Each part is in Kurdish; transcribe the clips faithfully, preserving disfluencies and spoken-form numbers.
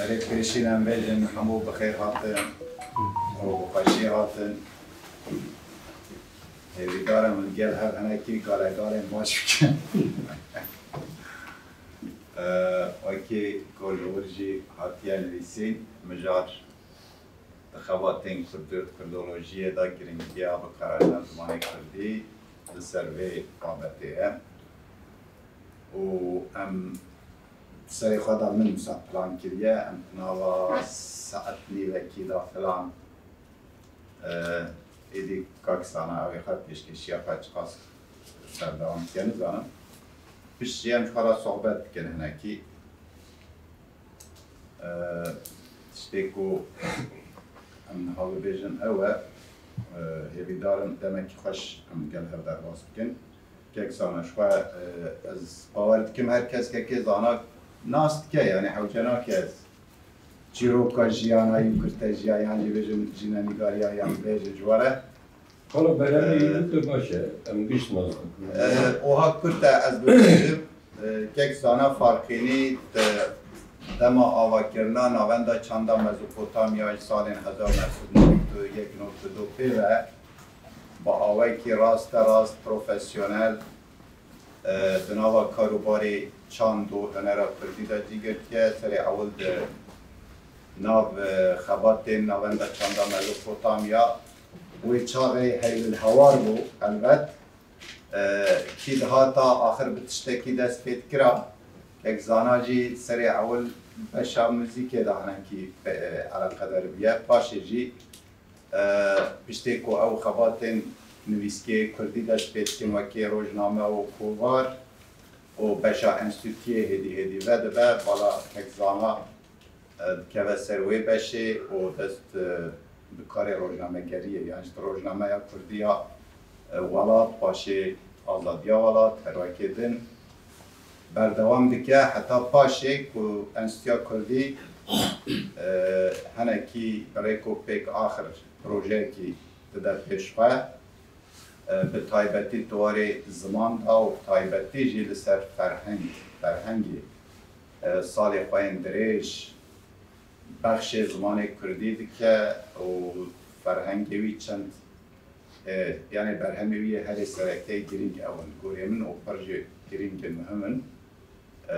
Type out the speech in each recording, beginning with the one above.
Erê pêşî em bêjin hemû bi xêr hatin û bi xweşî hatin. Hêvîdar im li gel hev hinekî galegalên baş bikin. Wekî ku li wir jî hatiye nivîsîn, mijar di xebatên kurd-, kurdolojiyê de giringiya bikaranîna zimanê kurdî li ser vê babetê ye. Û em serê xwe de min wisa plan kiriye, em di nava saet nîvekî de filan, e, êdî kak Zana ew ê xwe pêşkêşiya xwe çiqas berdewam dike nizanim. Pişt jî em ji xwe re sohbet dikin hinekî. E, tiştê ku em niha bibêjin ew e, e, hêvîdar im demekî xweş em li gel hev derbas bikin. Kek Zana, ji xwe, e, ez bawer dikim her kes kekê Zana nas dike, yanî hewce nake ez çîroka jiyana wî kurte jiya, yan jî bêjim jînenîgariya yan bêjin ji we re. Xalo beremê Ee, wî tu baş e, em giş nas dikin. E, oha kurt e ez bibêjim. E, kek Zana Farqînî di dema avakirina navenda çanda Mezopotamyayê salên hezar neh sed û newid û yek newid û du pê ve bi awayekî raste rast profesyonel, e, di nava karûbarê çand û hunera kurdî de cî girtiye. Serê ewil di nav, e, xebatên navenda çanda Mezopotamya wê çaxê heyl û hewar bû, helbet. E, kî dihata axir bi tiştekî dest pê dikira. Kek Zana jî serê ewil beşa muzîkê de hinekî, e, eleqedar bûye. Paşê jî, e, piştê ku ew xebatên nivîskê kurdî dest pê dikin wekî rojname û kovar û beşa enstîtuyê hêdî hêdî vedibe, bala Kek Zana e, dikeve ser wê beşê û dest, e, bi karê rojnamegeriyê, yan jî di rojnameya kurdî ya, e, Welat, paşê Azadiya Welat, her wekê din berdewam dike, heta paşê ku Enstîtuya Kurdî, e, hinekî bi rêk û pêk axir projeyekî dide pêş xwe. E, bi taybetî di warê ziman de û bi taybetî jî li ser ferheng, ferhengê, e, salê xwe yên dirêj bexşê zimanê kurdî dike û ferhengê wî çend, e, yanî berhemê wî yê herê sereke girîng ew in, gorê min û pir jî girîng in, muhim in. E,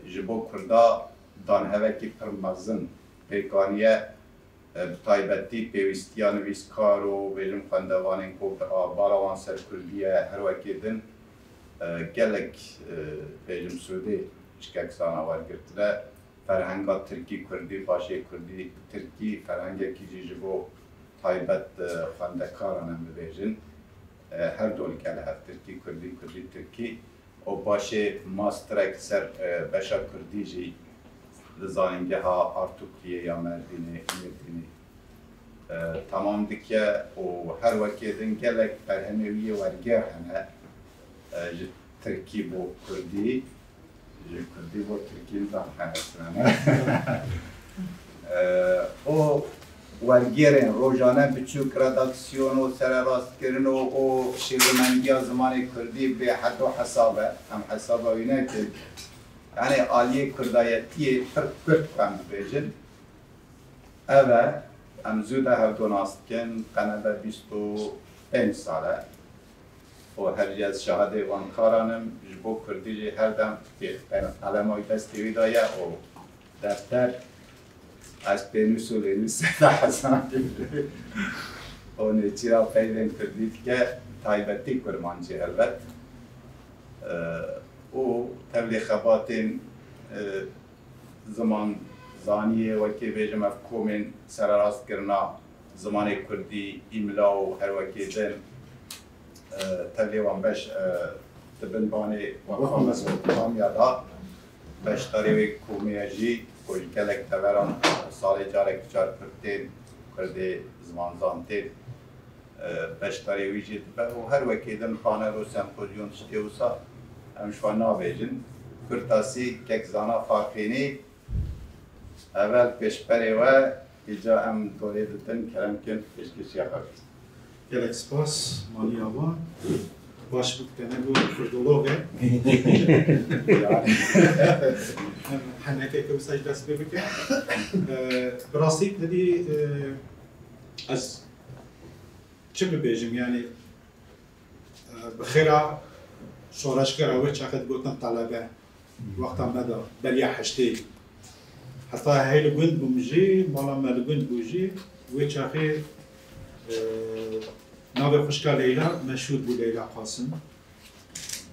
ji bo kurda danhevekî pir mezin pêk aniye. E, bi taybetî pêwîstiya nivîskar û bêjim xwendevanên ku bi a-, bala wan ser kurdî ye, her wekê din, e, gelek, e, bêjim sûdê ji Kek Zana wergirtine. Ferhenga tirkî kurdî, paşê kurdî tirkî, ferhengekî jî ji bo taybet, e, xwendekaran em bibêjin. E, her du li gel hev tirkî kurdî, kurdî tirkî. û paşê masterek ser, e, beşa kurdî jî li Zanîngeha Artukliyê ya Merdînê, Mêrdînê, e, temam dike û her wekê din gelek berhemê wî yê werger hene, e, ji tirkî bo kurdî, ji kurdî bo tirkî nizam hene çi ne. E, û wergêrên rojane biçûk, redaksiyon û sererastkirin û, û şêwirmendiya zimanê kurdî bêhed û hesab e. Em hesaba wî nekin. Yanî aliyê kurdayetiyê pir kurt em dibêjin. Ev e, em zû de hevdo nas dikin, qenebe bîst û pênc sal e. û her jî ez şahidê van karan im, ji bo kurdî jî her dem tê qelema wî destê wî de ye û defter, ez pênûs û lênûsê de hezan dibim û nêçîra peyvên kurdî dike, taybetî kurmancî helbet. E, û tevlî xebatên, e, ziman zaniyê, wekî bêjim ev komên sererastkirina zimanê kurdî, îmla û her wekê din, e, tevlê wan beş, e, di bin banê Weqfa Mezopotamya de beşdarê wê komê ye jî, ku ji gelek deveran salê carek car kurd tên, kurdê zimanzan tên, e, beşdarê wî jî dibe û her wekê din panel û sempozyum tiştê wisa em ji xwe nabêjin. Kurtasî, Kek Zana Farqînî, Evel pêşberê we, îca em dorê didin, kerem kin pêşkêşiya xwe bikin. Gelek spas, Malî Ava. Baş bû, te nebû kurdolog e. Yani. Em henekeke wisa jî dest pê bikin. E, bi rastî tedî, e, ez çi bibêjim, yanî, e, bi xêra şoreşgera wê çaxê digotin telebe, wexta me de beriya heştê. Heta hey li gund bûm jî, mala me li gund bû jî, wê çaxê, e, navê xwişka Leyla meşhûr bû, Leyla Qasim.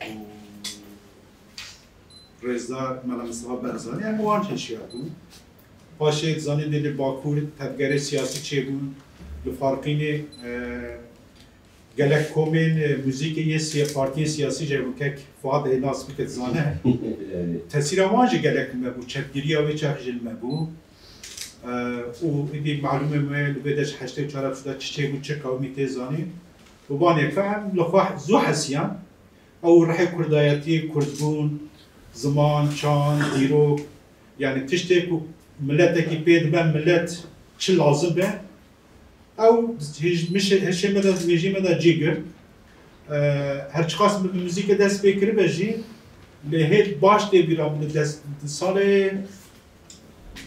Û rêzdar Mela Mistefa Barzanî, em wan jî şiya bûn. Paşê zanî dê li Bakur tevgerê siyasî çêbûn. Li Farqînê, e, gelek komên, e, muzîkê yê siya-, partiyên siyasî jî hebûn, kek Fuad hê nas bike dizane. Tesîra wan jî gelek li me bû, çepgiriya wê çaxî jî li me bû. E, û êdî malûmê me li vê de ji heştê û çar çi çêbû, çi qewimî tê zanîn. Û van yek em li xwe zû hesiyan. Ew rihê kurdayetiyê, kurdbûn, ziman, çand, dîrok, yanî tiştê ku miletekî pê dibe, milet çi lazim be, ew hêj-, mişê-, hişê me de, mêjê me de cî girt. E, her çiqas min bi muzîkê dest pê kiribe jî, lê hêt baş tê bîra min, di des-, di salê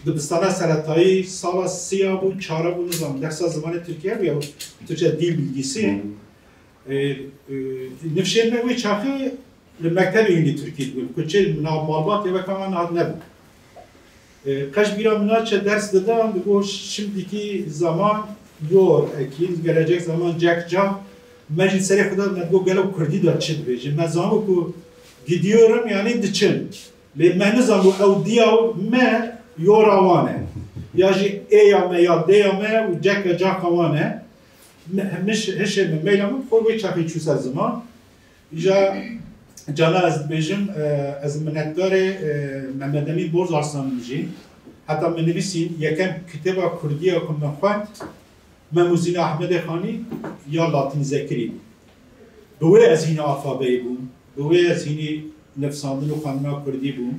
dibistana seretayî, sala siya bû, çara bû, nizam, dersa zimanê Tirkî hebû ya Türkçe dil bilgisi. Ê, e, nifşên me wê çaxê li mektebê hînî Tirkî dibûn. Kuçê nav malbatê weka wan hat nebû. E, qeş bîra min naçe ders didan, digo şimdiki zaman yor ekîn, gelecek zaman cek ca. Me jî serê xwe de me digo gelo kurdî de çi dibêjin. Me zanibû ku gidiyorum, yanî diçin. Lê me nizanibû ew diya me yora wan e. Ya jî ê ya me ya dê ya me û ceke caka wan e. Me, hişê min, meyla min xwe wê çaxê çû ser ziman. Îja cana ez dibêjim, e, ez minnetdarê, e, Mehmet Emîn Borzarslan im jî. Heta min nivîsîn, yekem kitêba kurdî ya ku min xwend, Mem û Zîna Ehmedê Xanî ya latînîze kirî bû. Bi wê ez hînî alfabeyî bûm, bi wê ez hînî nivsandin û xwendina kurdî bûm.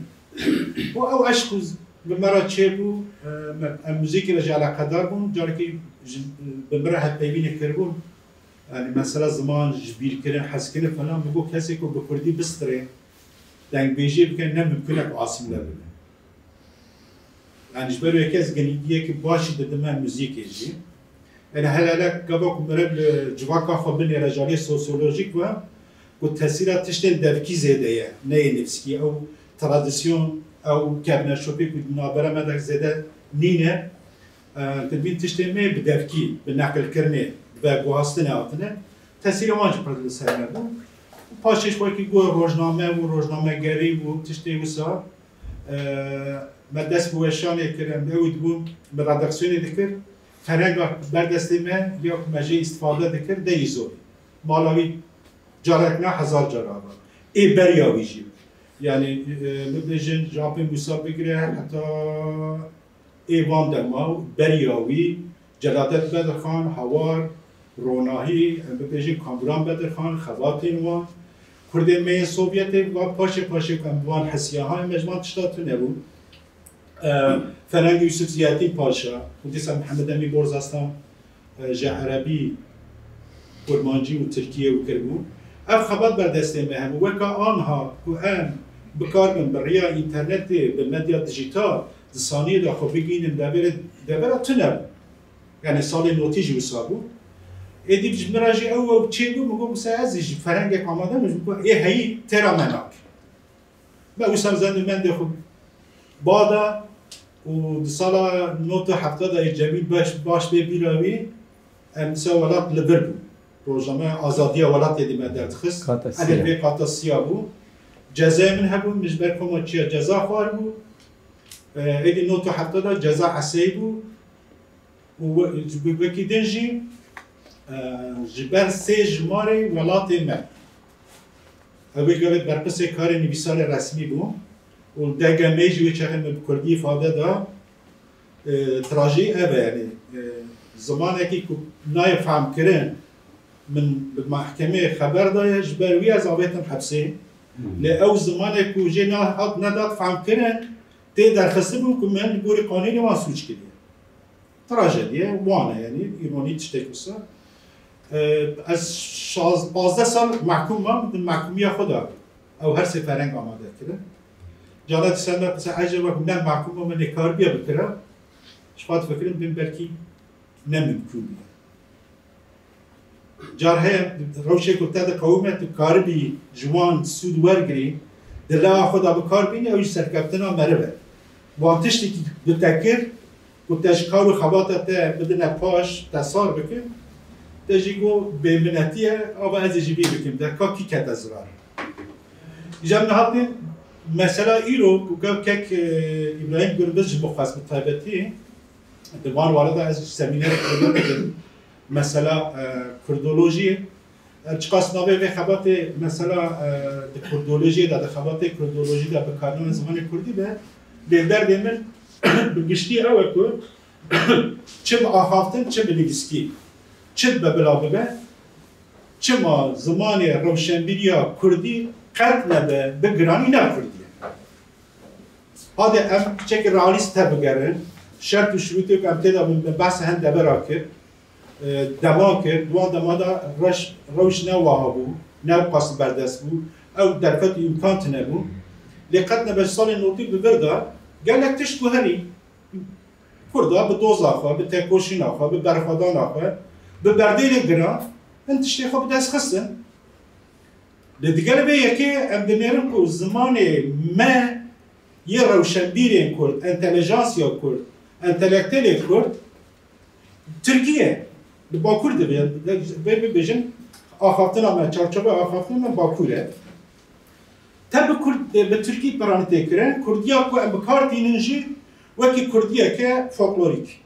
Û ew eşq û bi me re çêbû, e, me, em muzîkê re jî eleqedar bûn. Carekî ji, bi min re hevpeyvînê kiribûn. Yanî mesela ziman, ji bîrkirin, hezkirin falan, min got kesê ku bi kurdî bistirê, dengbêjiyê bike, ne mimkun e ku asîmle bibe. Yanî ji ber wê yekê ez girîngiyekî baş jî didime muzîkê jî. Yanî hele hele gava ku meriv li civaka xwe binêre ji aliyê sosyolojîk ve, ku tesîra tiştên devkî zêde ye, ne yê nivîskî. Ew tradisyon, ew kevneşopî ku di navbera me de zêde nîne, e, dibîn tiştên me bi devkî, bi neqilkirinê, bi veguhastinê hatine. Tesîrê wan jî pir li ser me bû. Paşê ji xwe kî got rojname û rojnamegerî û tiştê wisa. E, me dest bi weşanê kir, em ewî dibûn, bi redaksiyonê dikir. Ferenga ber destê me, ya ku me jê îstifade dikir, deyî zorî. Mala wî carek na hezar cara ava. Ê beriya wî jî. Yanî, e, bibêjin, ji Apê Mûsa bigire, heta ê van dema û beriya wî, Celadet Bedirxan, Hawar, Ronahî, em bibêjin Kamuran Bedirxan, xebatên wan, Kurdên me yên Sovyetê, va paşê paşê ku em bi wan hesiya, ha, em ji van tişta tune bûn. E, Ferhangê Yusuf Ziyetîn Paşa û dîsa Mihemed Emîn Borzaslan, e, ji Erebî, Kurmancî û Tirkiyê û kiribûn. Ev xebat ber destê me hebû. Weka anha ku em bikaribin bi riya înternetê, bi medya dijîtal, di saniyê de xwe bigihînin deverê, devera tune bû. Yanî salê notî jî wisa bû. Êdî ji min re jî ew, ew çêbû, min got, mesela ez jî ji ferhengek amade me, ji min got, ê heyî têra me nake. Me wisa zend û mendê xwe bada û di sala nod û hefta de yê Cemîl baş, baş bê bîra wî, em dîsa welat li vir bû. Rojname Azadiya Welatê dî me derdixist. Qata Elê siya. Vê qata siya bû. Cezayê min hebû, min ji ber koma çiya ceza xwaribû. E, êdî nod û hefta de ceza eseyî bû. Û we-, ji bi wekî din jî, e, ji ber sê jimarê welatê me. Ew ê gavê berpirsê karê nivîsarê resmî bû û D G M'ê jî wê çaxê min bi kurdî îfade da, e, trajî ev e, yanî, e, zimanekî ku nayê fehmkirin, min bi mehkemeyê xeber daye, ji ber wî ez avêtim hepsê. Hmm. Lê ew zimanek ku jê nehat nedat fehmkirin, tê derxistibûn ku min li gorî qanûnê wan sûc kiriye. Trajediye wan e, yanî îronî tiştek wisa. E, ez şaz-, pazdeh sal mehkûm mam, di mehkûmiya xwe de ew her sê ferheng amade kirin. Cala dîsa me qise eceba ku ne mahkum bû, me nêkaribiya bikira. Ji xwe difikirim bin belkî ne mimkûn bûye. Car heye rewşê ku te diqewime, tu karibî ji wan sûd wergirî, di laya xwe de bi kar bînî, ew jî serkeftina meriv e. Wan tiştekî bi te kir, ku te ji kar û xebata te bidine paş, te sar bikin, te jî got bêminetî ye, ava ez ê jî vî bikim, de ka kî kete zirar. Îja min hatî mesela îro ku ke-, kek, e, Îbrahîm Gurbuz ji bo xwest bi taybetî, di van ware de ez semînerek qirêj dikim, mesela, e, kurdolojiyê. E, çiqas navê vê xebatê, mesela, e, di kurdolojiyê de, di xebatê kurdolojî de, bikarîna zimanê kurdî de, lê derdê min bi giştî ew e ku çi bi axaftin, çi bi nivîskî, çi dibe bila bibe, çima zimanê rewşenbîriya kurdî qet nebe bi giranî ne kurdî ye. Hadi em piçekî realîst te bigerin. Şert û şirûtê ku em tê de bin, behsa hin devera kir, e, dema kir. Di wan dema de reş-, rewş ne wiha bû, ne wqas berdest bû. Ew derfet û îmkan tune bû. Lê qet nebe ji salên notî bi vir de gelek tişt ku herî Kurda bi doza xwe, bi tekoşîna xwe, bi berxwedana xwe, bi berdêlê giran, hin tiştê xwe bi dest xistin. Lê digel vê yekê em dinêrin ku zimanê me yê rewşenbîrên kurd, entelejansiya kurd, entelektelê kurd, tirkî ye. Li Bakur dibe, vê bibêjin, axaftina me, çarçoveya axaftina me Bakur e. Te bi kurd, bi tirkî piranî tê kirin, kurdiya ku em bi kar tînin jî wekî kurdiyeke folklorîk.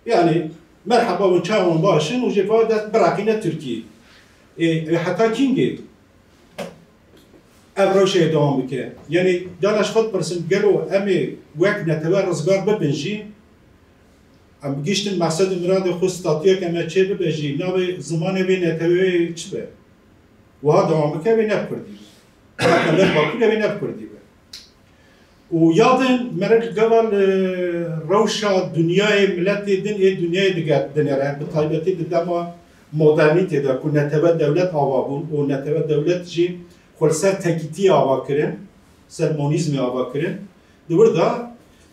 Yani, merheba, hûn çawa, hûn baş in û jê ve dest bireqîne tirkî. Ê, ê, heta kîngê ev rewşe dewam bike? Yani, cana ji xwe dipirsin, gelo em ê wek netewe rizgar bibin jî, em bigihîştin meqsed û miradê xwe, statuyeke me çê bibe jî, navê zimanê vê neteweyê çi be? Wiha dewam bike, wê ne bi kurdî be. Heta ber Bakurê wê ne bi kurdî be. Û ya din meriv li gava li rewşa dinyayê, miletê din ê dinyayê dige dinêre, bi taybetî di dema modernîtê de ku netewe dewlet ava bûn û netewe dewlet jî xwe li ser tekîtiyê ava kirin, ser monîzmê ava kirin. Di wir de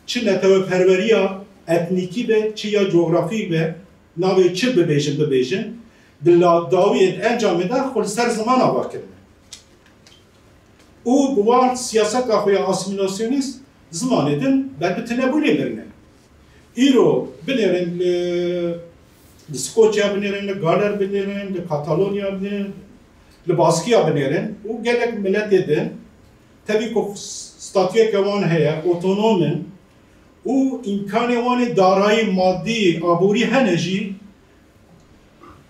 çi neteweperweriya etnîkî be, çi ya cografî be, navê çi bibêjin, bibêjin, di la-, dawiyê di encamê de xwe li ser ziman ava kirine. Û bi wan siyaseta xwe ya asîmîlasyonîst zimanê din ber bi tunebûnê birine. Îro binêrin li, li Skoçya binêrin, li Galer binêrin, li Katalonya binêrin, li Baskiya binêrin û gelek miletê din tevî ku statuyeke wan heye, otonom in û îmkanê wan ê darayî, madî, aborî hene jî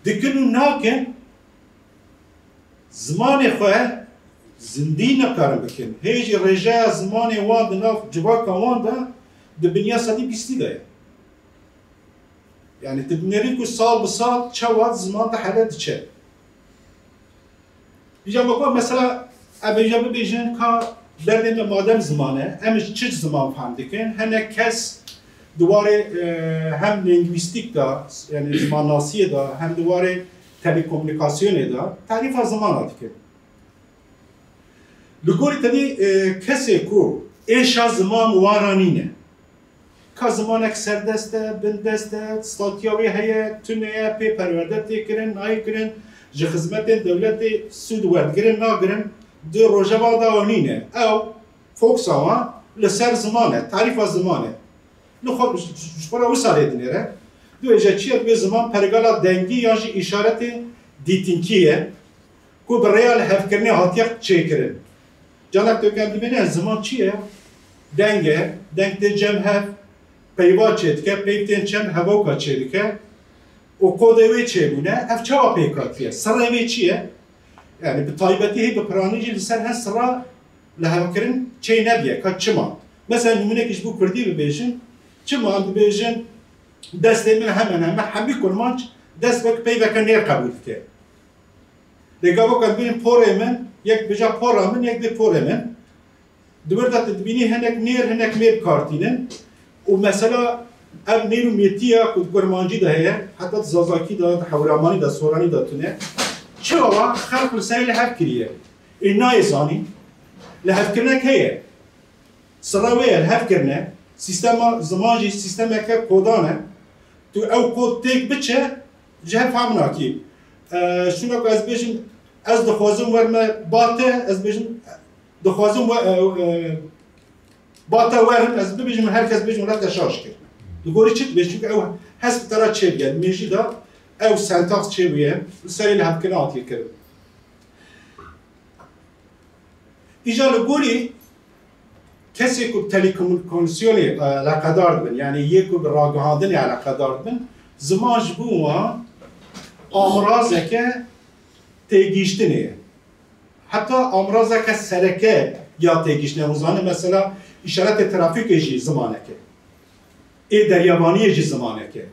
dikin û nakin zimanê xwe zindî nikarin bikin. Hê jî rêjeya zimanê wan di nav civaka wan de di binya sedî bîstî de ye. Yani tu dinêrî ku sal bi sal çawa ziman dihele diçe. Îja me got, mesela, em ê îja bibêjin ka derdê me madem ziman e, em ji çi ziman fehm dikin? Hinek kes di warê, e, hem lîngwîstîk de, yani zimannasiyê de, hem di warê telekomûnîkasyonê de tarîfa zimana dikin. Li gorî tevî, e, kesê ku êşa ziman wan re nîne, ka zimanek serdest e, bindest e, statuya wê heye, tune ye, pê perwerde tê kirin, nayê kirin, ji xizmetên dewletê sûd werdigirin, nagirin, di rojeva de ew nîne. Ew, foksa wan li ser ziman e, tarîfa ziman e. Li xwe, ji xwe re wisa lê dinêre. Dibêje çi ye? Dibê ziman pergala dengî yan jî îşaretên dîtinkî ye. Ku bi rêya lihevkirinê hatiye çêkirin. Canek tu kem dibîne ziman çi ye? Deng e, deng tê cem hev, peyva çêdike, peyv tên çem hevoka çêdike û kodê wê çêbûne, ev çawa pêk hatiye? Sirrê wê çi ye? Yani bi taybetî hê bi piranî jî li ser her sirra lihevkirin çê nebiye, ka çima? Mesela nimûnekî ji bo kurdî bibêjin, çima em dibêjin destê min hemen hemen hemî kurmanc dest wek peyveke nêr qebûl dike. Lê gava ku em bêjin porê min, yek bêje pora min, yek bê porê min. Di wir de tu dibînî hinek nêr, hinek mêr bi kar tînin. Û mesela ev nêr û mêtiya ku di kurmancî de heye, heta di zazakî de, di hewramanî de, soranî de tune. Çawa xelq li serê li hev kiriye? Ê nayê zanîn. Lihevkirinek heye. Sira wê ye lihevkirine. Sîstema ziman jî sîstemeke kodan e. Tu ew kod têk biçe, ji hev fehm nakî. E, şûna ku ez bêjim, ez dixwazim werme bate, ez bêjim, dixwazim we, e, e, bate werin, ez bibêjim, her kes bêjim, wela te şaş kir. Li gorî çi dibêj? Çunke ew hesp te re çêbûye. Li mêjî de ew sentaks çêbûye, li serê lihevkirina hatiye kirin. Îja li gorî kesê ku bi telekomunîkasyonê, e, eleqedar dibin, yanî yê ku bi ragihandinê eleqedar dibin, ziman ji bo wan amirazeke têgihiştinê ye. Heta amirazeke sereke ya têgihiştinê. Hûn zanin mesela îşaretê trafîkê jî zimanek e. Ê deryavaniyê jî zimanek e.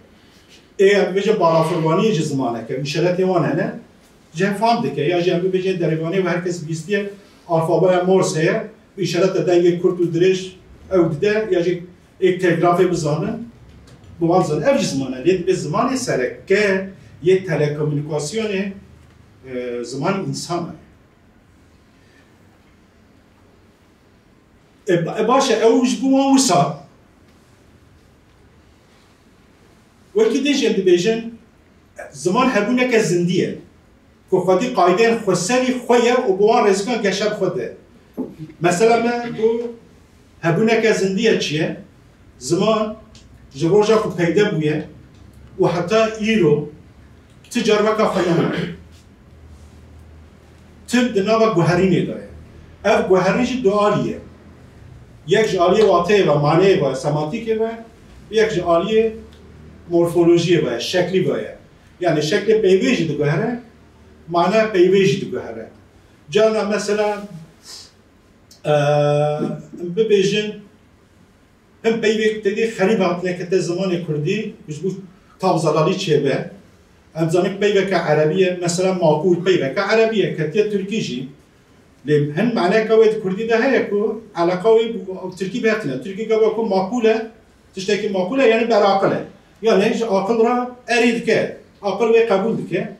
Ê, em bibêjin, balafirwaniyê jî zimanek e. Îşaretê wan hene. Ji hev fam dike. Ya jî em bibêjin deryavaniyê ve herkes bîstiye. Alfabeya Morse ye. Bi îşareta dengê kurt û dirêj ew dide. Ya jî ê telegrafê bizanin. Bi wan zanin. Ev jî ziman e. Lê dibê zimanê sereke yê telekomunîkasyonê, e, zimanê însan e. E, ba-, e, baş e, ew ji bo wan wisa. Wekî din jî em dibêjin, ziman hebûneke zindî ye. Ku xwedî qaydeyên xweserî xwe ye û bi wan rêzikan geşe bi xwe de. Mesela me got, hebûneke zindî ye çi ye? Ziman ji roja ku peyde bûye û heta îro ti car weka xwe nemaye. Tim di nava guherînê de ye. Ev guherîn jî du alî ye. Yek ji aliyê wateyê ve, maneyê ve, semantîkê ve, yek ji aliyê morfolojiyê ve, şeklî ve ye. Yani şeklê peyvê jî diguhere, mane peyvê jî diguhere. Carna mesela, e, bibêjin, Hin peyvek tedî xerîb hatine kete zimanê kurdî, ji bo tav zelalî çêbe. Em zanin peyveke erebî ye, mesela makûl peyveke erebî ye, ketiye tirkî jî. Lê hin maneka wê di kurdî de heye ku eleqa wê bi tirkî bertine. Tirkî gava ku makûl e, tiştekî makûl e, yani beraqil e. Yani ji aqil re erê dike, aqil wê qebûl dike.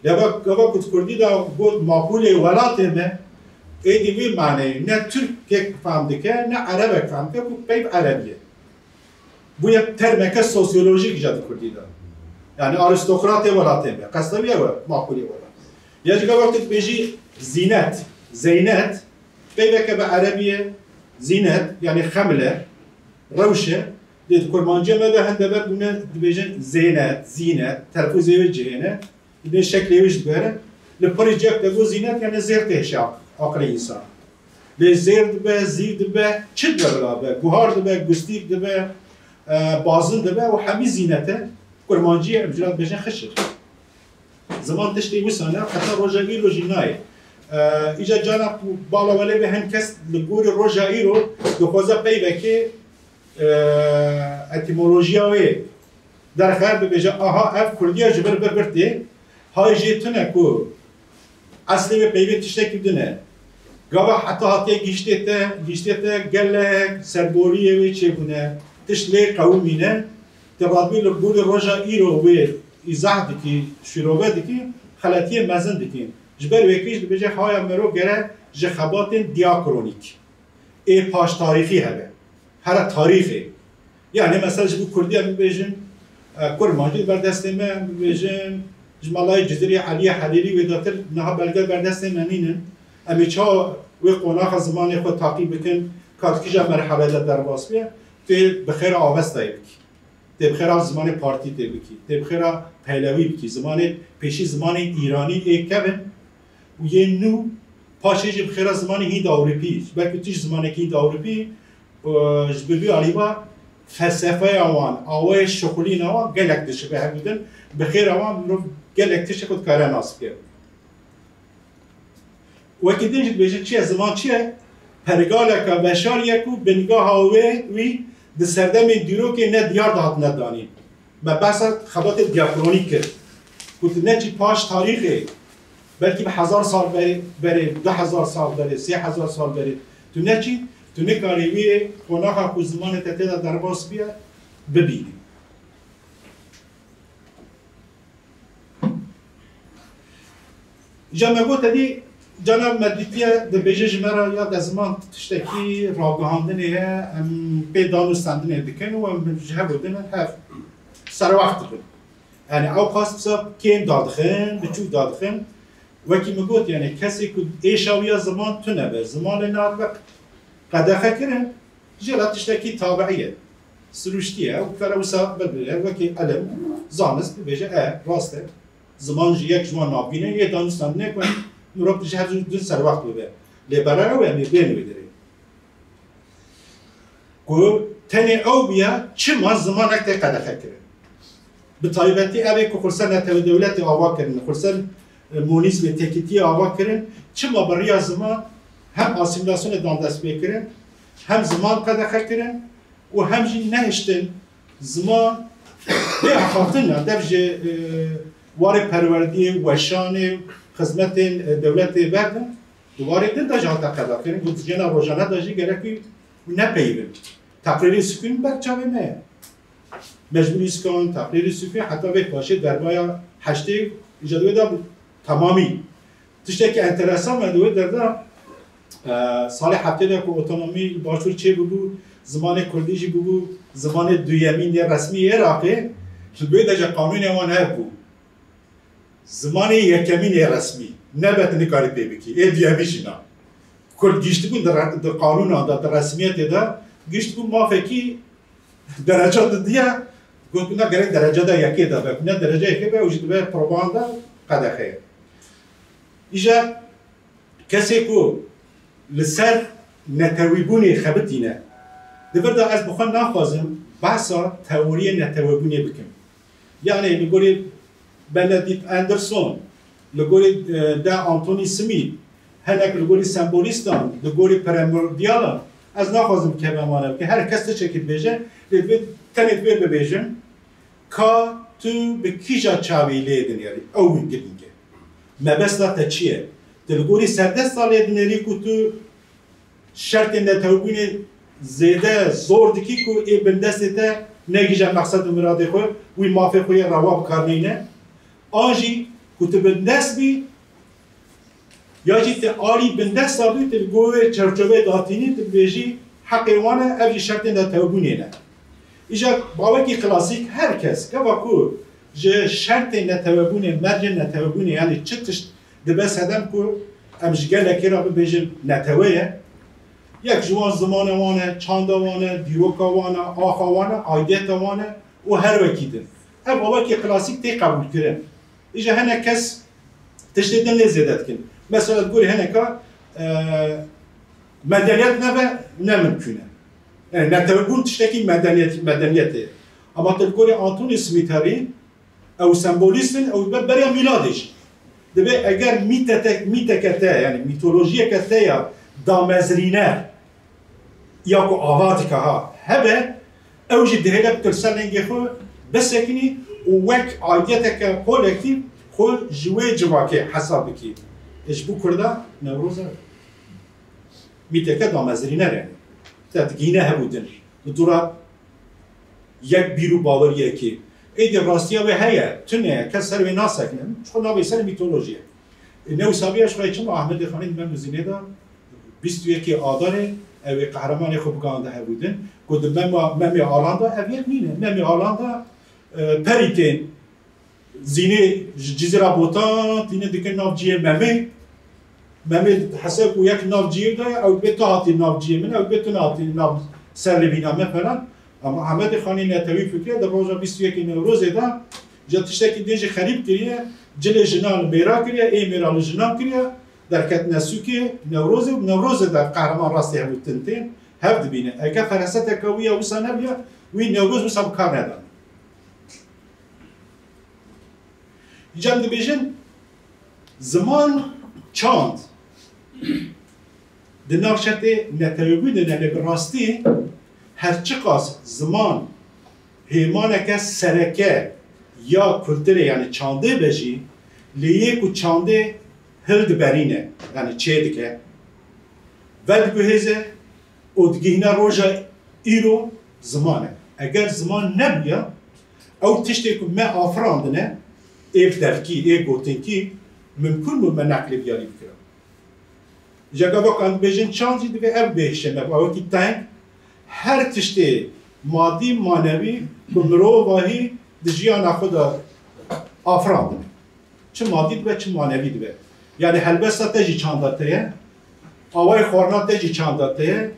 Gava, gava ku di kurdî de got maqûlê welatê me, êdî wî maneyê ne Tirkek fehm dike, ne Erebek fehm dike ku peyv Erebî ye. Bûye termeke sosyolojîk îca di kurdî de. Yani aristokratê welatê me. Qesta wî ew e, maqûlê welat. Ya jî gava tu dibêjî zînet, zeynet, peyveke bi Erebî ye, zînet, yani xemle, rewşe, lê di kurmanciya me de hende ber bûne dibêjin zênet, zînet, telfûzê wê cihê ne. Dibê şeklê wî jî diguhere. Li pirî cek de got zînet, yani zêr têşe aq-, aqilê însan. Lê zêr dibe, zîv dibe, çi dibe bila be? Guhar dibe, gustîk dibe, e, bazin dibe û hemî zînet e. Kurmancî em jî re dibêjin xişir. Ziman tiştê wisa ne, heta roja îro jî nayê. E, îca cana ku bala welê be hin kes li gorî roja îro dixwaze peyvekê, e, etîmolojiya wê derxe, bibêje, aha, ev kurdiya ji vir vir vir tê. Hay jê tune ku eslê wê peyvê tiştekî din e. Gava heta hatiye gihiştê te, gihiştê te gelek serboriyê wê çêbûne, tişt lê qewimîne. Te radbî li gorî roja îro wê îzah dikî, şîrove dikî, xeletiyê mezin dikî. Ji ber wê kî jî dibêje haya mero gere ji xebatên diakronîk, ê paştarîxî hebe. Here tarîxê. Yani mesela ji bo kurdiya bibêjin, e, kurmancî ber destê me, bibêjin, ji malayê Cizirê Eliyê Helîlî wêdatir niha belge ber destê me nînin. Em ê çawa wê qonaxa zimanê xwe taqî bikin, ka di kîja merhele de derbas bê, tê bi xêra Avestayê bikî. Tê bi xêra zimanê partî tê bikî. Tê bi xêra pehlewî bikî. Zimanê pêşî zimanê îranî ê kevin û yên nû paşê jî bi xêra zimanê Hînd Ewropî. Belkî tu ji zimanekî Hînd Ewropî, e, ji bi vî alî ve felsefeya wan, awayê şixulîna wan gelek tişt bi hev didin. Bi xêra wan mirov gelek tiştê xwe dikare nas bike. Wekî din jî dibêjin çi ye? Ziman çi ye? Pergaleke veşarî ye ku bingeha wê wî di serdemên dîrokê ne diyar de hatine danîn. Me behsa xebatê diyakronîk kir. Ku tu neçî paş tarîxê, belkî bi hezar sal berê, berê, du hezar sal berê, sê hezar sal berê, tu neçî, tu nikarî wî qonaxa ku zimanê te tê de derbas bûye, bibînî. Îca me got tedî Cana me dîtiye dibêje ji me re ya de ziman tiştekî ragihandinê ye, em pê dan û stendinê dikin û em ji hev û din hev serwext dibin. Yani ew qas bisa kêm dadixin, biçûk dadixin. Wekî min got, yani kesê ku êşa wî ya ziman tune be, zimanê nehat be qedexe kirin, jê re tiştekî tabiî ye. Sirûştî ye, ew kare wisa bibêje, wekî ilim, zanist bibêje, e, rast e. Ziman jî yek ji wan navbînê yê danûstandinê ku mirov dije her din serwext bibe. Lê berere wê em ê bên wê derê. Ku tenê ew biya, çima zimanek tê qedexe kirin? Bi taybetî ev ê ku xurser netewe dewletê ava kirin, xurser, e, monîzmê têkitiyê ava kirin, çima bi riya ziman hem asîmîlasyonê dan destpêkirin, hem ziman qedexe kirin û hem jî nehiştin ziman bê axaftin ya dev ji, e, warê perwerdiyê, weşanê, xizmetên, e, dewletê berdin. Di warê din de jî hate qedekirin, ku di jiyana rojane de jî gerek wî nepeyivin. Teqrîrê sukûn ber çavê me ye. Mecbûrî sukûn, teqrîrê sukûn, heta vê paşê derbaya heştê, îja di wê de bi temamî. Tiştekî enteresan me di wê derda, e, salê heftê de ku otonomî başûr çêbûbû, zimanê kurdî jî bûbû zimanê duyemîn yê resmî yê Iraqê, ji wê de jî qanûnê wan hev bû. Zimanê yekemîn ê resmî. Nebe tu nikarî pê bikî. Ê duyemî jî na. Kurd gihîştibûn di re-, di qanûnan de, di resmiyetê de, gihîştibûn mafekî dereca didiye, gotbûna gerek dereca de yekê de be. Ne dereca yekê be, ew jî dibe propaganda qedexe ye. Îja kesê ku li ser netewîbûnê xebitîne, di vir de ez bi xwe naxwazim behsa teoriyê netewebûnê bikim. Yanî li gorî Benedict Anderson, li gorî, e, de Anthony Smith, hinek li gorî sembolîstan, li gorî primordialan, ez naxwazim kevemane bike. Her kes tiştekî dibêje, lê divê tenê divê bibêjim, ka tu bi kîja çavê lê dinêrî, ew wî girîng e. Mebesta te çi ye? Tu li gorî serdesta lê dinêrî ku tu şertên netewbûnê zêde zor dikî ku ê bindestê te negihîje meqsed û miradê xwe, wî mafê xwe yê rewa bi kar neyne. An jî ku tu bindest bî, ya jî tu alî bindesta bî, tu li gorî çerçoveyê datînî, tu dibêjî heqê wan e, ev jî şertên netewbûnê ne. Îja bawekî klasîk her kes, gava ku ji şertên netewebûnê, mercên netewebûnê, yanî çi tişt dibe sedem ku em ji gelekê re bibêjin netewe ye. Yek ji wan zimanê wan e, çanda wan e, dîroka wan e, axa wan e, aidiyeta wan e û her wekî din. Ev bawekî klasîk tê qebûlkirin. Îja hinek kes tiştê din lê zêde dikin. Mesela li gorî hineka, e, medeniyet nebe ne mimkûn e. Yani netewebûn tiştekî medeniyet, medeniyetê ye. Ama tu li gorî Anthony Smith herî, ew sembolîst in, ew ber-, beriya mîladê jî. Dibê eger mîtete-, mîteke te, yani mîtolojiyeke te ya damezrîner, ya ku ava dike ha, hebe, ew jî dihêle bi tu li ser lingê xwe bisekinî û wek aidiyeteke kolektîf xwe ji wê civakê hesab bikî. E, ji bo Kurda Newroz e. Mîteke damezrîner e. Te digihîne hebû din. Li dora yek bîr û baweriyekê. Êdî rastiya wê heye, tune ye, kes ser wê nasekine. Ji xwe navê ser mîtolojiyê. E, ne wisa bûye, ji xwe çima Ahmedê Xanî di Mem û Zînê de bîst û yekê Adarê ew ê qehremanê xwe bigihande hevûdin, ku di Mema, Memê Alan de ev yek nîne. Memê Alan de, e, perî tên, Zînê ji Cizîra Botan tînin dikin nav cihê Memê. Memê heseb û yek nav cihê de, ew dibê tu hatî nav cihê min, ew dibê tu nehatî nav serlêvîna me falan. Ama Ehmedê Xanî netewî fikre di roja bîst û yekê Newrozê de ji tiştekî din jî xerîb kiriye, cilê jinan li mêra kiriye, ê mêra li jinan kiriye, derketine sûkê Newrozê û Newrozê de qehreman rastî hevûtin tên, hev dibîne. Eke feraseteke wî ya wisa nebûya, wî Newroz wisa bi kar nedan. Îca em dibêjin, ziman, çand di nav şertê netewebûnê de ne, lê bi rastî her çiqas ziman hêmaneke sereke ya kulturê, yanî çandê be jî, lê yê ku çandê hildiberîne, yanî çêdike, vediguhêze, û digihîne roja îro ziman e. Eger ziman nebûya, ew tiştê ku me afirandine, ê devkî, ê gotinkî, mimkûn bû me neqlê biyarî bikira. Ji gava ku em dibêjin çand jî divê ev bêhişe me, ew wekî teng, her tiştê madî, manewî ku mirovahî di jiyana xwe de afirandin. Çi madî dibe, çi manewî dibe. Yani helbesta te jî çanda te ye, awayê xwarina te jî çanda te ye,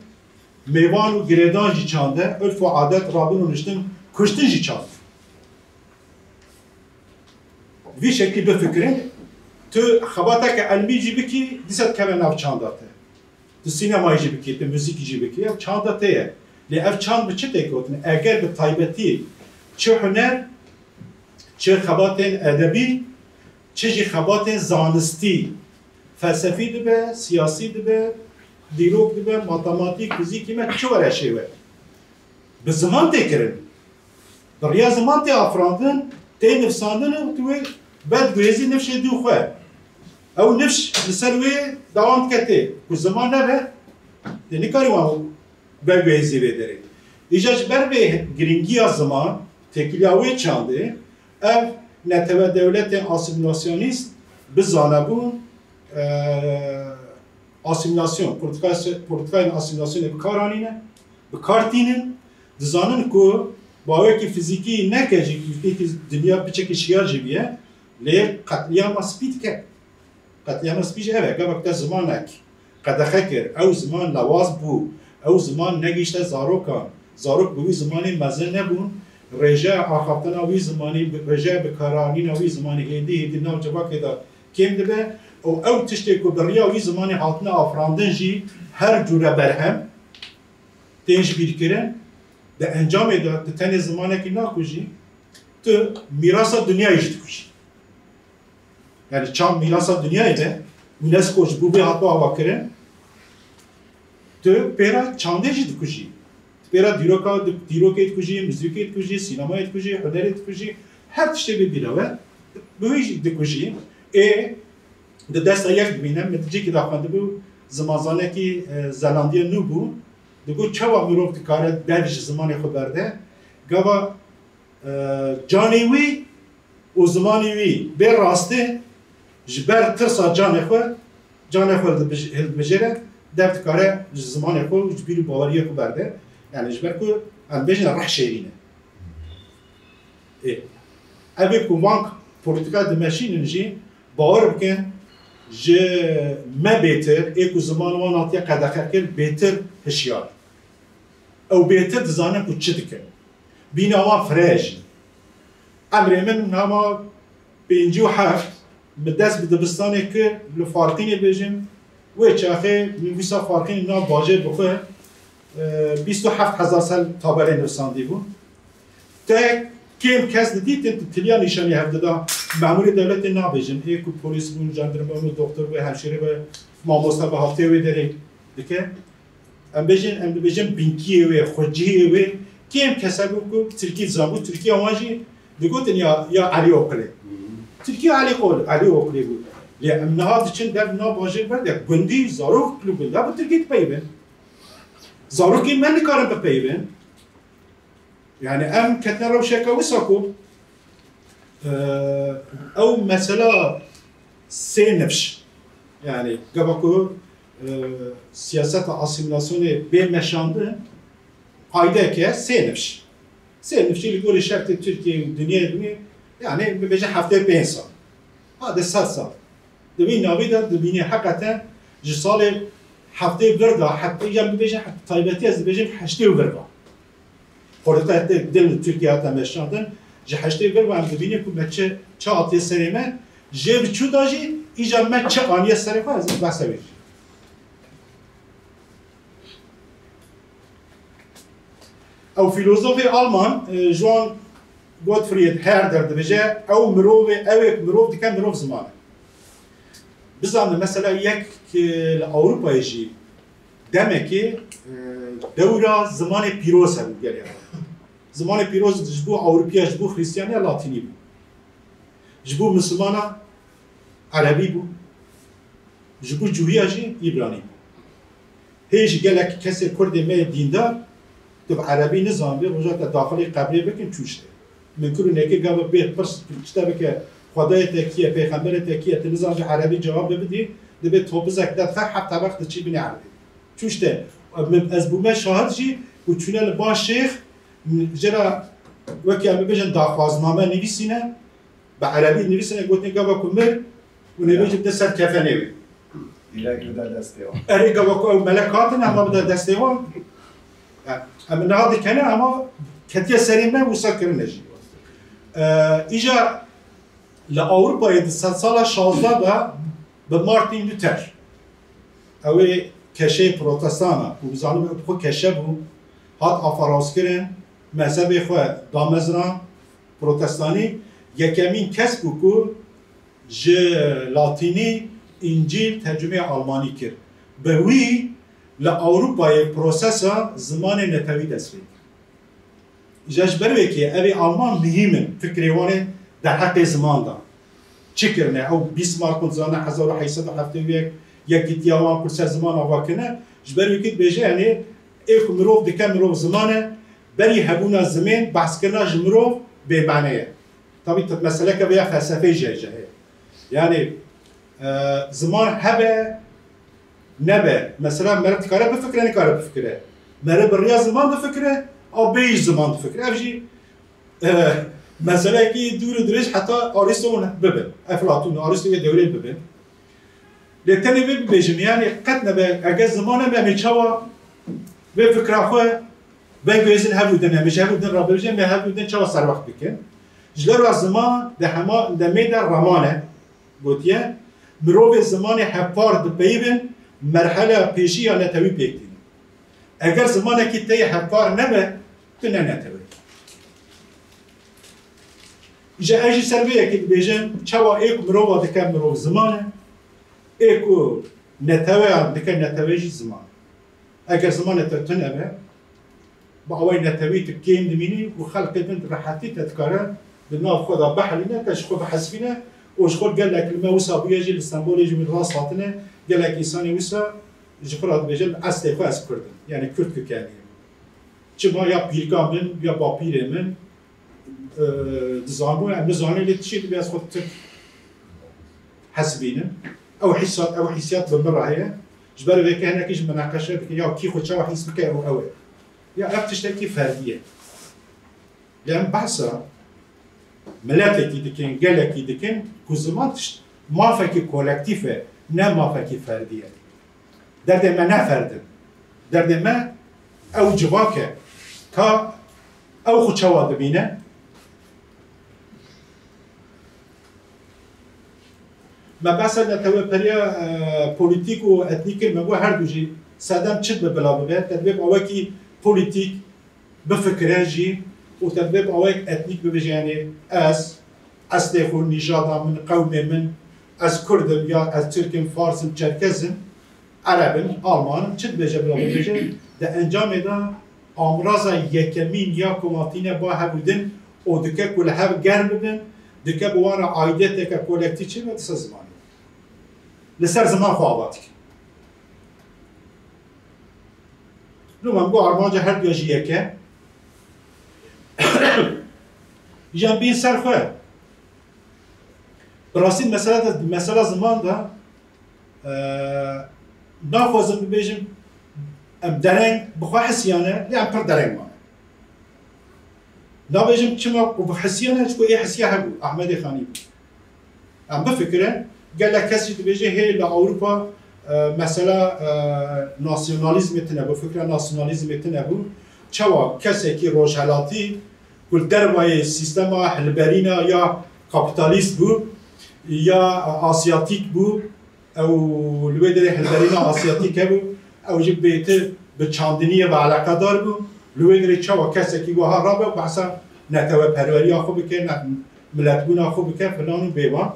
mêvan û girêdan jî çand e, urf û adet, rabûn û niştin, kuştin jî çand e. Vî şeklî bifikirin, tu xebateke elmî jî bikî, dîsa dikeve nav çanda te. Tu sînemayê jî bikî, tu muzîkî jî bikî, ev çanda te ye. Lê ev çand bi çi tê gotin? Eger bi taybetî çi huner, çi xebatên edebî, çi jî xebatên zanistî, felsefî dibe, siyasî dibe, dîrok dibe, matematîk, fizîkî me çi were şêwe. Bi ziman tê kirin. Bi riya ziman tê afirandin, tê nivsandin û tu wê vediguhêzî nifşê dû xwe. Ew nifş li ser wê dewam dike tê. Ku ziman nebe, tê nikarî wan veguhêzî vê derê. Îja ji ber vê girîngiya ziman, têkiliya wê çandê, ev netewe dewletên asîmîlasyonîst bi zanebûn, e, asîmîlasyon, polîtika-, polîtikayên asîmîlasyonê bi kar anîne, bi kar tînin, dizanin ku bawekî fizîkî neke jî, fizîkî dinya piçekî şiyar jî biye, lê qetlîama spî dike. Qetlîama spî jî ev e, gavek te zimanek qedexe kir, ew ziman lawaz bû, ew ziman negihişte zarokan, zarok bi wî zimanê mezin nebûn, rêjeya axaftina wî zimanî, rêjeya bikaranîna wî zimanî hêdî hêdî nav civakê de kêm dibe û ew tiştê ku bi riya wî zimanê hatine afirandin jî her cûre berhem tên jibîrkirin, di encamê de tu tenê zimanekî nakujî, tu mîrasa dinyayê jî dikujî. Yani çand mîrasa dinyayê de UNESCO ji bo vê hatibû avakirin, tu pêra çandê jî dikujî. Tu pêra dîroka, dîrokê dikujî, muzîkê dikujî, sînemayê dikujî, hunerê dikujî, her tiştê bê bîra we, bi wî jî dikujî. Ê, di desta yek dimîne, min di cihekî de xwendibû, zimanzanekî, e, Zelandiyê nû bû. Digot, çawa mirov dikare dev ji zimanê xwe berde? Gava, e, canê wî û zimanê wî bê rastê ji ber tirsa canê xwe, canê xwe hildibij-, hildibijêre, dev dikare ji zimanê xwe û ji bîr û baweriyê xwe berde. Yani ji ber ku em bêjin rih şêrîn e. Ê, ev ê ku van polîtika dimeşînin jî, bawer bikin, ji me bêtir, ê ku ziman wan hatiye qedexe kir, bêtir hişyar. Ew bêtir dizanin ku çi dikin. Bîna wan fireh e jî. Emrê min nama pêncî û heft, min dest bi dibistanê kir, li Farqînê bêjim, wê çaxê min wisa Farqînê nav bajêr bi xwe, e, bîst û heft hezar ser tabelê nivsandî bû. Te kêm kes didîtin, tu tiliya nîşanî hev dida. Memûrê dewletê nabêjin, ê ku polîs bûn, jandarma bûn, doktor bû, hemşîre bû, mamoste bû, hatiye wê derê dike. Em bêjin, em dibêjin binkiyê wê, xwecihiyê wê, kêm kese bû ku tirkî dizanbû, tirkiya wan jî digotin ya, ya Elî Oqilê. Tirkiya Elî Qol-, Elî Oqilê bû. Lê em niha diçin dev nav bajêr berde, gundî zarok li gunda bi tirkî dipeyivin. Zarokên me nikarin bipeyivin. Yani em ketine rewşeke wisa ku, e, ew mesela sê nifş, yani gava ku, e, siyaseta asîmîlasyonê bê meşandin, qaydeyeke sê nifş. Sê nifşî li gorî şertê Tirkiye û dinyayê dinê, yani bibêje heftê pênc sal. Hadi sed sal. Di vî navî de dibînî heqeten ji salê heftê vir de, heta îcar bibêjin, taybetî ez dibêjim heştê vir ve. Xorîqetê din li Tirkiye hate meşandin, ji heştê vir ve em dibînî ku me çi, çi hatiye serê me, jê bi çû da jî îcar me çi aniye serê xwe, ez behsa wê dikêm. Ew fîlozofê Alman, e, Johann Gottfried Herder dibêje, ew mirovê, ew ê mirov dike mirov ziman e. Bizane mesela yek, e, li Ewropayê jî demekê, e, dewra zimanê pîroz hebû gelê. Zimanê pîroz ji bo Ewropiya, ji bo Xrîstiyaniya latînî bû. Ji bo misilmana Erebî bû. Ji bo Cûhiya jî Îbranî bû. Hê jî gelek kesê Kurdê me yê dîndar, tu bi Erebî nizanibê, roja te daxilî qebrê bikin çû işte. Min kir û nekir gava bê pirs, işte bike, Xwedayê te kî ye, Pêxemberê te kî ye, tu nizanibê Erebî cewabê bidî, Dibê topizek derdixe, heft tebeq diçî binê erdê. Çû işte, min, ez bûme şahid jî, ku çûne li ba şêx, jê re wekî em bibêjin daxwazname nivîsîne, bi erebî nivîsîne, gotinê gava ku mir, û nêvê jî bide ser kefenê wê. Dîrek bide destê wan. Erê, gava ku ew melek hatin, hema bide destê wan. Ya, em niha dikene, ama ketiye serê me, wisa kirine jî. E, îja li Ewropayê di sedsala şazdeh de bi Martin Luther, ew ê keşeyê protestan e, ku bizanî bi xwe keşe bû, hat afarozkirin, mezhebê xwe damezrand, protestanî, yekemîn kes bû ku ji latînî Încîl tercumeya almanî kir. Bi wî li Ewropayê prosesa zimanê netewî dest pê kir. Îja ji ber wê kê evê Alman muhîm in, fikrê wan ê derheqê ziman de. Çi kirine? Ew Bismarck, hûn dizanin, hezar û heyt sed û heftê û yek, yekîtiya wan ku ser ziman ava kirine, ji ber wê kê dibêje, yanî, ê ku mirov dike mirov ziman e, berî hebûna zimên, behskirina ji mirov bêmane ye. Tabî, t-, meseleke vê ya felsefeyê jî heye. Yanî, e, ziman hebe, nebe. Mesela, meriv dikare bifikire, nikare bifikire. Meriv bi riya ziman difikire, a bêyî ziman difikire. Ev jî, e, meseleyekî dûr û dirêj heta Aristo hûn bibin. Eflatûn, Aristo yê dewrê bibin. Lê tenê vê bibêjim, yanî qet nebe, eger ziman nebe, em ê çawa vê fikra xwe veguhêzin hev û din, em ê ji hev û din re bibêjin, em ê hev û din çawa serwext bikin? Ji lewra ziman di hema demê de raman e, gotiye, mirovê zimanê hevpar dipeyivin, merheleya pêşî ya netewî pêk tînin. Eger zimanekî te yê hevpar nebe, tu ne netewekî. Îja ez jî ser vê yekê dibêjim, çawa ê ku mirova dike mirov ziman e, ê ku neteweyan dike netewe jî ziman e. Eger zimanê te tune be, bi awayî netewî tu kêm dimînî û xelkê din rehetî te dikare di nav xwe de bihelîne, te ji xwe bihesibîne û ji xwe gelek li me wisa bûye jî li Stenbolê jî min rast hatine, gelek însanê wisa ji xwe re dibêje, li eslê xwe ez Kurd im. Yanî Kurd kökenliyim. Çima ya pîrika min, ya bapîrê min, e, dizanibû, em nizanin lê tiştê dibê ez xwe Tirk hesibînim. Ew hîsat, ew hîsiyat bi min re heye. Ji ber vê ke hinekî ji mineqeşe dikin, ya kî xwe çawa hîs bike, ew ew e. Ya ev tiştekî ferdî ye. Lê em behsa miletekî dikin, gelekî dikin, ku ziman tişt, mafekî kolektîf e, ne mafekî ferdî ye. Derdê me ne ferd in. Derdê me ew civak e. Ka ew xwe çawa dibîne? Me behsa neteweperiya, e, polîtîk û etnîk kir, me got her du jî sedem çi dibe bila bibe, te divê bi awekî polîtîk bifikire jî û te divê bi awek etnîk bibêje, yanî ez, eslê xwe, nîjada min, qewmê min, ez Kurd im ya ez Tirk im, Fars im, Çerkez im, Ereb im, Alman im, çi dibêje bila bibêje, di encamê de amraza yekemîn ya ku ma tîne ba hev û din û dike ku li hev germ bibin, dike bi wan re aidiyeteke kolektîf çêbe, di ser zimanê. Li ser ziman xwe ava dike. Loma min got armanca her duya jî yek e. Jan bîn ser xwe. Bi rastî mesela de, mesela ziman de, e, naxwazim bibêjim, em dereng bi xwe hisiyane, lê em pir dereng mane. Nabêjim çima ku bi hisiya ne, çiku ê hisiya hebû, Ahmedê Xanî bû. Em bifikirin, gelek kes jî dibêje hê li Ewropa, e, mesela, e, nasyonalîzmê tune bû, fikra nasyonalîzmê tune bû. Çawa kesekî rojhelatî ku li dervayê sîstema hilberîna ya kapîtalîst bû, ya asiyatîk bû, ew li wê derê hilberîna asiyatîk hebû, ew jî bêtir bi çandiniyê ve eleqedar bû. Li wê derê çawa kesekî wiha rabe û behsa neteweperweriya xwe bike, ne-, miletbûna xwe bike filan û bêvan.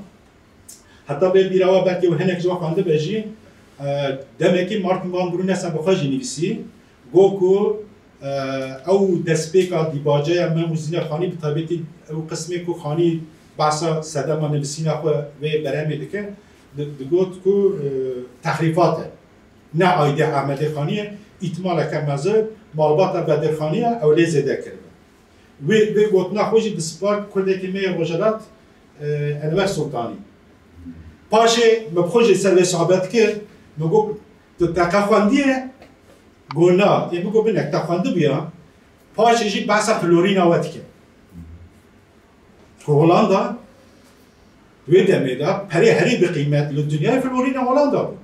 Heta bê bîra we belkî we hinek ji we xwendibe jî, e, demekî Martin van Brunessen bi xwe jî nivîsî, got ku, e, ew destpêka dîbaceya Mem û Zîne Xanî, bi taybetî ew qismê ku Xanî behsa sedema nivîsîna xwe vê berhemê dike, di-, digot ku, e, tehrîfat e. Ne aîdî Ehmedê Xanî ye, îhtimaleke mezin malbata Bedirxanî ye, ew lê zêde kiribe. Wê, wê gotina xwe jî dispar kurdekî me yê Rojhilat, e, Enwer Sultanî. Paşê min bi xwe jî ser vê sohbet kir, min got, "Tu te qe xwendiye?" Got, "Na." Ê min got, "Binek te xwendibûya." Paşê jî behsa Florîna we dike. Ku Holanda, wê demê de perê herî bi qîmet li dinyayê Florîna Holanda bû.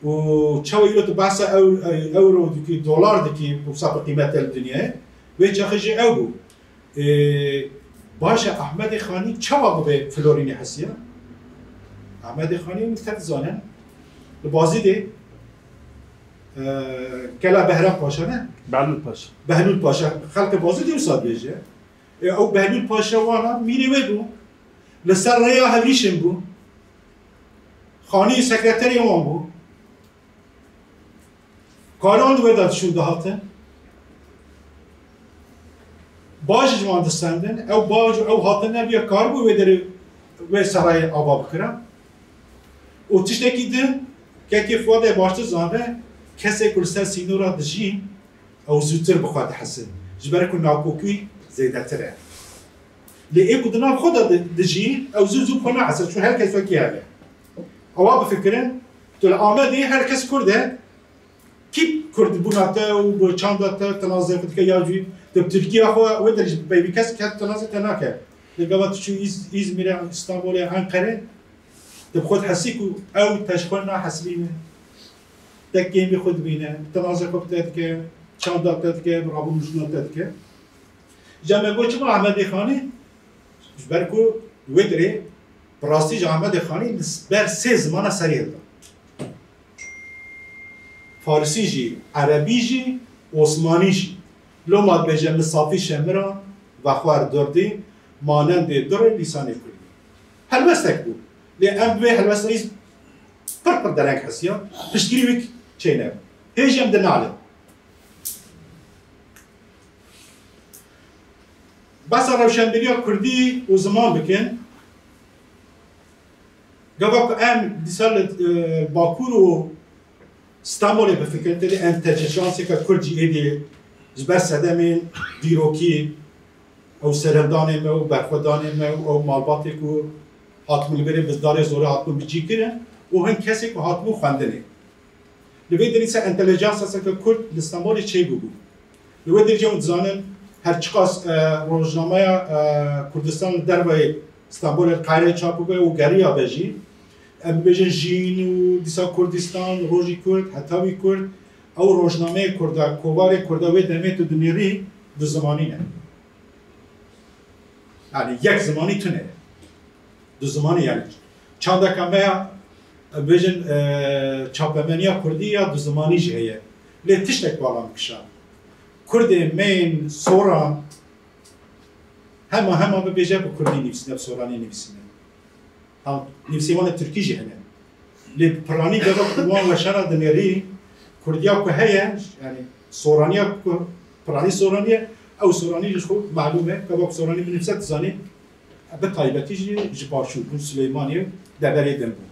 Û çawa îro tu behsa ew-, ew-, euro dikî, dolar dikî, wisa bi qîmet e li dinyayê, wê çaxê jî ew bû. Ê, baş e, Ahmedê Xanî çawa bi vê Florînê hesiya? Ahmedê Xanî min tev zanin. Li Bazîdê, e, Kela Behram Paşa ne? Behlûl Paşa. Behlûl Paşa. Xelkê Bazîdê wisa dibêje. Ê, ew Behlûl Paşa wana mîrê wê bû. Li ser rêya Hevîşên bû. Xanî sekreterê wan bû. Karan li wê de diçûn dihatin. Baj ji wan distendin. Ew baj û ew hatin nebiya karibû wê derê wê serayê ava bikira. Û tiştekî din, kekê Fuadê baştir zane, kesê ku li ser sînora dijî, ew zûtir bi xwe dihese. Ji ber ku nakokî zêdetir e. Lê ê ku di nav xwe de di-, dijî, ew zû zû bi xwe nahese, çû her kes wekî hev e. Ewa bifikirin, tu li Amedê her kes Kurd e, kî Kurdbûna te û bi çanda te tinazê xwe dike ya jî tu bi Tirkiya xwe wê derê jî peyvî kes ket tinazê te nake. Lê gava tu çû Îz-, Îzmîrê, Stenbolê, Enqerê, tu bi xwe dihesî ku ew te ji xwe nahesibîne. Te kêmî xwe dibîne, tinazê xwe bi te dike, çanda te dike, bi rabûn jina te dike. Ca me got çima Ehmedê Xanî? Ji ber ku wê dirê bi rastî ji Ehmedê Xanî li ber sê zimana serî hilda. Farisî jî, erebî jî, osmanî jî. Loma dibêje min safî şemiran, vexwar durdî, manendê durê lîsanê kurdî. Helwestek bû. Lê em bi vê helwesteyî pir pir dereng hesiya, piştgirî wî çênebû. Hê jî em dinalin. Behsa rewşenbîriya kurdî û ziman bikin. Gava ku em dîsa li, e, Bakur û Stenbolê bifikirin, tevî em teçeçansêka kurd jî êdî ji ber sedemên dîrokî, ew serhildanê me û berxwedanê me û ew malbatê ku hatibûn li vêrê bi darê zorê hatibûn bicîkirin û hin kesê ku hatibûn xwendinê. Li vê derê se entelejansaseke kurd li Stenbolê çêbûbû. Li wê derê em dizanin her çiqas, e, rojnameya, e, Kurdistan li derveyê Stenbolê li Qahireyê çap bûbe û geriyabe jî, em bibêjin Jîn û dîsa Kurdistan, Rojî Kurd, Hetawî Kurd, ew rojnameyê Kurda, kovarê Kurda wê demê tu dinêrî du zimanî ne. Yani yek zimanî tune ye. Du zimanî yani. Çandeka me ya, bêjin, e, çapemeniya kurdî ya du zimanî jî heye. Lê tiştek bala min kişand. Kurdê me yên soran hema hema bibêje bi kurdî nivîsîne, bi soranî nivîsîne. Ha, nivîsê wan li tirkî jî hene. Lê piranî gava ku wan weşana dinêrî, kurdiya ku heye, yani soraniya ku piranî soranî ye, ew soranî ji xwe malûm e, gava ku soranî binivîse dizanî, bi taybetî jî ji Başûr, Silêmaniyê, deverê din bû.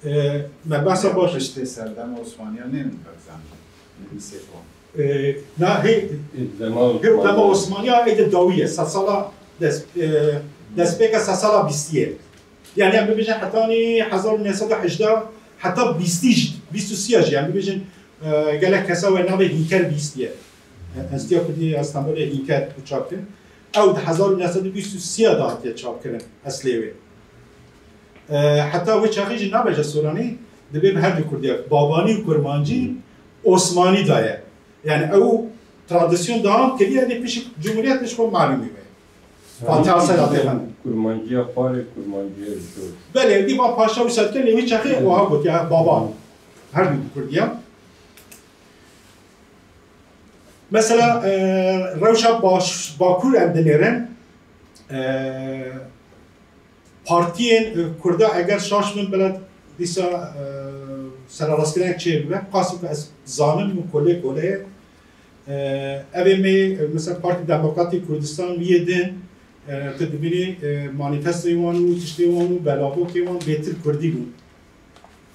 E, me behsa baş. Piştê serdema Osmaniya nêne berzen nivîsê xwe. E, na hê, Dema hê dema Osmaniya. Osmaniya ê de dawî ye. Sedsala dest, e, destpêka sedsala bîstî ye. Yani em bibêjin hetanî hezar û neh sed û hejdeh heta bîstî jî, bîst û sî jî, em bibêjin, e, gelek kesa we navê Hînker bîstiye. E, Enstîtuya Kurdî ya Stenbolê Hînker çap kir. Ew di hezar û neh sed û bîst û sî de hatiye çapkirin eslê wê. E, heta wê çaxê jî nabêje soranî, dibê bi her du kurdiya, babanî û kurmancî, osmanî daye. Yani ew tradisyon dewam kiriye, lê pişik cumhuriyet ji xwe malûmî wê. Fatiha Selahattin Efendi. Kurmanciya xwarê, kurmanciya jor. Belê, dî va paşa wisa dike, lê wî çaxê wiha got, ya baba. Her du kurdiya. Mesela, e, rewşa baş, Bakur em dinêrin, e, partiyên, e, Kurda eger şaş bin, bila dîsa, e, serarastkirin çê bibe, qasî ku ez zanim û kolê kolê ye. E, ev ê me, e, mesela Partî Demokratîk Kurdistan wî yê din, e, tu dibînî, e, manîfestoyê wan û tiştê wan û belavokê wan bêtir kurdî bûn.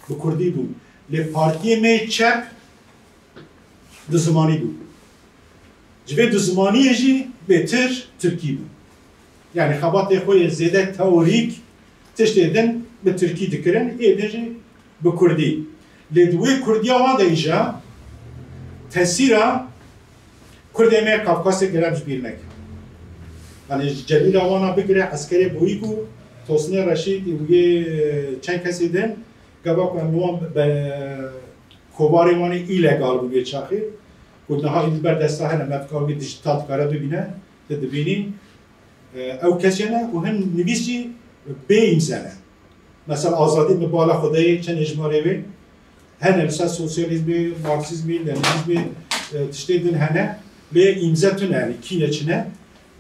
Bi kurdî bûn. Lê partiyê me çep du zimanî bû. Ji vê du zimaniyê jî bêtir tirkî bû. Yani xebatê xwe yê zêde teorîk tiştê din bi tirkî dikirin, ê din jî bi kurdî. Lê di wê kurdiya wan de îja tesîra kurdê me Kafkasê gerek ji bîr nekin. Yani ji Celîla Wana bigire, Eskerê Boyîk û Tosinê Reşîd û yê çend kesê din, gava ku em li wan be-, kovarê wan ê îlegal bû vê çaxê, ku niha êdî ber desta hene, me dikare wî dijîtal dikare bibîne, tu dibînî. E, ew kesê ne û hin nivîs jî bê îmze ne. Mesela Azadî bi bala xwe de yê, çend ê jimarê wê hene li ser sosyalîzmê, marksîzmê, lenînîzmê, e, tiştê din hene, lê îmze tune, yani kî ne çi ne.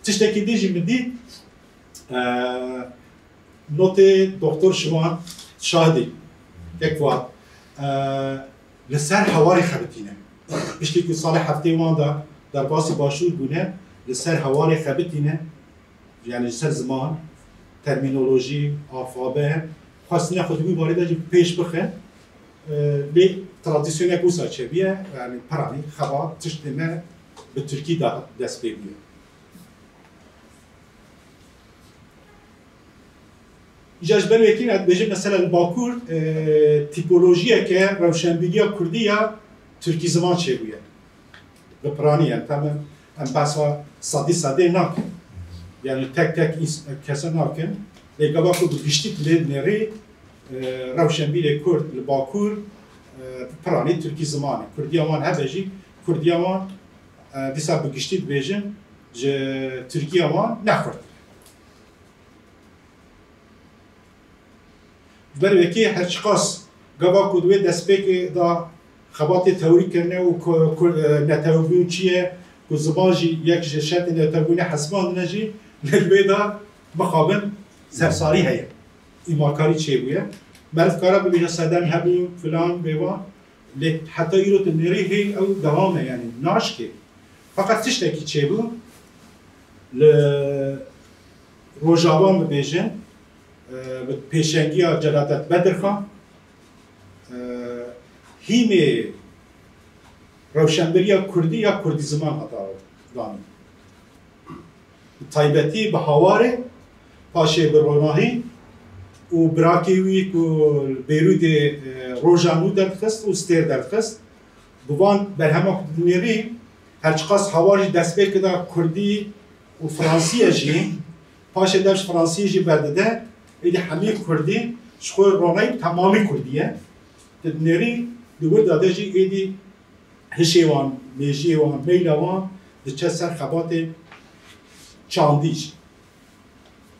Tiştekî din jî min dît, e, notê Doktor Şivan Şahidî, kek Fuat, e, li ser hewarê xebitîne. Piştî ku salê heftê wan de derbasî başûr bûne, li ser hewarê xebitîne, yani li ser ziman, termînolojî, alfabe, xwestine xwe di wî barê de jî pêş bixin. E, lê tradisyonek wisa çêbûye, yani piranî xebat tiştê me bi tirkî de dest pê bûye. Îja ji ber wekî ez dibêjim, mesela li Bakur, e, tîpolojiyeke rewşenbîriya kurdî ya tirkîziman çêbûye. Bi piranî, yani, tam em, em behsa sedî sedê nakin. Yani tek tek ins-, kese nakin. Lê gava ku bi giştî lê nêrî, e, rewşenbîrê kurd li Bakur, e, bi piranî tirkîziman e. Kurdiya wan hebe jî, kurdiya wan, e, dîsa bi giştî dibêjin, ji tirkiya wan ne xurt. Ji ber wekî her çiqas gava ku di wê destpêkê de xebatê teorîk kirine û ku, ku, e, netewebûn çi ye, ku ziman jî yek ji şertên netewebûnê hesibandine jî, lê li wê de mixabin sersarî heye. Îmarkarî çêbûye. Meriv kare bibêje sedem hebû, filan, bêvan. Lê heta îro tu nêrî hê ew dewam e, yani naşkê. Feqet tiştekî çêbû, li Rojava bibêjin, e, bi pêşengiya Celadet Bedirxan, e, hîmê rewşenberiya kurdî ya kurdî ziman hata danîn. Bi taybetî bi Hawarê, paşê bi Ronahî û birakê wî ku li Bêrûdê, e, Roja Nû derdixist û Stêr derdixist, bi van berhema ku dinêrî, her çiqas Hawar jî destpêk da kurdî û fransî ye jî, paşê dev ji fransî jî berdide, êdî hemî kurdî ji xwe Ronahî bi temamî kurdî ye. Tu dinêrî di wir de de jî êdî hişê wan, mêjiyê wan, meyla wan diçe ser xebatê çandî jî.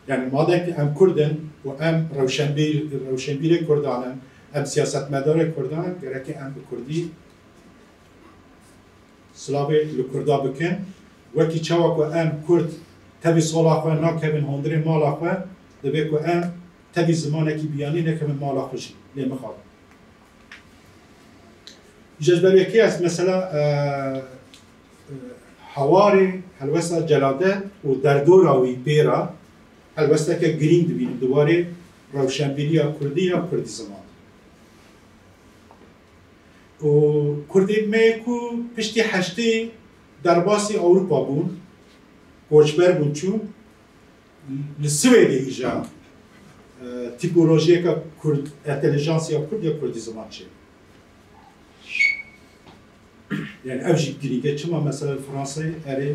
Yani madem ki em Kurd in û em rewşenbîr, rewşenbîrê Kurdan in, em siyasetmedarê Kurdan in, gerek em bi Kurdî silavê li Kurda bikin. Wekî çawa ku em Kurd tevî sola xwe nakevin hundirê mala xwe, divê ku em tevî zimanekî biyanî nekevin mala xwe jî. Lê mixabin. Ji ber wekî ez mesela, e, e, Hawarê, helwesta Celadet û derdora wî pê re helwesteke girîng dibînim di warê rewşenbîriya kurdî ya kurdî ziman. Û kurdê me ku piştî heştê derbasî Ewropa bûn, koçber bûn çûn, li Swêdê îja, e, tîpolojiyeke kurd, entelijansiya kurd ya kurdî ziman çê. Yani ev jî girîng e. Çima mesela li Fransayê erê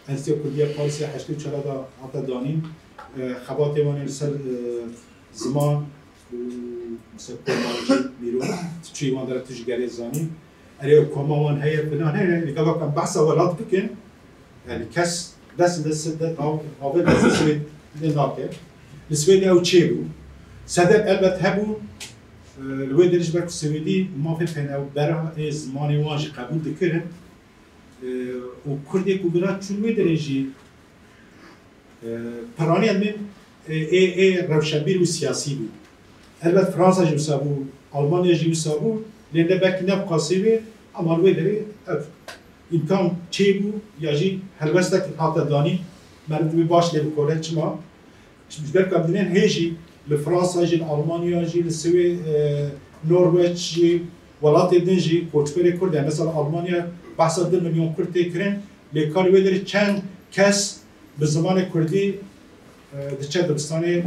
Enstîtuya Kurdiya Parîsê heştê û çar da hate danîn, e, xebatê wan ê li ser, e, ziman û mesela komarcî, mîro, tu çûyî wan dere tu ji gelê zanî. Erê koma wan heye, filan heye, lê gava em behsa welat bikin, yani kes dest li Swêd, av-, avê dest li Swêd lê nake. Li Swêdê ew çêbû. Sedem elbet hebû, e, li wê derê ji ber ku Swêdî mafê pênewbera ê zimanê wan jî qebûl dikirin, e, û Kurdê ku bira çûn wê derê jî, e, piranî em ê, ê, ê rewşenbîr û siyasî bû. Elbet Fransa jî wisa bû, Almanya jî wisa bû, lê ne belkî ne bi qasî wê, ama li wê derê ev îmkan çêbû ya jî helwestek hate danî, meriv dibê baş lê bikole. Çima? Ji ber ku em dinên hê jî li Fransa jî, li Almanya jî, li Swê-, e, Norweç jî, welatê din jî koçberê Kurd, yani mesela Almanya behsa du milyon Kurd tê kirin, lê kar wê derê çend kes bi zimanê Kurdî Diçe dibistanê, e,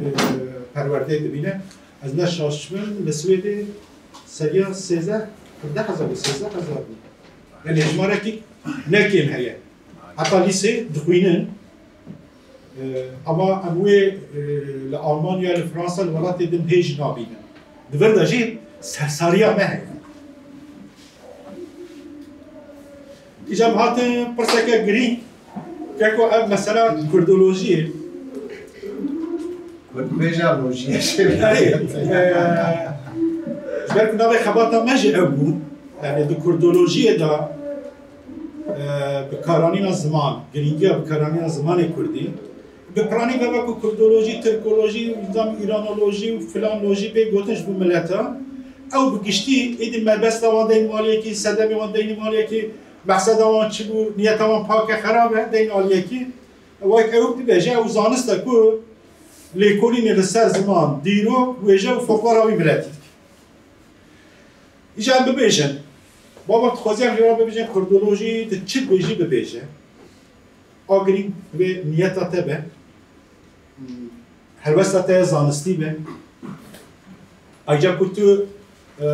perwerdeyê dibîne. Ez ne şaş bim, li Swêdê seriya sêzdeh, hevdeh hezar bû, sêzdeh hezar bû. Yanî hejmarekî ne kêm heye. Heta lîsê dixwînin. E, ama em wê, e, li Almanya, li Fransa, li welatê din hê jî nabînin. Di vir de jî sersariya me heye. Îcar hatin pirseke girîng, keko ev mesela kurdolojiyê. Kurdbêja lojiyê. Erê, e, ji ber ku navê xebata me jî ew bû, yani di kurdolojiyê de, e, bikaranîna ziman, girîngiya bikaranîna zimanê kurdî, bi piranî ve wekî kurdolojî, tirkolojî, nizam îranolojî û filanolojî bê gotin ji bo mileta. Ew bi giştî êdî mebesta wan deynin aliyekî, sedemê wan deynin aliyekî, mexseda wan çi bû, niyeta wan pak e, xerab e, deynin aliyekî. Wek ew bibêje, ew zanist e ku lêkolînê li ser ziman, dîrok, wêje û folklora wî miletî dike. Îcar em bibêjin, baba dixwaze em jê re bibêjin kurdolojî, tu çi dibêjî bibêje. A girîng divê niyeta te be, helwesta te ya zanistî be. Ayrıca ku tu, e,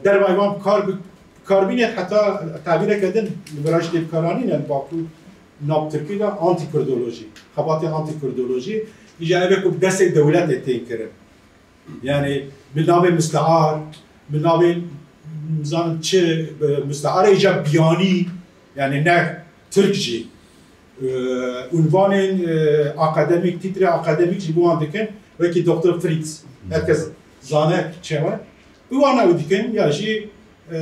dervayê wan bi kar bi-, bi kar bînî, heta tabîreke din li vira jî tê bikaranîn, yani bakur nav tirkî de antikurdolojî, xebatê antikurdolojî, îcar ev ê ku bi destê dewletê tên kirin. Yani bi navê mistear, bi navê, nizanim çi, bi mistearê îcar biyanî, yani ne tirk jî. E, unvanên, e, akademîk, tîtrê akademîk jî bi wan dikin. Wekî Doktor Fritz, herkes zane çewe. Bi wan ew dikin, ya jî, e,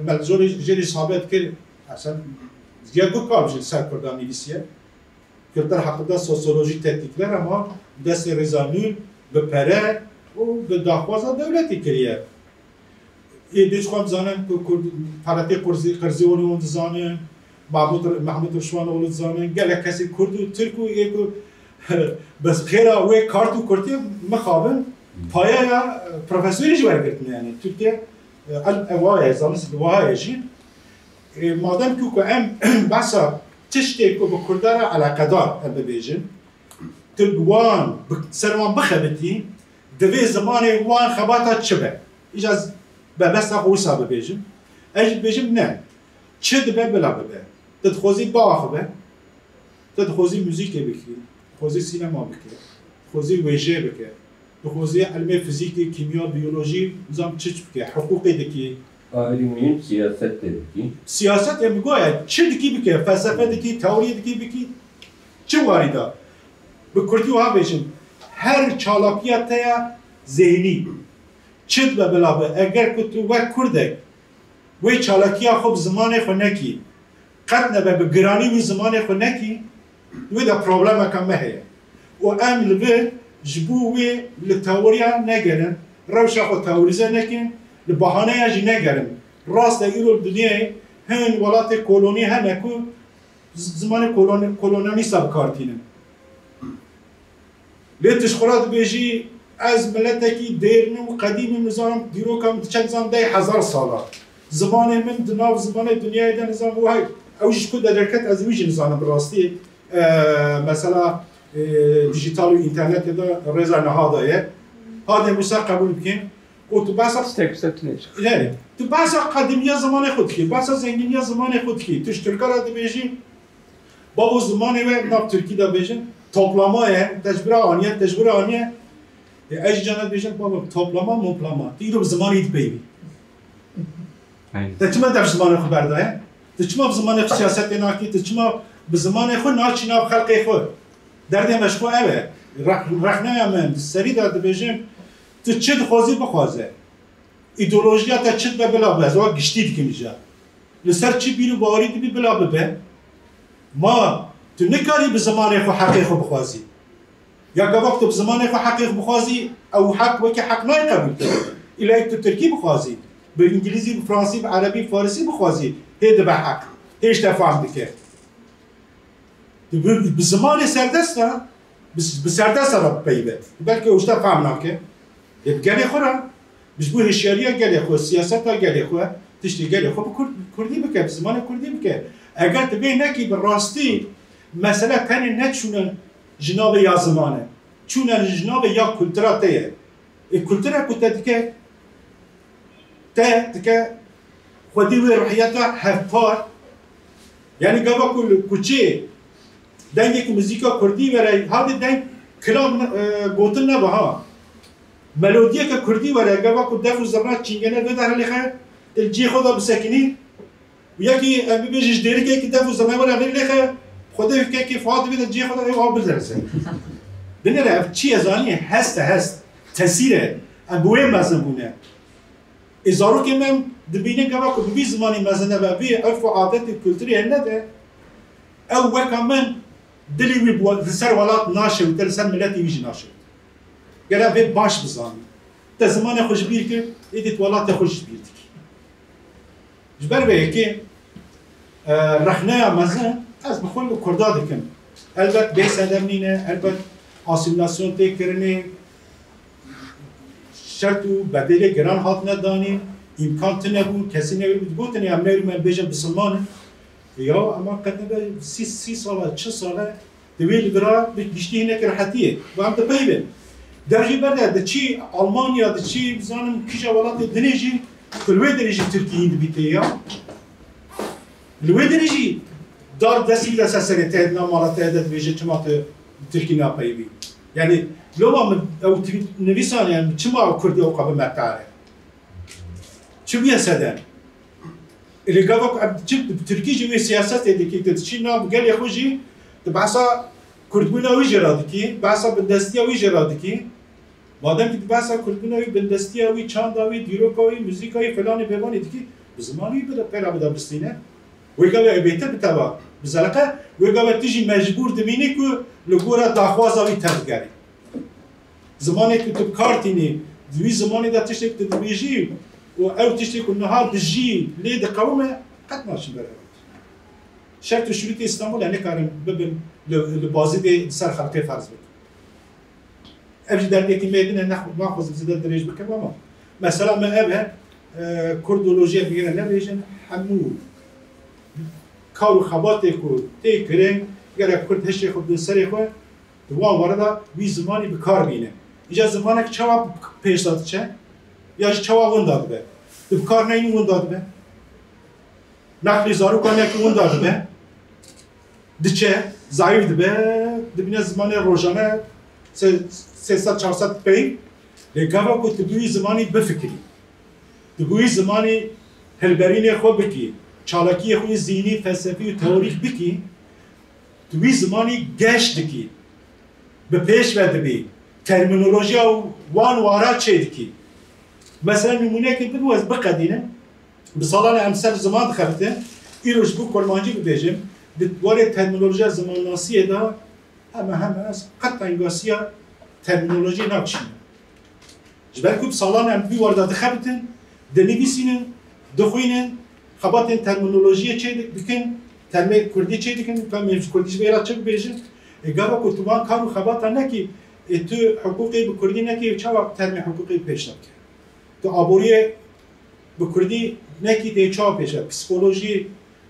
me li jorê jê re îsabet kir, Hesen Ziya Gurkal jî li ser Kurdan nivîsiye. Kültür hakkında sosyolojik tetkikler ama destê Rêza Nûr bi pere û bi daxwaza dewletê kiriye. Ê dê ji xwe dizanin ku Kurd, Feretê Qurzî, Qirzî wan wan dizanin, Mahmud, Mahmud Rişwanoğlu dizanin, gelek kesê Kurd û Tirk û ê ku bi xêra wê kart û kurtiyê mixabin, payeya, e, profesorî jî wergirtine, yani Tirkiye, e, el, e, wa ye, zanist li wa ye jî. E, madem ku, ku em behsa tiştê ku bi Kurda re eleqedar em bibêjin, tu bi wan, bi, ser wan bixebitî, divê zimanê wan xebata çi be? Îca ez mebesta xwe wisa bibêjim. Ez jî dibêjim ne. Çi dibe bila bibe. Tu dixwazî biaxive. Tu dixwazî muzîkê bikî. Dixwazî sînema bike. Dixwazî wêjê bike. Dixwazî ilmê fizîkê, kîmya, biyolojî, nizam çi çi bike. Hiqûqê dikî. A, êdî muhîm siyaset tê bikî. Siyaset ê bi goya çi dikî bike. Felsefe dikî, teoriyê dikî bikî. Çi warî da? Bi kurtî wiha bêjim, her çalakiya te ya zêhnî, çi dibe bila be, eger ku tu wek kurdek wê çalakiya xwe bi zimanê xwe nekî, qet nebe bi giranî wî zimanê xwe nekî, wê de problemeka me heye. Û em li vir ji bo wê li teoriya negerin, rewşa xwe teorîze nekin, li bahaneya jî negerin. Rast e, îro li dinyayê hin welatê kolonî hene ku z-, zimanê kolon-, kolonyalîsta bi kar tînin. Lê tu ji xwe re dibêjî, ez miletekî dêrîn û qedîm im, nizanim dîroka min diçe, nizanim dey hezar sala. Zimanê min di nav zimanê dinyayê de, nizanim wahî, ew jî ji ku de derket, ez wî jî nizanim bi rastî. E, mesela, e, dijîtal û înternetê de rêza niha de ye. Hadê wisa qebûl bikin. Û tu behsa Stek, stek tune. Yani, tu behsa qedîmiya zimanê xwe dikî, behsa zengîniya zimanê xwe dikî. Tu ji Tirka re dibêjî, bavo zimanê we nav Tirkî de bêjin, toplama ye, te ji bira aniye, te ji bira aniye. E, ez jî cana dibêjim, bavo, toplama, moplama. Tu îro bi zimanê dipeyivî. Aynen. Te çima dev zimanê xwe berdaye? Tu çima bi zimanê xwe siyasetê nakî? Tu çima bi zimanê xwe naçî nav xelkê xwe? Derdê me ji xwe ev e. Rex-, rexneya me, serî de dibêjim, tu çi dixwazî bixwaze. Îdeolojiya te çi dibe bila be, ez wa giştî dikim îca. Li ser çi bîr û bawerî dibî bila bibe. Ma tu nikarî bi zimanê xwe heqê xwe bixwazî. Ya gava ku tu bi zimanê xwe heqê xwe bixwazî, ew heq wekî heq nayê qebûl kirin. Îlayî tu tirkî bixwazî, bi îngilîzî, bi fransî, bi erebî, farisî bixwazî, hê dibe heq, hê ji te fehm dike. Tu bi, bi zimanê serdest re, bi, bi serdest re bipeyive. Belkî ew ji te fehm nake. Lê bi gelê xwe re, ji bo hişyariya gelê xwe, siyaseta gelê xwe, tiştê gelê xwe bi kurd-, kurdî bike, bi zimanê kurdî bike. Eger tu vê nekî, bi rastî mesele tenê neçûne ji navê ya ziman e. Çûne ji navê ya kultura te ye. Ê kultura ku te dike, te dike xwedî wê ruhiyeta hevpar. Yanî gava ku li kuçê dengê ku muzîka kurdî were, hadê deng kilam ne-, e, gotin nebe ha. Melodiyeke kurdî were, gava ku def û zirna çingene vê derhelê xe, li cihê xwe de bisekinî. Û yekî, em bibêjin, ji dêrikekî def û zirna were vê lêxe, xwedê hikekî Fuat divê de cihê xwe de ew av biderse. Binêre ev çi ye zanî? Hest e, hest. Tesîr e. Em bi wê mezin bûne. Ê zarokên me em dibînin gava ku bi vî zimanî mezin nebe, vî erf û adetê kulturê hene de, ew weka min dilê wî bi we-, li ser welat naşewite, li ser miletê wî jî naşewite. Gere vê baş bizanî. Te zimanê xwe ji bîr kir, êdî tu welatê xwe jî ji bîr dikî. Ji ber vê yekê, e, rexneya mezin ez bi xwe li Kurda dikim. Elbet bê sedem nîne, elbet asîmîlasyon tê kirinê, şert û bedelê giran hatine danîn, îmkan tune bûn, kesî newêribû, digotin, ya em newêrî me bêjin bisilman in. Ya, ema qet nebe sî, sî sal e, çil sal e, di wê li vira bi giştî hinekî rehetiyê. Bi em dipeyvin. Dev jî berde, diçî Almanya, diçî, bizanim, kîja welatê dinê jî, tu li wê derê jî tirkî hîn dibî tê ya. Li wê derê jî dar destî de ser serê te, di nav mala te de dibêje, çima tu tirkî napeyivî? Yanî, loma min ew tirkî nivîsan, yanî, çima ew kurdî ew qe bi me tare? Çi bûye seden? Lê gava ku em çi bi tirkî jî wê siyasetê dikî, tu diçî nav gelê xwe jî, tu behsa kurdbûna wî jê re dikî, behsa bindestiya wî jê re dikî. Madem ku tu behsa kurdbûna wî, bindestiya wî, çanda wî, dîroka wî, muzîka wî, filanê bevanê dikî, bi zimanî wî bide, pêra bide bistîne. Wê gava ew bêtir bi te ve bizeleqe, wê gava tu jî mecbûr dimînî ku li gora daxwaza wî tevgerî. Zimanê ku tu bi kar tînî, di wî zimanê de tiştê ku tu dibêjî û ew tiştê ku niha dijî lê diqewime, qet naçin ber ew. Şert û şurûtê Îstanbul e, nikarin bibin li, li bazî dê di ser xelkê ferz bikin. Ev jî derdekî me din e, nex-, naxwazim zêde dirêj bikim ama mesela me ev e, e, kurdolojiye bigire nebêjin, hemû kar û xebatê ku tê kirin, gerek kurd hişê xwe bidin serê xwe, di wan were de wî zimanî bi kar bîne. Îca zimanek çawa pêş de diçe? Ya jî çawa winda dibe? Tu bi kar neyînî winda dibe. Neqlî zarokan yekî winda dibe. Diçe, zayîf dibe, dibîne zimanê rojane sê-, sê sed çar sed pey. Lê gava ku tu bi wî zimanî bifikirî, tu bi wî zimanî hilberînê xwe bikî, çalakiyê xwe yê zînî, felsefî û teorîk bikî, tu wî zimanî geş dikî, bi pêş ve dibî, termînolojiya wan wara çêdikî. Mesela, nimûneyekê bidin, ez biqedînim. Bi salan e em ser ziman dixebitin. Îro ji bo kurmancî bibêjim, di warê termînolojiya zimannasiyê de heme heme ez qet tengasiya termînolojiyê nakişînim. Ji ber ku bi salan e em bi were de dixebitin, dinivîsînin, dixwînin, xebatên termînolojiyê çê di-, dikin, termê kurdî çê dikin, ka em ji kurdî ji vê re çi bibêjin? Ê, gava ku tu van kar û xebata nekî, ê, tu hiqûqê bi kurdî nekî, çawa termê hiqûqê pêş de bike? Tu aboriyê bi kurdî nekî, tê çawa pêş e? Psîkolojî,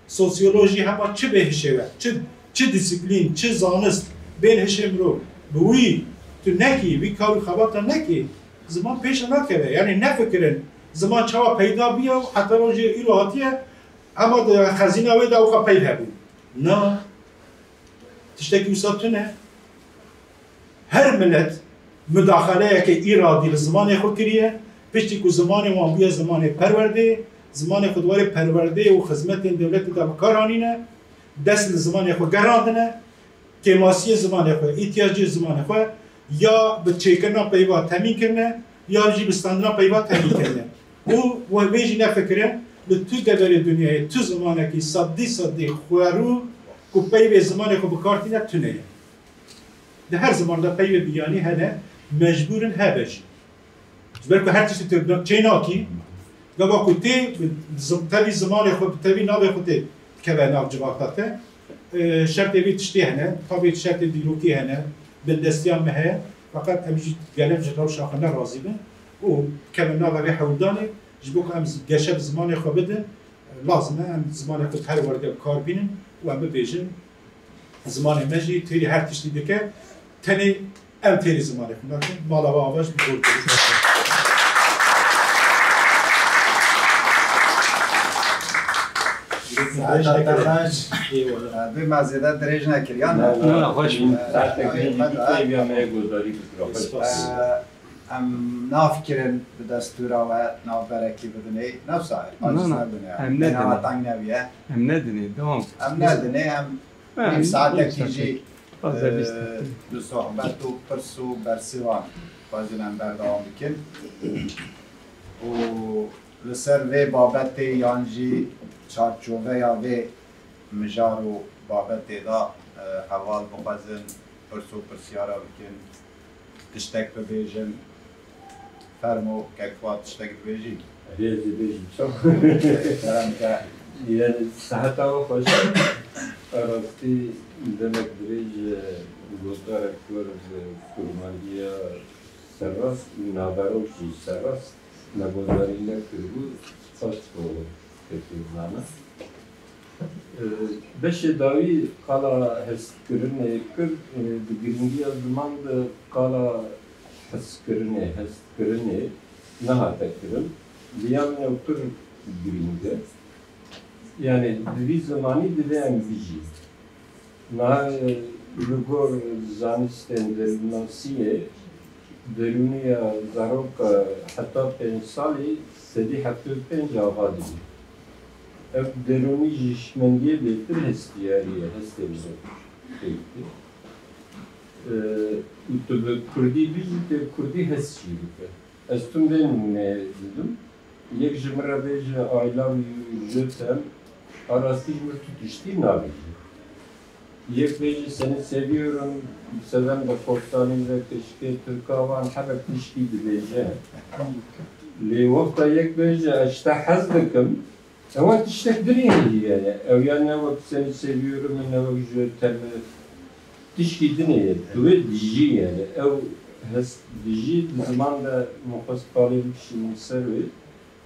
sosyolojî, hema çi bê hişê we, çi, çi disiplîn, çi zanist bên hişê mirov, bi wî tu nekî, wî kar û xebata nekî, ziman pêş nakeve. Yanî nefikirin, ziman çawa peyda bûye û heta rojê îro hatiye, hema di xezîna wê de ewqa peyv hebû. Na. Tiştekî wisa tune. Her milet mudaxaleyeke îradî li zimanê xwe kiriye, piştî ku zimanê wan bûye zimanê perwerdê, zimanê xwe di warê perwerdê û xizmetên dewletê de bi kar anîne, dest li zimanê xwe gerandine, kêmasiyê zimanê xwe, îhtiyacê zimanê xwe ya bi çêkirina peyva temîn kirine, ya jî bi standina peyva temîn kirine. Û we vê jî nefikire, li tu deverê dinyayê tu zimanekî sedî sedî xwerû ku peyvê zimanê xwe bi kar tîne tune ye. Di her ziman de peyvê biyanî hene, mecbûr in hebe jî. Ji ber ku her tiştî tu çê nakî, gava ku tê bi zim-, tevî zimanê xwe, bi tevî navê xwe tê dikeve nav civaka te, e, şertê vê tiştê hene, tavê şertê dîrokî hene, bindestiya me heye, feqet em jî gelek ji rewşa xwe ne razî bin û kevin nava vê hewldanê, ji bo ku em z-, geşe bi zimanê xwe bidin, lazim e em zimanê xwe her werde bi kar bînin û em bibêjin, zimanê me jî têrî her tiştî dike. Tenê ew têrî zimanê xwe nakin, mala we ava ji bo Saeta te xweş. Eyvallah. Vê me zêde dirêj nekir, ya ne? Na, na, xweş bû. Saetek Ee, din jî peyvîya me yê guhdarî bikira. Xweş. Spas. Ee, em nafikirin bi destûra we navberekî bidinê. Ne wisa, Na, aciz na. nebûne. Em nedinê. Nehatan nebiye. Em nedinê, devam. Em nedinê, em Ha, nîv saetekî nîv jî, saetek. Fazla e, bîst dakika. Bi sohbet û pirs û bersîvan xwezin em berdewam bikin. Û li ser vê babetê yan jî çarçoveya vê mijar û babetê de, e, heval bixwezin pirs û pirsyara bikin, tiştek bibêjin. Fermo, kek Fuat, tiştek dibêjî? Erê, ez ê bêjim, çawa? Kerem ke. Yani, seheta we xweş. A rastî demek dirêj, e, guhdarek kurd, e, kurmanciya serrast, naverok jî serrast, me guhdarî nekiribû, saç dikeve. Peki, zana. Ee, beşê dawî qala hestkirinê kir, ee, di girîngiya ziman de qala hezkirinê, hestkirinê nehate kirin. Bi ya min ew pir girîng e. Yani di vî zimanî divê em bijîn. Niha, e, li gor zanistên derûnnasiyê, derûniya zaroka heta pênc salî sedî heftê û pênc ava dibî. Ev derûnî ji hişmendiyê bêtir hestiyarî ye, hestê mirov pêk tê. E, û tu bi kurdî bijî, tê kurdî hest jî bike. Ez tim vê nimûneyê didim. Yek ji min re bêje, "I love you, je t'aime", a rastî ji min tu tiştî nabêje. Yek bêje, "Seni seviyorum", seven de korktanî ve keşke tirka wan hebek tiştî dibêje. Lê wexta yek bêje, "Ez ji te hez dikim", ewa tiştek dinê heye. Ew ya ne wek "Seni seviyorum", ne wek "Je t'aime". Tişkî dinê ye. Tu wê dijî yani. Ew hest dijî di ziman de min xwest parê bikişînim ser wê.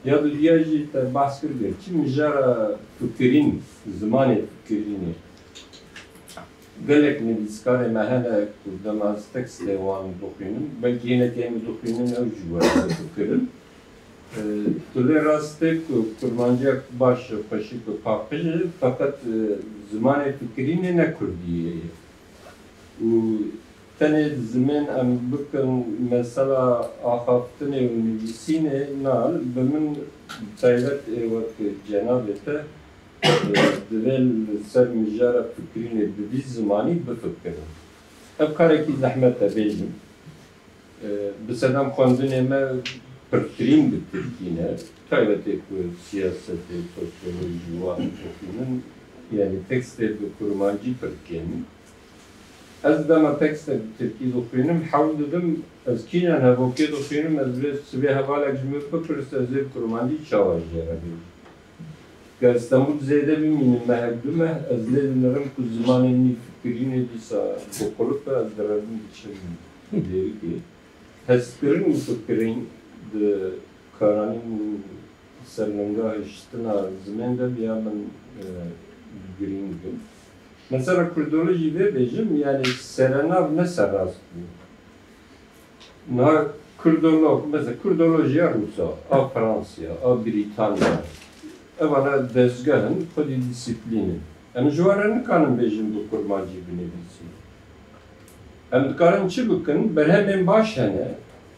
Ya dudiya jî te behs kir gerçî mijara fikirîn, zimanê fikirînê. Gelek nivîskarê me hene ku dema ez tekstê wan dixwînim, belkî hinekî em dixwînin ew jî were bikirin. Ee, tu lê rast e ku kurmanciyek baş e, xweşik e, paqij e, feqet, e, zimanê fikirînê ne kurdî ye. Û tenê zimên em bikin mesela axaftinê û nivîsînê, na, bi min taybet ê wek cenabê te, e, divê li ser mijara fikirînê bi vî zimanî bifikirin. Ev karekî zehmet e bêjim. E, bi sedem xwendinê me pirtirîn bi tirkî ne. Taybetê ku siyasetê, sosyolojî wan dixwînin, yani tekstê bi kurmancî pir kêm in. Ez dema tekstê bi tirkî dixwînim, hewl didim, ez kîjan hevokê dixwînim, ez vê sibê hevalek ji min bipirse, ez ê bi kurmancî çawa ji re bêjim. Ger Stenbul zêde bimînim mehek du meh, ez lê dinirim ku zimanê min fikirînê dîsa bi qulip e, ez direvim diçim dêrikê. Hezkirin û fikirîn di karanîn û serlinga hiştina zimên de bi ya min, e, girîng in. Mesela kurdolojî vê bêjim, yani serenav ne serrast bû. Niha kurdolog, mesela kurdolojiya Rûsa, a Fransiya, a Brîtanya, evana dezgeh in, xwedî dîsîplîn in. Em ji wan re nikarin bêjin bi kurmancî binivîsîn. Em dikarin çi bikin? Berhemên baş hene,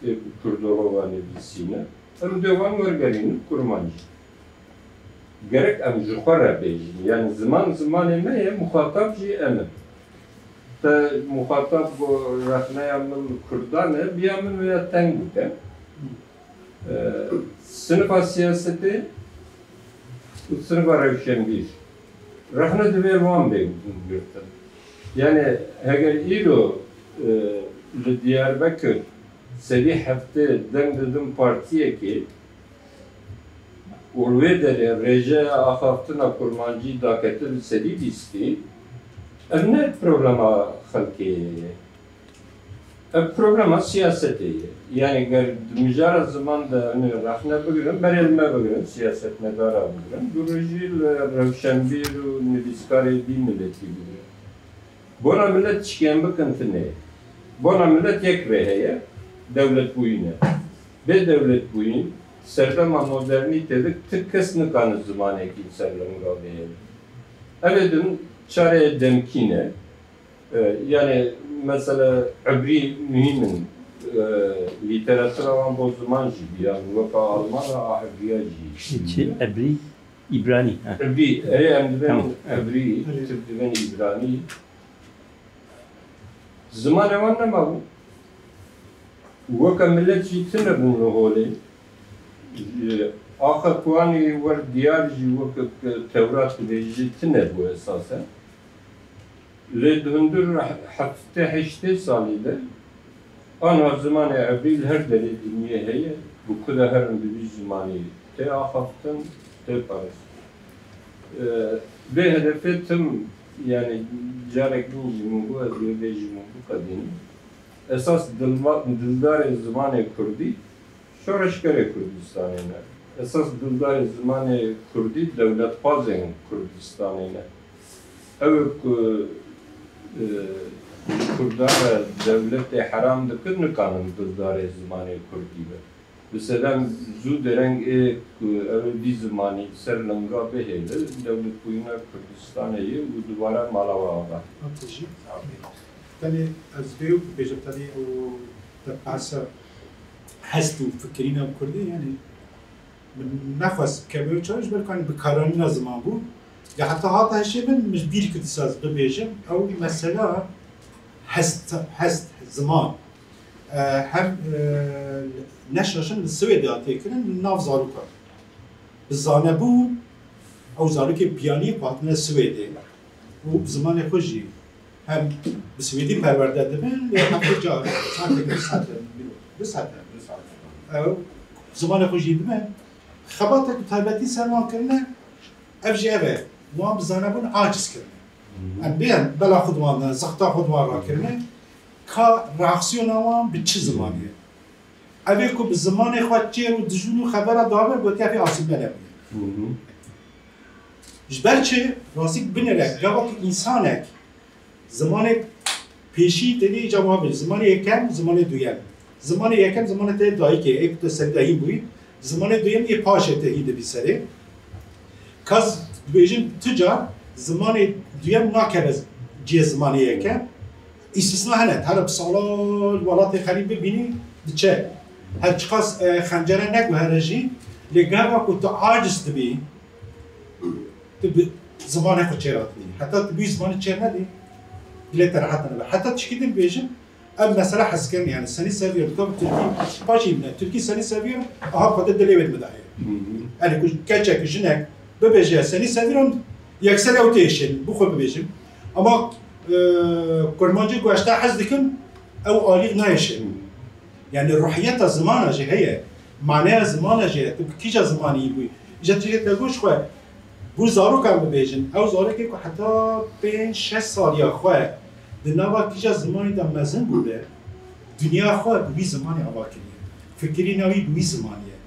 ê kurdologa nivîsîne. Em dê wan wergerînin kurmancî. Gerek em ji xwe re bêjin. Yani ziman zimanê me ye, muxatab jî em in. Te muxatab got, rexneya min kurdan e, biya min wê ya teng bike. Ee, sinifa siyasetê û sinifa rewşenbîr. Rexne divê li wan bê girtin. Yani heger îro, e, li Diyarbekir serî heftê deng didin partiyekê, û li wê derê rêjeya axaftina kurmancî dakete bi serî bîstî, ev ne problema xelkê ye. Ev problema siyasetê ye. Yani ger di mijara ziman de em ê rexne bigirin, berê li me bigirin, siyasetmedara bigirin, dû rojî li rewşenbîr û nivîskarê vî miletî bigirin. Bona milet tişkên bikin tune ye. Bona millet yek rê heye, dewletbûyîn e. Bê dewletbûyîn, serdema modernîtê de ti kes nikanin zimanekî ser linga bihêlin. Ev ê din çareyê demkî ne. E, yani mesela ebrî muhîm in. E, lîteratûra wan bo ziman jî biyan, weka alman a ebriya jî. Çi? Ebrî? Îbranî, ha. Ebrî, erê em dibên Tamam, evet. ebrî, Erê. Tirk dibên îbranî. Zimanê wan nema bû. Weke millet jî tune bûn li holê. Axa ku anî wer diyar jî weke Tewrat dibêjî tune bû esasen. Lê di hundir heftê heştê salî de anha zimanê ebrî li her derê dinyê heye, bi ku de herin bi vî zimanî tê axaftin, tê parastin. Ee, vê hedefê tim, yani carek din jî min got, ez wê bêjî min biqedînim. Esas dilva-, dildarê zimanê kurdî şoreşgerê Kurdistanê ne. Esas dildarê zimanê kurdî dewletxwazên Kurdistanê ne. Ew ê ku, e, ji Kurdan re dewletê heram dikir, nikanin dildarê zimanê kurdî be. Bi sedem zû dereng ê ku ew ê vî zimanî li ser linga bihêle, dewletbûyîna Kurdistanê ye û dubare mala we ava. Hate jî. Tenê ez vê bibêjim, tenê ew te behsa hest û fikirîna bi kurdî, yani min nexwest kevê çawiş, belkî hani bikaranîna ziman bû. Ya heta hata hişê min, min ji bîr kir dîsa ez bibêjim, ew mesela hest, hest, ziman. E, hem, e, neşaşin li Swêdê hatiye kirin, li nav zarokan. Bi zanebûn, ew zarokê biyanî ku hatine Swêdê û bi zimanê xwe jî hem bi swêdî perwerde dibin, lê hemû car, saetek, du saete, du saete, ew zimanê xwe jî dibin. Xebatek bi taybetî ser wan kirine, ev jî ev e. Wan bi zanebûn aciz kirine. Em bêyên bela xwe di wan de, zexta xwe di wan rakirine, ka reaksiyona wan bi çi zimanî ye? Ev ê ku bi zimanê xwe çêr û dijûn û xebera diabe, gotiye vê asîmele bûye. Hı hı. Ji ber çi? Rastî binêre, gava ku însanek zimanê pêşî têdî îca wiha bê, zimanê yekem, zimanê duyem. Zimanê yekem zimanê te dayikê, ê ku te serî de hîn bûyî, zimanê duyem ê paşê te hîn dibî serê. Ka ez dibêjim tu car zimanê duyem nakeve cihê zimanê yekem. Îstisna hene, here bi salan welatê xerîb bibînî diçe. Her çiqas, e, xencere neguhere jî, lê gava ku tu aciz dibî, tu bi zimanê xwe çêr hatibî. Heta tu bi wî zimanê çêr nebî, dilê te rehet nebe. Heta tişkî din bêjim, ev mesela hezkirin, yani seni seviyorum, tabi Türkî, paşî ne, Türkî seni seviyorum, aha xwe de dilê wê dimidahê. Hı hı. Yani ku keçek, jinek bibêje seni seviyorum, yekser ew têşin, bi xwe bibêjim. Ama, e, kurmancî ku ez te hez dikim, ew alî nayêşin. Hı. Yani ruhiyeta zimana jî heye, maneya zimana jî heye, tu bi kîja zimanî bûyî. Îja tiştê te got ji xwe, bû zarokan bibêjin, ew zarokê ku heta pênc şeş saliya xwe di nava kîja zimanî de mezin bûbe, dinya xwe bi wî zimanî ava kiriye. Fikirîna wî bi wî zimanî ye.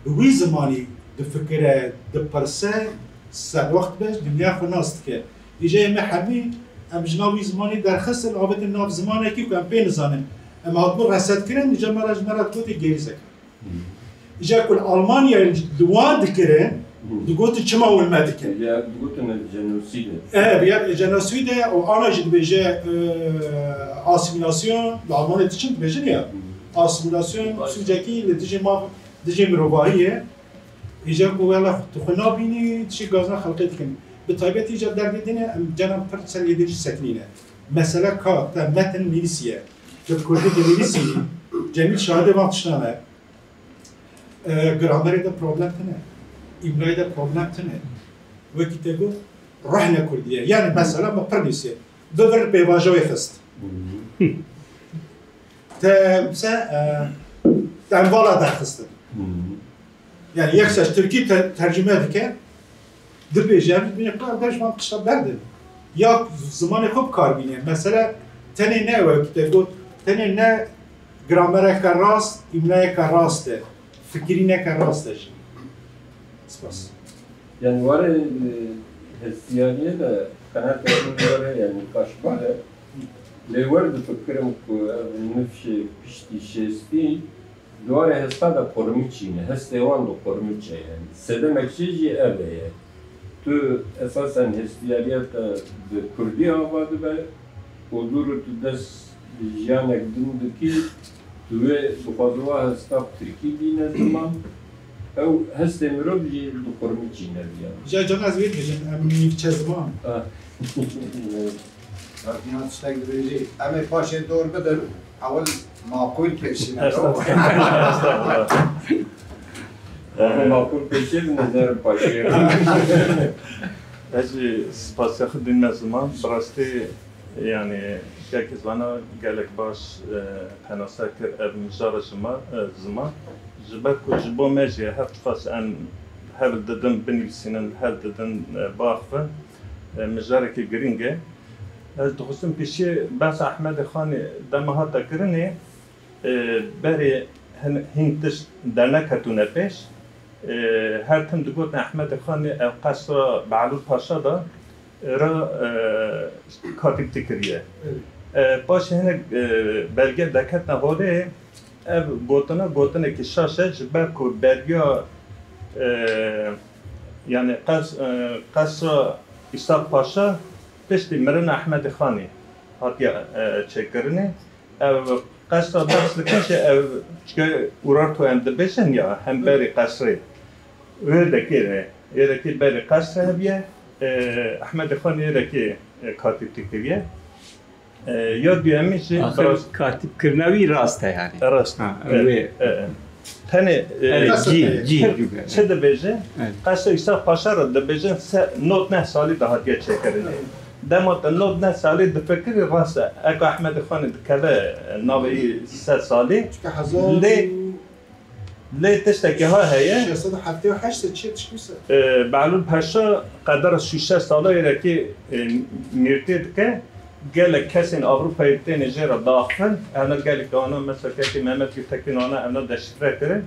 Bi wî zimanî difikire, dipirse, serwext be, dinya xwe nas dike. Îja em ê hemî em ji nav wî zimanî derxistin, avêtin nav zimanekî ku em pê nizanin. Em hatibûn resetkirin, îja me re ji me re digotê gêrîzek. Îja ku li Almanyayê li wan dikirin, digotin çima hûn me dikin? Ya digotin jenosîd e. E, ya jenosîd e, û ana jî dibêje, e, asîmîlasyon, li Almanyayê diçin dibêjin ya. Asîmîlasyon sûcekî li dijî ma, dijî mirovahiyê. Îja ku wela tu xwe nabînî, tu jî gazna xelkê dikin. Bi taybetî îja derdê din e, em canan pir ser êdî jî sekinîne. Mesela ka te metin nivîsiye, tu bi kurdî dinivîsî, Cemîl şahidê van tiştan e. E, gramerê de problem tune, îmlayê de problem tune. Wekî te got, rehne kurdî ye. Yani mesela me pir nivîsiye. Bibir pêvajoyê xist. Te, se, e, te envala derxistin. Yani yek ser Tirkî te-, tercüme dike, dibêje, em dibêjin, kardeş, van tişta berdin. Ya zimanê xwe bi kar bîne. Mesela tenê ne ew, te got, tenê ne gramereke rast, îmlayeke rast e, fikirîneke rast e jî. Spas. Yani warê, e, hestiyariye de qenaetê min were, yani kaşbar e. Lê wer difikirim ku ev nifşê piştî şêstî di warê hesta de qurmiçî ne. Hestê wan di qurmiç e yani. Sedemek çê jî ev e ye. Tu esasen hestiyariya te bi kurdî ava dibe û dûr û tu dest bi jiyanek din dikî, tu wê dixwaze wa hesta bi tirkî bîne ziman. Ew hestê mirov jî di qurmiçî ne yani. Jî can ez wê dibêjim, em nîvçe ziman. Ah. Bak, niha tiştek dibêjî. Em ê paşê dor bidin. Ewil maqûl pêşîne. Estağfurullah. Estağfurullah. Em ê maqûl pêşê bidin, ez herim paşê. Ez jî spasiya xwe dînme ziman. Bi rastî, yani, kekê zana gelek baş, e, penase kir ev mijara ji me, e, ziman. Ji ber ku ji bo me jî her çiqas em hev didin binivîsînin, hev didin, e, biaxivin, e, mijarekî girîng e. Ez dixwazim pêşiyê behsa Ehmedê Xanê dema hate kirinê, e, berê hin-, hîn tişt derneketûne pêş. E, her tim digotin Ehmedê Xanê ev qesra Behlûl Paşa da ra, e, katîbtî kiriye. Evet. E, paşê hinek, e, belge deketine holê, ev gotina gotinekî şaş e, ji ber ku bergiya, e, yani qes-, e, qesra Îshak Paşa piştî mirina Ehmedê Xanê hatiye, e, çêkirinê. Ev qesra behs dikin jî ev çike Urartu em dibêjin ya hemberî qesrê. Wê dekê re, êrekê berî qesrê hebiye, e, Ehmedê Xanê êrekê, e, katîbtî kiriye. E, ya duyemîn jî Axir biraz katîbkirina wî rast e yani. Rast. Ha, E, wê. e, e. Tenê, e, Erê, Qesr cî, heye. cî, Çi, cî. çi dibêje? Evet. Qesr Îshak Paşa re dibêjin se-, nod neh salî de hatiye çêkirinê. Evet. Dema te nod neh salî difikirî rast e. Eko Ehmedê Xanê dikeve navê wî sed salî. Çike hezar Lê, û lê tiştekî ha heye. şeş sed û heftê û heşt çi tişkî se? E, Behlûl Paşa qedera sî û şeş sala êrekî, e, mîrtê dike. Gelek kesên Ewropayê têne jê re diaxivin. Evna gelek ana, mesela kekê Mehmet Gültekin ana evna deşifre kirin.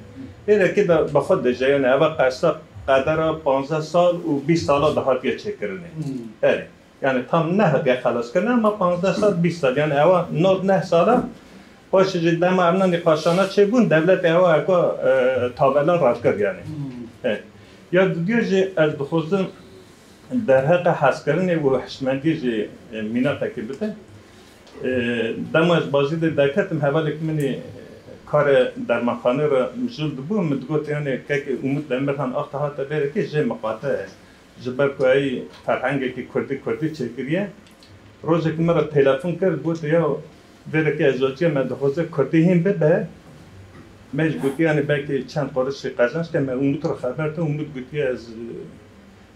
Êrekê de bi xwe dije, yani eva qesra qedera panzdeh sal û bîst sala de hatiye çêkirinê. Hmm. Erê. Yani tam nehatiye xelaskirin ama panzdeh sal, bîst sal. Yani eva nod neh sala paşê jî dema evna nîqaşana çêbûn, dewletê ewa eko, e, tabela rakir yani. Hmm. Evet. Ya didiyo jî ez dixwazim derheqê hezkirinê û hişmendiyê jî, e, mînakekê bide. E, dema ez Bazîdê derketim, hevalek min ê karê dermanxanê re mijûl dibû, min digot, yani, kekê Umut Demirhan axta hate vêrekê jê miqate ye. Ji ber ku ey ferhengekî kurdî, kurdî çêkiriye. Rojekî min re telefon kir, got, ya, vêrekê ez ociye me dixwaze kurdî hîn bibe. Me jî gotiye, yani, belkî çend qurişî qezenc ke me Umut re xeber de, Umut gotiye, ez,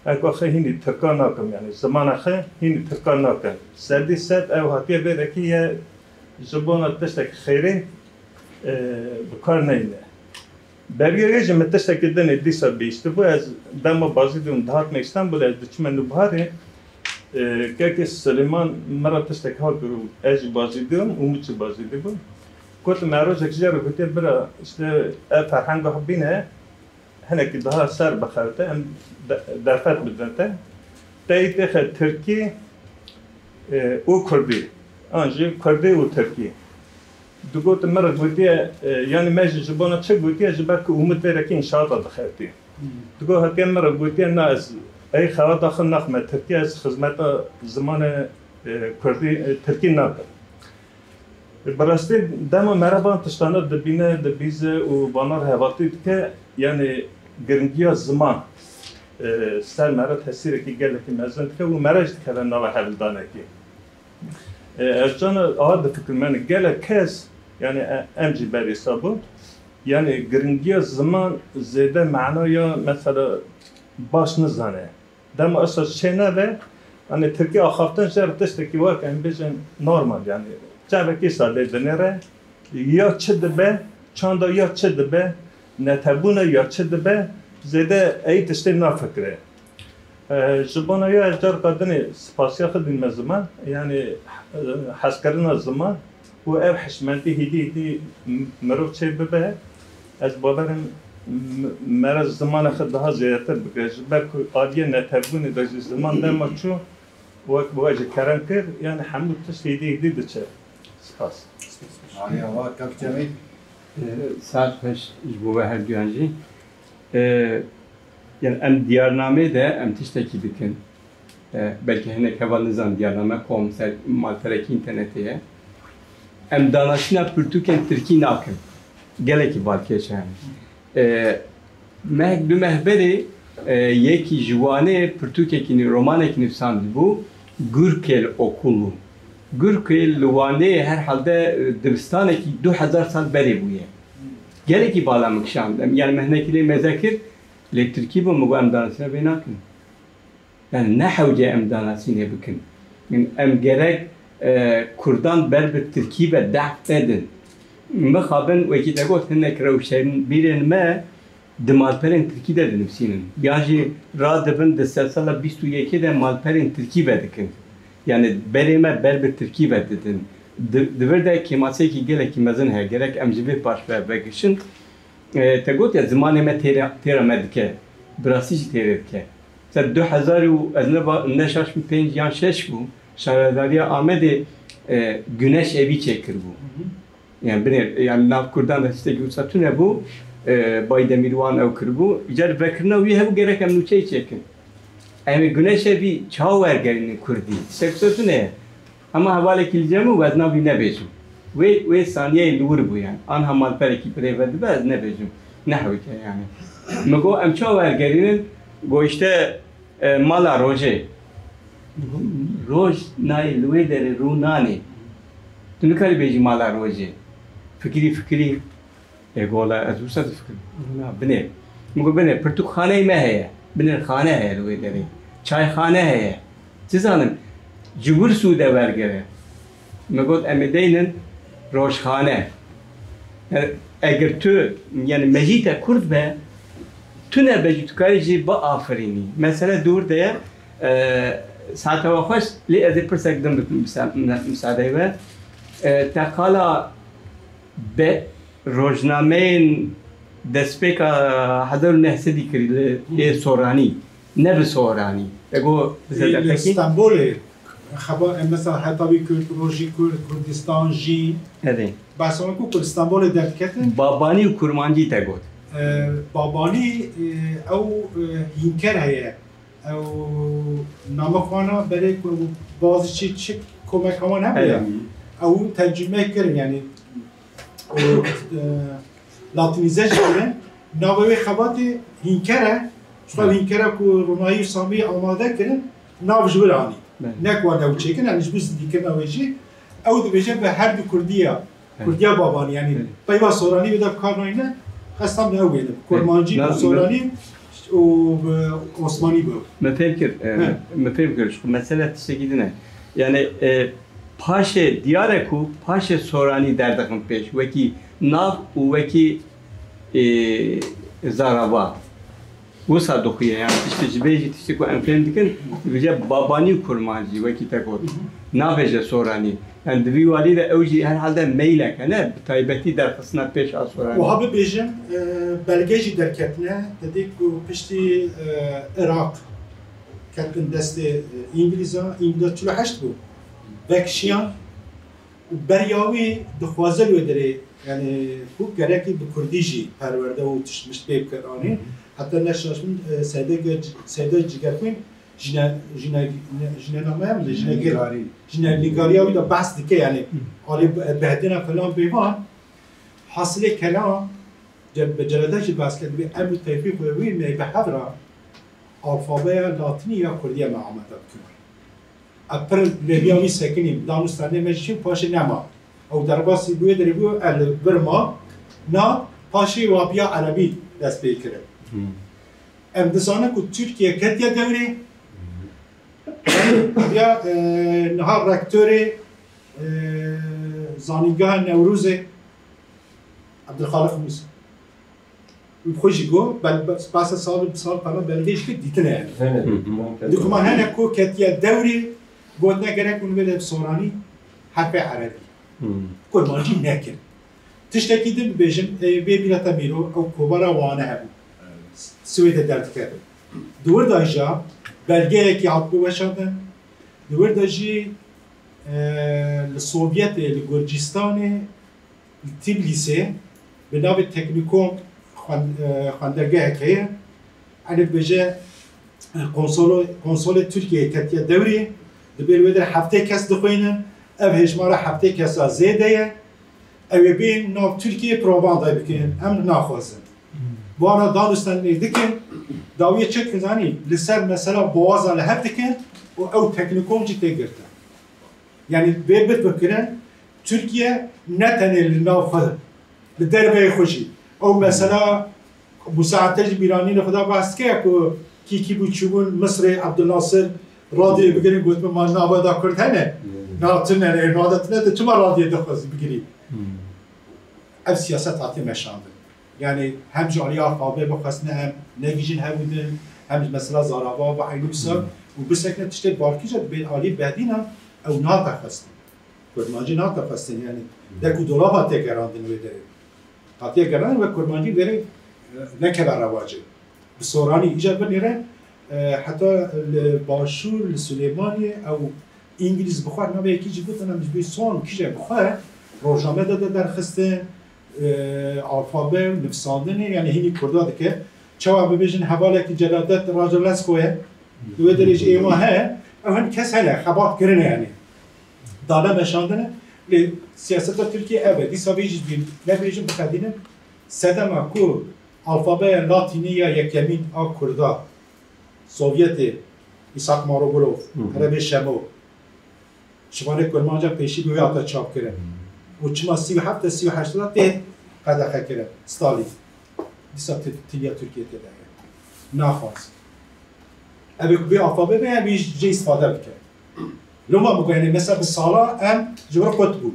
Eko xwe hînî tirka nakim, yani zimana xwe hînî tirka nakim. Sedî sed ew hatiye vêrekî ye ji bona tiştek xêrê, e, bi kar neyne. Beriya wê jî min tiştekî dinê dîsa bihîstibû, ez dema Bazîdê û dihatime Îstanbulê, ez diçime Nûbiharê, e, kekê Silêman min re tiştek hat û ez jî Bazîdê im û min jî Bazîdê bû. Gotim, me rojek jê re gotiye, bira, işte, ev ferhenga xwe bîne, hinekî daha ser bixewte, em de-, derfet bidin te. Tey têxe tirkî, e, û kurdî. An jî kurdî û tirkî. Digot min re gotiye, e, yani me jî ji bona çi gotiye, ji ber ku Umut vêrekî înşaata dixebitî. Hmm. Digot hatiye min re gotiye, na ez ey xewata xwe naxime tirkî, ez xizmeta zimanê, e, kurdî, e, tirkî nakim. Bi rastî dema mere van tiştana dibîne, dibîze û vana re hevaltî dike, yani giringiya ziman, e, ser mere tesîrekî gelekî mezin dike û mere jî dikeve nava hevildanekî. E, ez cana aha difikirim, yani gelek kes, yani e-, em jî berê sa bûn, yani giringiya ziman zêde manaya mesela baş nizane. Dema esas çê nebe, yani tirkî axaftin jê re tiştekî wek em bêjin normal, yani çavekî sa lê dinêre, ya çi dibe, çanda ya çi dibe, netebûne ya çi dibe, zêde ey tiştê nafikire. E, ji bona ya ez carka dinê spasiya xwe dînme ziman, yani, e, hezkirina ziman, û ev hişmendî hîdî hîdî m-, mirov çê bibe, ez bawer im m-, mere zimanê xwe daha zêdetir bike. Ji ber ku aliyê netebûnê de jî ziman dema çû, Wek we ji kerem kir, yani hemû tişt hêdî hêdî diçe. Spas. Alî, ava kevçe min. Saet xweş ji bo we herduyan jî. E, yani em diyarnamê de em tiştekî dikin. E, belkî hinek heval nizan diyarname kom ser malperekî înternetê ye. Em danaşîna pirtûkên tirkî nakin. Gelekî balkêş e yani. E, mehek du meh berê, e, yekî ji wanê pirtûkekî nû-, romanekî nivîsandibû, Gurkel Okulu. Gurkel li Wanê herhalde, e, dibistanekî du hezar sal berê bûye. Gelekî bala min kişand. Em, yani me hinekî lê meze kir, lê tirkî bû, min got em danasîna vê nakin. Yani ne hewce em danasînê bikin. Min, em gerek, e, kurdan ber bi tirkî ve dehf nedin. Mixabin wekî te got hinek rewşenbîrên me di malperên tirkî de dinivîsînin. Yan jî radibin di sersala bîst û yekê de malperên tirkî vedikin. Yani berê me ber bi tirkî ve didin. Di, di vir de kêmaseyekî gelekî mezin heye. Gerek em ji vê paş ve vegişin. E, te got ya zimanê me têra, têra me dike. Bi rastî jî têrê dike. Ser du hezar û ez ne ba-, ne şaş bin pênc yan şeş bû, Şaredariya Amedê, e, Güneş Evi çêkiribû. Yani binêr, yani nav kurdan de tiştekî wisa tune bû, e, Baydemîr wan ew kiribû. Îcar vekirina wî hebû gerek em nûçeyê çêkin. Em ê Güneş Evi çawa wergerînin kurdî? Tiştek wisa tune ye. Hema hevalekî li cem û ez navî nebêjim. Wê, wê saniyeyê li wir bû yani. Anha malperekî birê ve dibe ez nebêjim. Ne hewce yani. Min got em çawa wergerînin? Got işte, e, mala rojê. Roj nayê li wê derê rû nanê. Tu nikarî bêjî mala rojê. Fikirî fikirî. Ê gola ez wisa difikirim. Na, binê. Min got binê, pirtûkxaneyê me heye. Binêrxane heye li wê derê. Çayxane heye. Çi zanim, ji wir sûde wergere. Me got em ê deynin rojxane. Yani, eger tu, yani mejî te kurd be, tu ne bejî tu karî jî biafirînî. Mesele dûr de ye. E, saete we xweş, lê ez ê pirsek din bikim, misa-, misa-, misadeyê we. E, te qala be-, rojnameyên destpêka hezar û neh sedî kirî li, ê soranî, ne bi soranî. Te got bi Ê, li sedekekî? Stenbolê, xeba-, e, mesela Heta Wî Kurd, Rojî Kurd, Kurdistan Jî. Erê. Behsa ku Kurd Stenbolê derdiketin. Babanî û Kurmancî te got. E, Babanî, e, ew, e, hînker heye. Ew name xwana berê ku bazî çi, çi komeka wan hebûye. Erê. Ew tercüme kirin, yani, û, e, latînîze jî kirin. Navê wê xebatê Hînker e. Çiqa Hînker e ku Ronahî û Samî amade kirin, nav ji wir anî. Belê. Ne ku wan ew çêkin, yani ji bo zindîkirina wê jî. Ew dibêje bi her du kurdiya, Evet. Kurdiya Babanî, yani Evet. peyva Soranî wê de bi kar nayne, qestan bi ew wê de. Kurmancî, Evet. Na-, Soranî û bi Osmanî bi. Me fêm kir, e, Evet. me fêm kir, ji mesele tiştekî din e. Yani, e, Paşê diyar e ku paşê soranî derdixin pêş, wekî nav û wekî, ê, zarava. Wisa dixuye, yani tiştê ji bê jî tiştê ku em fêm dikin, dibêje babanî û kurmancî, wekî te got. Nabêje soranî. Yani di vî warî de ew jî herhalde meyleke ne, bi taybetî derxistina pêş a soranî. Wiha bibêjim, e, belge jî derketine, te dî ku piştî, e, Iraq ketin destê, e, Îngilîzan, Îngilîza çil û heşt bû. Vekişiyan û beriya wî dixwaze li wê derê, yani, ku gerekî bi kurdî jî perwerde û tişt mişt pê bike anî. Heta ne şaş bin, e, Seyda Ge-, Seyda Cigerxwîn jine, jine, jine name em de, jine Jinenegarî. Jinenegarîya wî de behs dike, yani, alî be-, behdêna falan bêvan. Hasilê kelam, ce-, bi cerede jî behs kir, dibê Ebû Tewfîq û wî me bi hev re alfabeya latînî ya kurdî me amade bikir. Ev pir lêviya wî sekinî, danûstandê me jî çû paşê nema. Ew derbasî bi wê derê bû, ev li vir ma, na paşê wabiya erebî dest pê kirin. Hmm. Em dizanin ku Tirkiye ketiye dewrê, ya, e, niha rektorê, e, Zanîngeha Newrozê, Ebdulxaliq Mûs. Wî xwe jî got, bel-, be-, behsa sal, sal pera belgê jî dîtine yani. Hene, Hı. Di ku ma hene ku ketiye dewrê, gotine gerek hûn vê de bi soranî herfê erebî. Hı. Kurmancî nekin. Tiştekî din bibêjin, e, vê mîreta mîro, ew kovara Wane hebû. Swêdê derdikevin. Di wir de jî belgeyekî hatibû weşandin, Di wir de jî, e, li Sovyetê, li Gurcistanê, li Tbilîsê bi navê Teknîkom xwen-, e, xwendegehek heye. Enê dibêje, e, konsolo-, konsolê Tirkiyeyê ketiye dewrê, dibê li wê derê heftê kes dixwînin. Ev hêjmara heftê kesa zêde ye. Ew ê bên nav Tirkiyeyê propagandayê bikin. Em naxwazin. Wana danûstenê dikin, dawiyê çi dikin zanî, li ser mesela boğaza li hev dikin û ew Teknîkom jî tê girtin. Yanî vê bifikirin, Tirkiye ne tenê li nav xwe, li derveyê xwe jî. Ew mesela Musa Ete jî bîranînê xwe da behs dike ku kî kî bû çûbûn Misrê, Abdulnasir radyoyê bigirin, gotin, ma nava da Kurd hene? Hmm. Na tune ne, nava da tune de çima radyoyê dixwazî bigirî? Hmm. Ev siyaset hatiye meşandin. Yani hem ji alî alfabê bixwestine em negihîjin hevû din, hem ji mesela zarava ve eynî wisa Hmm. û bisekine tiştê balkî jî bên alî bedîna ew nate xwestin. Kurmancî nate xwestin, yani Hmm. dek û dolava tê gerandin wê derê. Hatiye gerandin ve kurmancî verê, e, nekeve rewacê. Bi soranî îca binêre, e, heta li Başûr, li Silêmaniyê ew Îngilîz bi xwe navê yekî jî gotin, em ji bî son kîje bi xwe rojname de de derxistin, e, alfabe û nivsandinê, yani hînî Kurda dike. Çawa bibêjin hevalekî Celadet Raja Leskoye, li wê derê jî ê wan heye, ew hin kes hene, xebat kirine yani. Dane meşandine, lê siyaseta Tirkiye ev e. Dîsa vê jî bî nebêjin, bixedînin. Sedema ku alfabeya latînî ya yekemîn a Kurda, Sovyetê, Îshak Marogulov, Hı hı. Erebê Şemo, şivanê Kurmanca pêşî bi wê hate çapkirin. Hı. Û çima sî û heft de sî û heşt de tê qedexekirin. Stalîn. Dîsa ti-, tiliya Tirkiye tê de heye. Naxwaz. Ev ê ku bê alfabe be, em ê jê îstifade bike. Loma biguherîne, mesela bi sala em ji wir qut bûn.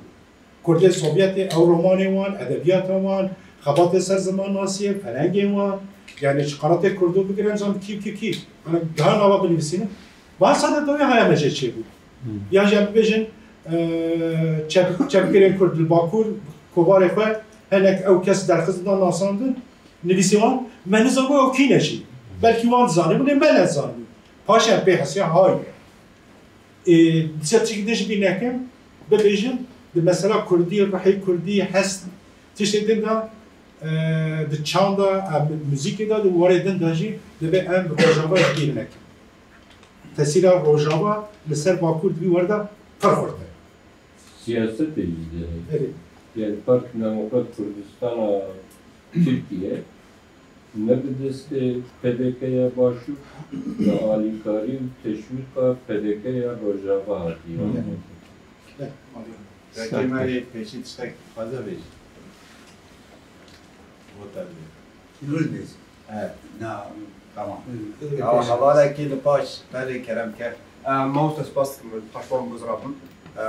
Kurdên Sovyetê, ew romanên wan, edebiyata wan, xebatê ser zimannasiyê, ferhengên wan, yani ji qeratê Kurdo bigire, em zan kî, kî, kî. Em daha nava binivîsînin. Van sade dawî haya me jê çêbû. Hmm. Ya jî em bibêjin, e, çep-, çepgirên Kurd li Bakur, kovarê xwe, hinek ew kes derxistin da nasandin, nivîsê wan, me nizanibû ew kî ne jî. Belkî wan dizanibû, lê me nezanibû. Paşê em pê hesiya hay. Ê, dîsa tiştekî din jî bîr nekim, bibêjim, di mesela kurdî, ruhê kurdî, hest, tiştê din de, e, di çanda, e, muzîkê de, di warê din de jî divê em Rojava ji bîr nekin. Tesîra Rojava li ser Bakur di vî wer de pir xurt e. Siyasetê jî de heye. Evet. Yani Parti Demokrat Kurdistana Tirkiye ne bi destê P D K ya Başûr, bi alîkarî û teşwîqa P D K ya Rojava hatiye. Hı. Belkî me ê pêşî tiştek xweze bêjî. Vota bê. Rûl bêjî. Evet. Na, tamam. Hı, hı. Ya, hevalekî li paş, belê kerem ke. E, mamoste spas dikim, paşman bizirabim. E,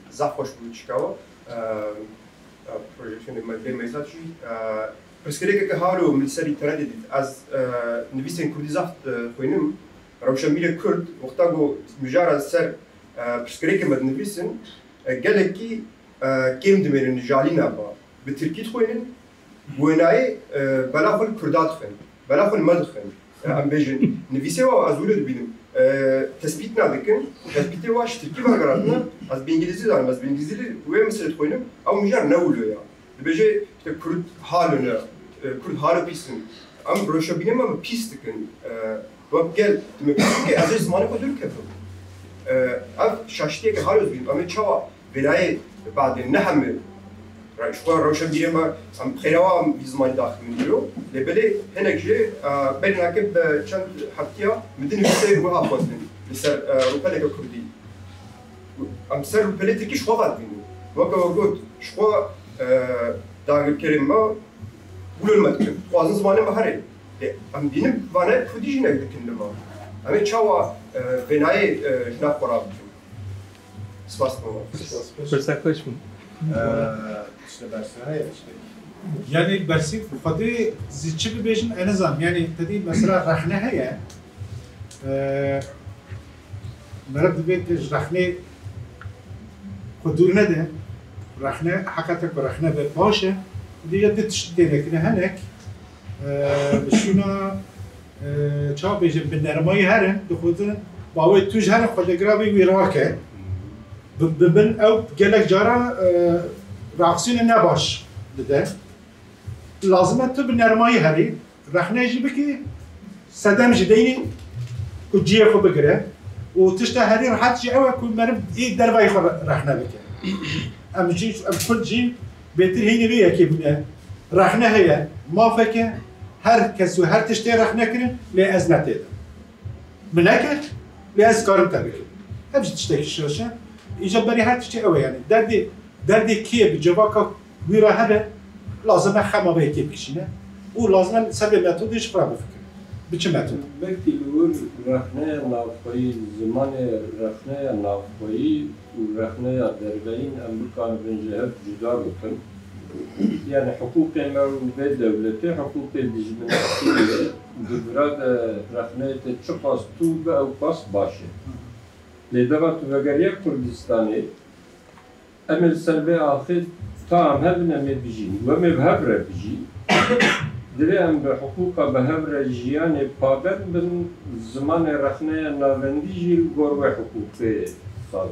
zaf xweş bû çikawa. E, e, projeksiyonê me bê meyzat jî, e, pirsgirêkeke halo min li ser înternetê dît. Ez, e, nivîsên kurdî zaf, e, xwînim. Rewşenbîrê kurd, wexta ku mijara ser, e, pirsgirêkê me dinivîsin, e, gelekî, e, kêm dimênin, jalîna ba. Bi tirkî dixwînin, wênayê, e, bela xwe li kurda dixin, bela xwe li me dixin. E, em bêjin, nivîsê wa ez wilo dibînim. E, tespît nadikin, tespîtê wa ji tirkî vegerandine, ez bi îngilîzî zanim, ez bi îngilîzî li wê misilê dixwînim, ew mijar ne wilo ya. Dibêje, işte, Kurd halo ne, e, Kurd halo pîs in. Em rewşenbîrê me pîs dikin. E, wek gel, dime pîs dike, ez ê zimanê xwe dûr kevim. E, ev şaştiyeke halo dibînim. Em ê çawa vênayê badê ne hemî Re-, ji xwe rewşenbîrê me, em xêra wa em vî zimanî daxivin dîro. Lê belê hinek jî, e, berî nake bi çend heftiya min din nivîseyên wiha xwestin li ser, e, rûpeleke kurdî. Em ser rûpelê tirkî ji xwe ve dibînin. Weke we got, ji xwe, e, dagirkerên me wilo li me dikin. Dixwazin zimanê me herê. Lê em dibînin vane kurdî jî hinek dikin li me. Em ê çawa, e, vênayê, e, ji nav xwe rabikin? Spas, baba. Pirsa xweş bû. Ee, işte, bersî heye, işte. Yani bersî Xwedê zî çi bibêjin, ez nizanim. Yani tedî mesela rexne heye. Ee, meriv divê tu ji rexnê xwe dûr nede. Rexne, heqete ku rexne be baş e. Dî ya du tişt tê de kine hinek. Ee, bi şûna, ee, çawa bêjin, bi nermayî herin, dixwazin Bawê tu ji her xwedegirê wî rake. Bi, bi bin ew gelek cara, e, reaksiyonê ne baş dide. Lazim e tu bi nermayî herî, rexne jî bikî, sedem jî deynî ku cihê xwe bigire. Û tişta herî rehet jî ew e ku meriv ê dervayî xwe re-, rexne bike. Em jî, em kurd jî bêtir hînî vê yekê bûne. Rexne heye, mafeke, her kes û her tiştê rexne kirin, lê ez ne tê de. Min nekir, lê ez karim te bikim. Ev jî tiştekî şaş e. Îca berî her tiştê ew e yani. Derdê, derdê kê bi cevaka wî re hebe, lazim e xema vê yekê bikişîne. Û lazim e ser vê metodê ji xwe re bifikirin. Bi çi metod? Belkî li wir rexneya navxweyî, zimanê rexneya navxweyî û rexneya derveyîn em bikaribin ji hev cuda bikin. Yani hiqûqê me û vê dewletê hiqûqê dijminatiyê ye. Di vira de rexneyê te çiqas tû be ew qas baş e. Lê dema tu vegeriya Kurdistanê, em ê li ser vê axê ta em hebin em ê bijîn. Û em ê bi hev re bijîn. Divê em bi hiqûqa bi hev re jiyanê pabend bin, zimanê rexneya navendî jî li gor wê hiqûqê saz.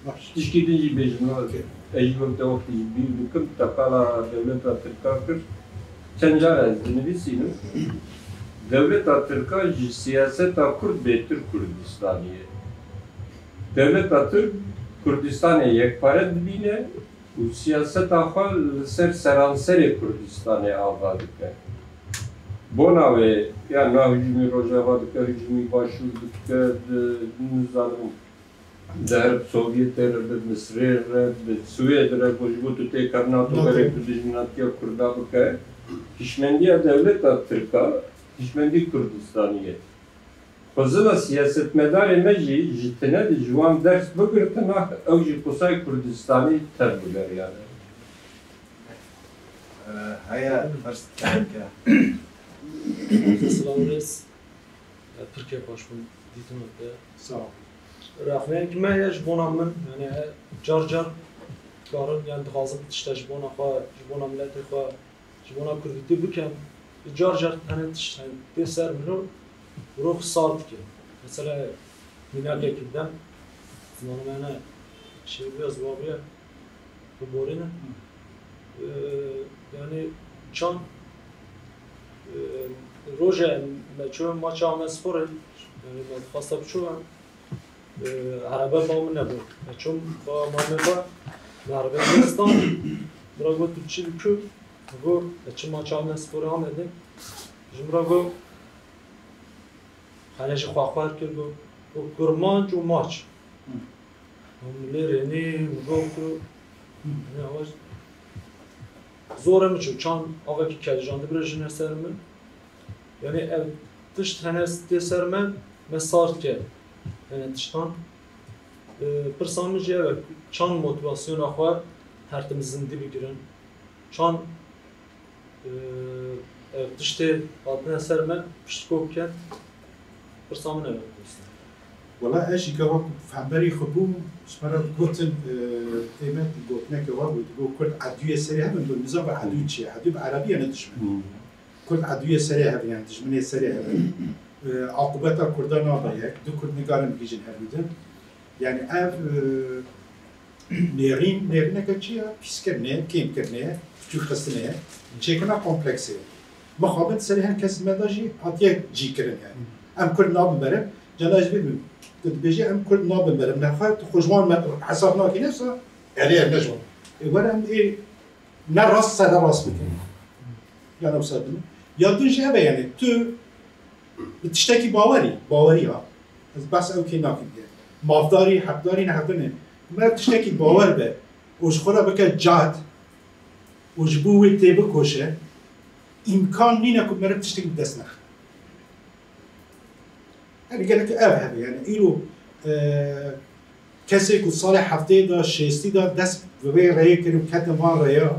Baş. Tişkî din jî bêjim, Okey. Ez jî wek te wextî jî bîr dikim, te qala dewleta Tirka kir. Çend cara ez dinivîsînim. Dewleta Tirka ji siyaseta Kurd bêtir Kurdistanî ye. Dewleta Tirk Kurdistanê yekpare dibîne û siyaseta xwe li ser seranserê Kurdistanê ava dike. Bona wê, ya na hicûmî Rojava dike, hicûmî Başûr dike, di, nizanim, di herb Sovyetê re, bi Misrê re, bi Swêd re, ku ji bo tu têkevna tu berê tu dijminatiya Kurda bike. Hişmendiya dewleta Tirka, hişmendî Kurdistanî ye. Xwezila siyasetmedarê me jî ji tine di ji wan ders bigirtina, ew jî qusay Kurdistanî tev bigeriyane. Heye pirs dike. Silav rêz. Pirkê xweş bûn dîtina te. Sağ ol. Rexneyek me ye ji bona min, yani car car karin, yani dixwazim tişte ji bona xwe, ji bona miletê xwe, ji bona kurdîtî bikim. Car car tene tişt, yani tê ser min û mirov sar dike. Mesela mînakekî bidem, zimanê me ne şêwbiya ziwabiya. Biborîne. Ee, yani çan, e, roje me çû maça Amedsporê, yani me dixwasta biçû, e, erebe ba min nebû. Me çû ba mamê xwe, me erebe Kurdistan, bira got tu çi dikû? Got, e, çi maça Amedsporê Amedê? Ji min re got, Xelê ji xwe xwar kir, got, got, kurmanc û maç. Hmm. Min lê rênî, min got ku, Hmm. ne, awa, zor e min çû, çan avekî kecjan dibirêjine ser min. Yani ev tişt hene tê ser me, me sar dike. Hene tiştan. E, pirsa min jî ev e, çan motivasyona xwe her tim zindî bigirin. Çan, e, ev tiştê hatine ser me, piştko bikin, pirsa min ev e. Wela ez jî gava ku hemberî xwe bûm, ji me re gotin, e, ê me gotineke wa bû, digot Kurd edûyê serê hev in, got, nizam ve edû çi ye? Edû bi erebî ye, ne dijmin. Hmm. Kurd edûyê serê hev in, yani dijminê serê hev in. E, aqûbeta Kurda nabe yek, du Kurd nikarin bigihîjin herî din. Yani ev, e, Nêrîn, nêrîneke çi ye? Pîskirinê, kêmkirinê, çûkxistinê, çêkirina kompleksê. Mixabin serê her kes me de jî hatiye cîkirin yani. Em Kurd nabin meriv, cana ez bibim. Tu dibêjî em Kurd nabin meriv. Nexwe tu xwe ji wan me hesab nakî, ne wisa? Erê, ne ji wan. Ê, were em ê ne rast sere rast bikin. Yan ew ser bibin. Ya din jî ev e yani. Tu Bi tiştekî bawerî, baweriya, ez behs ew kê nakim diye. Mafdarî, heqdarî, neheqdarî ne. Me tiştekî bawer be û ji xwe re bike cad û ji bo wê tê bikoşe, îmkan nîne ku meriv tiştekî bi dest nexe. Herî gelek ev hebe, yani îro, e, kesê ku salê heftê de, şêstî de dest bi vê rêyê kir û ketin van rêya,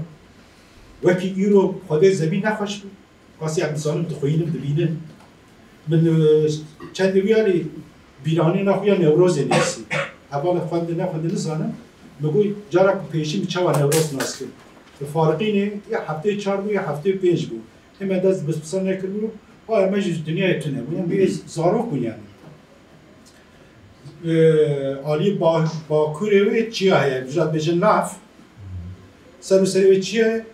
wekî îro Xwedê zemîn nexweş bû. Qasî em dizanin, dixwînin, dibînin. Min, e, çendê wî alî bîranîna xwe ya Newrozê nivîsî. Hevalê xwendin nexwendin nizanim. Min got, cara ku pêşî min çawa Newroz nas kir. Bi fariqînê ya heftê çar bû ya heftê pênc bû. Hê me dest bi pisan nekiribû. Aya me jî ji dinyayê tune bû. Em bê zarok bûn yani. Aliyê Bakurê wê çiya heye, bijat bêjin laf. Ser û serê wê çiya ye.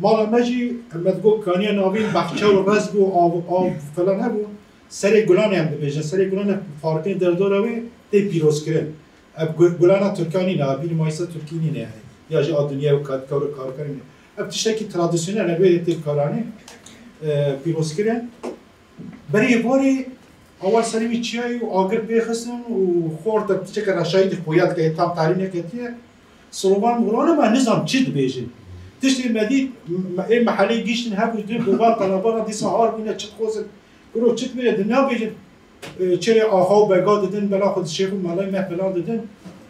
Mala me jî, me digot kaniya navîn baxçe û rez bû, av, av falan hebû. Serê gulanê em dibêjin. Serê gulanê farqên derdora wê tê pîrozkirin. Ev gu-, gulana Tirka nîne, ev bînî mayîsa Tirkî nîne yani. Ya jî a dinyayê û kar-, kar-, karkerê nîne. Ev tiştekî tradisyonel e, wê tê karanê, e, pîrozkirin. Berê êvarê awa serê wî çiyayê û agir pê xistin û xortek piçeke reşayî dî xuya dike, tam tarî neketiye. Silovan milovan e, me nizam çi dibêjin. Tiştê me dît, me, ê mehelê giştin hebû dû, govan qelebana dîsa har bûne, çi dixwazin. Guro çi dibêje, dinya bêjin, e, çirê axa û bega didin, bela xwe di şêx û melay me filan didin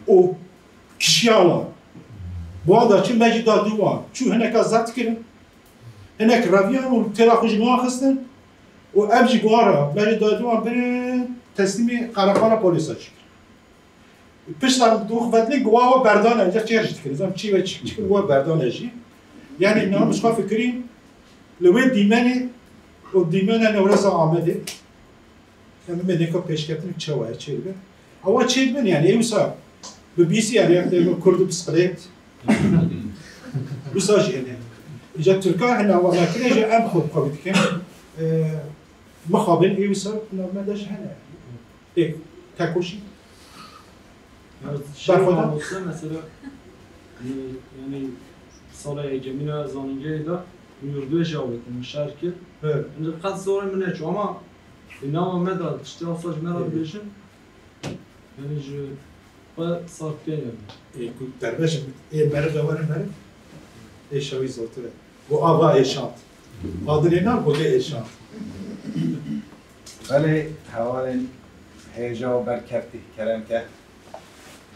û kişiya wan. Bi wan da çi me jî da dû wan. Çû hineka zeft kirin. Hinek reviyan û têra xwe ji wan xistin û ev jî bi wan re. Me jî da dû wan birin teslîmê qereqala polîsa çi kir. Pişta dû xebetlî guwa we berdane, ca çêr jî dikir. Zam çî ve çi, çi kir we berdane jî. Yani, na min xwe fikirî, li wê dîmenê û dîmena Newreza Amedê, em ê nêka pêşketin çawa ye, çêdibin. Awa çêdibin, yani, ê wisa bi bîsî, yani, em dê Kurd û bisiklet. Wisa jî hene. Îca Tirka hene, awa nakine jî em xwe bi xwe dikin. E, mixabin, ê wisa navme de jî hene. Ê, tekoşî. Ya, şey Berxwedar. Olsa mesela, e, yani, sala yekemîna zanîngehê de yurdê jî avêtin, şer kir. Evet. Indi qet zorê min neçû ama, e, nava me de tiştê awsa ji me re Evet. dibêjin. Yani ji xwe sarfkê yani. Ê, ku derbeşim, ê meriv e, were meriv. Ê şawî zortir e. Got ava êşand. Adilê na, got ê êşand. Belê, hevalên hêja û berkeftî, kerem ke.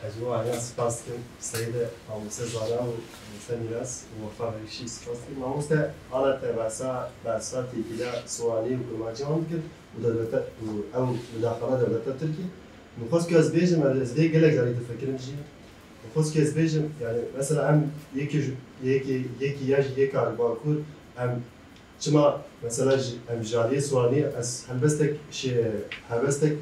Ez bo aya spas dikim, Seyîde, Mamoste Zara û Mamoste Mîras û Wefa Berîşî spas dikim. Mamoste, ana te behsa, behsa têkiliya Sowanî û Kurmancî wan dikir û dewlete, û ew mudaxala dewleta Tirkî. Min xwest ku ez bêjim, ez vê gelek carî difikirim jî. Min xwest ku ez bêjim, yani, mesela em yekê ji, yekê, yekê ya ji yeka li Bakur, em çima, mesela, ji, em ji aliyê Sowanî, ez helbestek şê-, helbestek,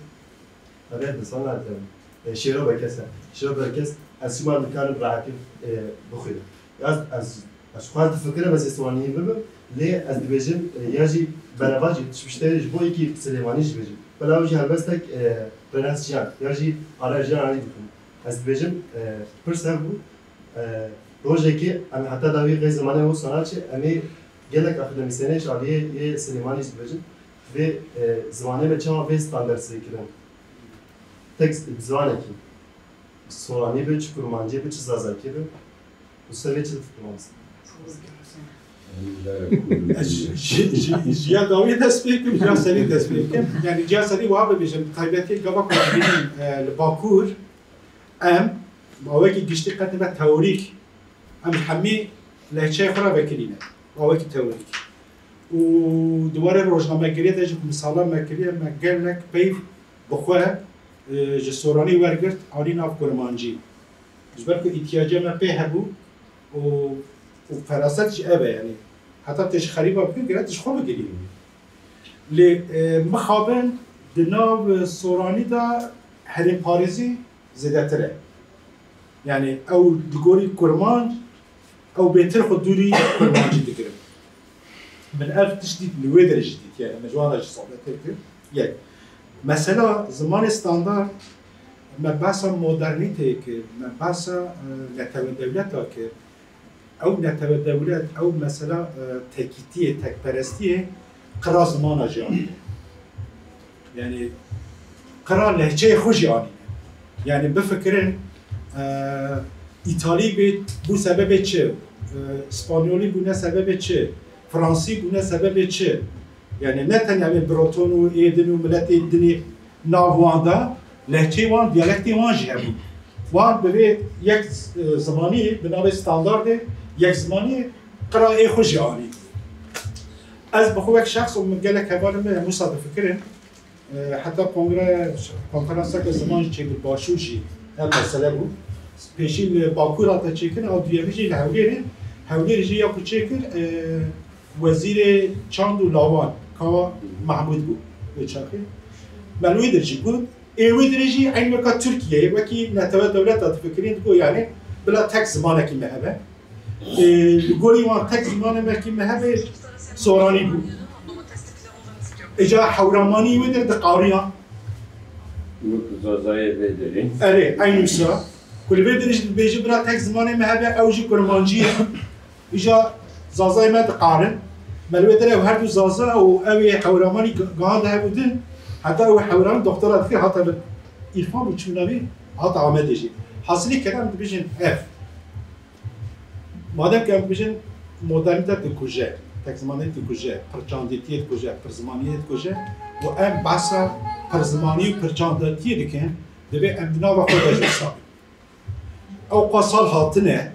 helbestek disan nadim, e, şêro berkes e. Şêro berkes, ez çima nikarim rehetî, e, bixwînim. Ez, ez, ez xwest difikirim ez ê Sowaniyê bibim, lê ez dibêjim, e, ya jî berevac jî tiştê ji bo yekî Silêmanî jî bêjim. Bila ew jî helbestek, e, Renas Jiyan, ya jî Ara Jiyan alî dixwînim. Ez dibêjim, e, pirs hev bû, e, rojekê em heta dawî qey zimanê wisa naçe, em ê gelek akademîsyenê ji aliyê yê Silêmanî jî dibêjin, vê, e, zimanê me çawa vê standartizê kirin. Tek bi zimanekî. Soranî be, çi kurmancî be, çi zazakî be. Û ser vê çi difikirin? Ez ji, ji, ji, ji ya dawî dest pê kim, ji ya serî dest pê kim. Yani ji ya serî wiha bibêjim, taybetî gava ku dibînin, e, li Bakur, em, bi awekî giştî qet nebe teorîk, em ji hemî lehçeyê xwe re vekirî ne. Bi awekî teorîk. Û di warê rojnamegeriyê de jî ku misalan me kiriye, me gelek peyv bi xwe, e, ji soranî wergirt, anî nav kurmancî. Ji ber ku îtiyaca me pê hebû û, û feraset jî ev e, yanî heta tu ji xerîba bigir, gere tu ji xwe bigirî. Lê, e, mixabin di nav, e, soranî de herêmparêzî zêdetir e. Yanî ew li gorî kurmanc, ew bêtir xwe dûrî kurmancî digirin. Min ev tiştî li wê derê jî dît, yanî min ji wan re jî sohbetê kir. Yek. Mesela zimanê standard, me behsa modernîteyê kir, me behsa, e, netewe dewleta kir. Ew netewe dewlet, ew mesela, e, tekîtiyê, tekperestiyê qira zimana jî anîne. Yanî qira lehçeyê xwe jî anîne. Yanî bifikirin, e, Îtalî bê, bû sebebê çi? E, Spanyolî bûne sebebê çi? Fransî bûne sebebê çi? Yani ne tenya wê Breton û ê din û miletê dinê nav wan de, lehçeyê wan, diyalektê wan jî hebû. Wan bi vê yek, e, zimanî, bi navê standardê yek zimanî qira ê xwe jî anî. Ez bi xwe wek şexs û min gelek hevalên me hemû sa difikirin, e, heta kongre, konferanseke ziman jî çêkir Başûr jî ev mesele bû. Pêşî li Bakur hate çêkirin, ew duyemî jî li Hewlêrê. Hewlêrê jî ya ku çêkir, e, Wezîrê Çand û Lawan, Kawa Mahmûd bû wê çaxê. Me li wê der jî got, Ê wê dirê jî eynî weka Tirkiyeyê, wekî netewe dewleta difikirîn, digo, yanî bila tek zimanekî me hebe. Ê, li gorî wan tek zimanekî me hebe soranî bû. Îca hewramanî wê dirê diqariya. Wek Zazayê vê dirê. Erê, eynî wisa. Ku li vê dirê jî dibêje bila tek zimanê me hebe, ew jî kurmancî ye. Îja Zazayê me diqarin. Me li wê dirê ew her du Zaza û ew ê hewramanî gi-, gihan de hebûtin. Heta ew hewran doktora dikir, hata li Îrfan û çûna wî hata Amedê jî. Hasilî kelam dibêjin ev. Madem ke em dibêjin modernîte dikuje, tekzimanî dikuje, pirçandîtiyê dikuje, pirzimaniyê dikuje û em behsa pirzimanî û pirçandîtiyê dikin, divê em di nava xwe de jî wisa bin. Ew qas sal hatine,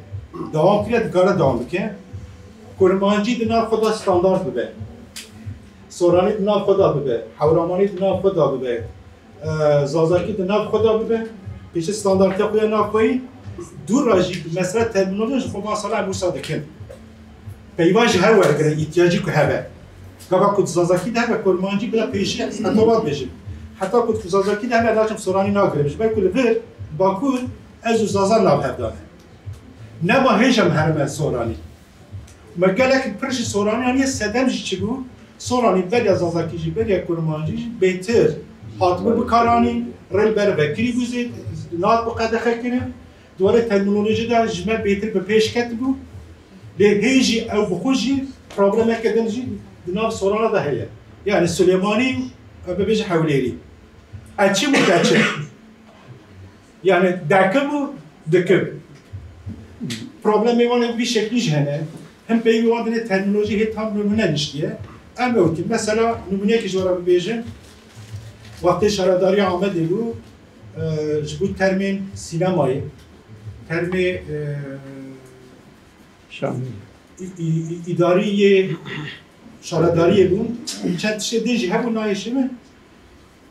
dewam kiriye, dikare dewam bike. Kurmancî di nav xwe de standard bibe. Soranî di nav xwe de bibe. Hewramanî di nav xwe de bibe. E, Zazakî di nav xwe de bibe. Pêşî standartiya xwe ya navxweyî. Dû re jî bi mesela termînolojî xwe mesela em wisa dikin. Peyva ji hev wergirin, îhtiyacî ku hebe. Gava ku di Zazakî de hebe, kurmancî bila pêşî ez heta wan dibêjim. Heta ku di Zazakî de hebe, ez naçim soranî nagirim. Ji ber ku li vir, Bakur, ez û Zaza nav hev dane. Nema hêja em herime soranî. Me gelek pir ji soranî aniye, sedem jî çi bû? Soranî beriya Zazakî jî, beriya kurmancî jî bêtir hatibû bikaranîn, rê li ber vekirî bû zêd, nat bi qedexe kirin. Di warê termînolojî de ji me bêtir bi pêş ketibû. Lê hê jî ew bi xwe jî problemeke din jî di nav sorana de heye. Yani Silêmanî, em bibêjin Hewlêrî. Eçim û deçim. Yani dekim û dikim. Problemê wan ê vî şeklî jî hene. Him peyvê wan dinê termînolojî hê tam nimûne niştiye. Em ew ki, mesela nimûneyekî ji we re bibêjin, wextê şaredariya Amedê bû, e, ji bo termên sînemayê, termê, e, Şamî. î-, î-, î-, îdarî yê şaredariyê bûn. Çend tiştê din jî hebû nayê şimi.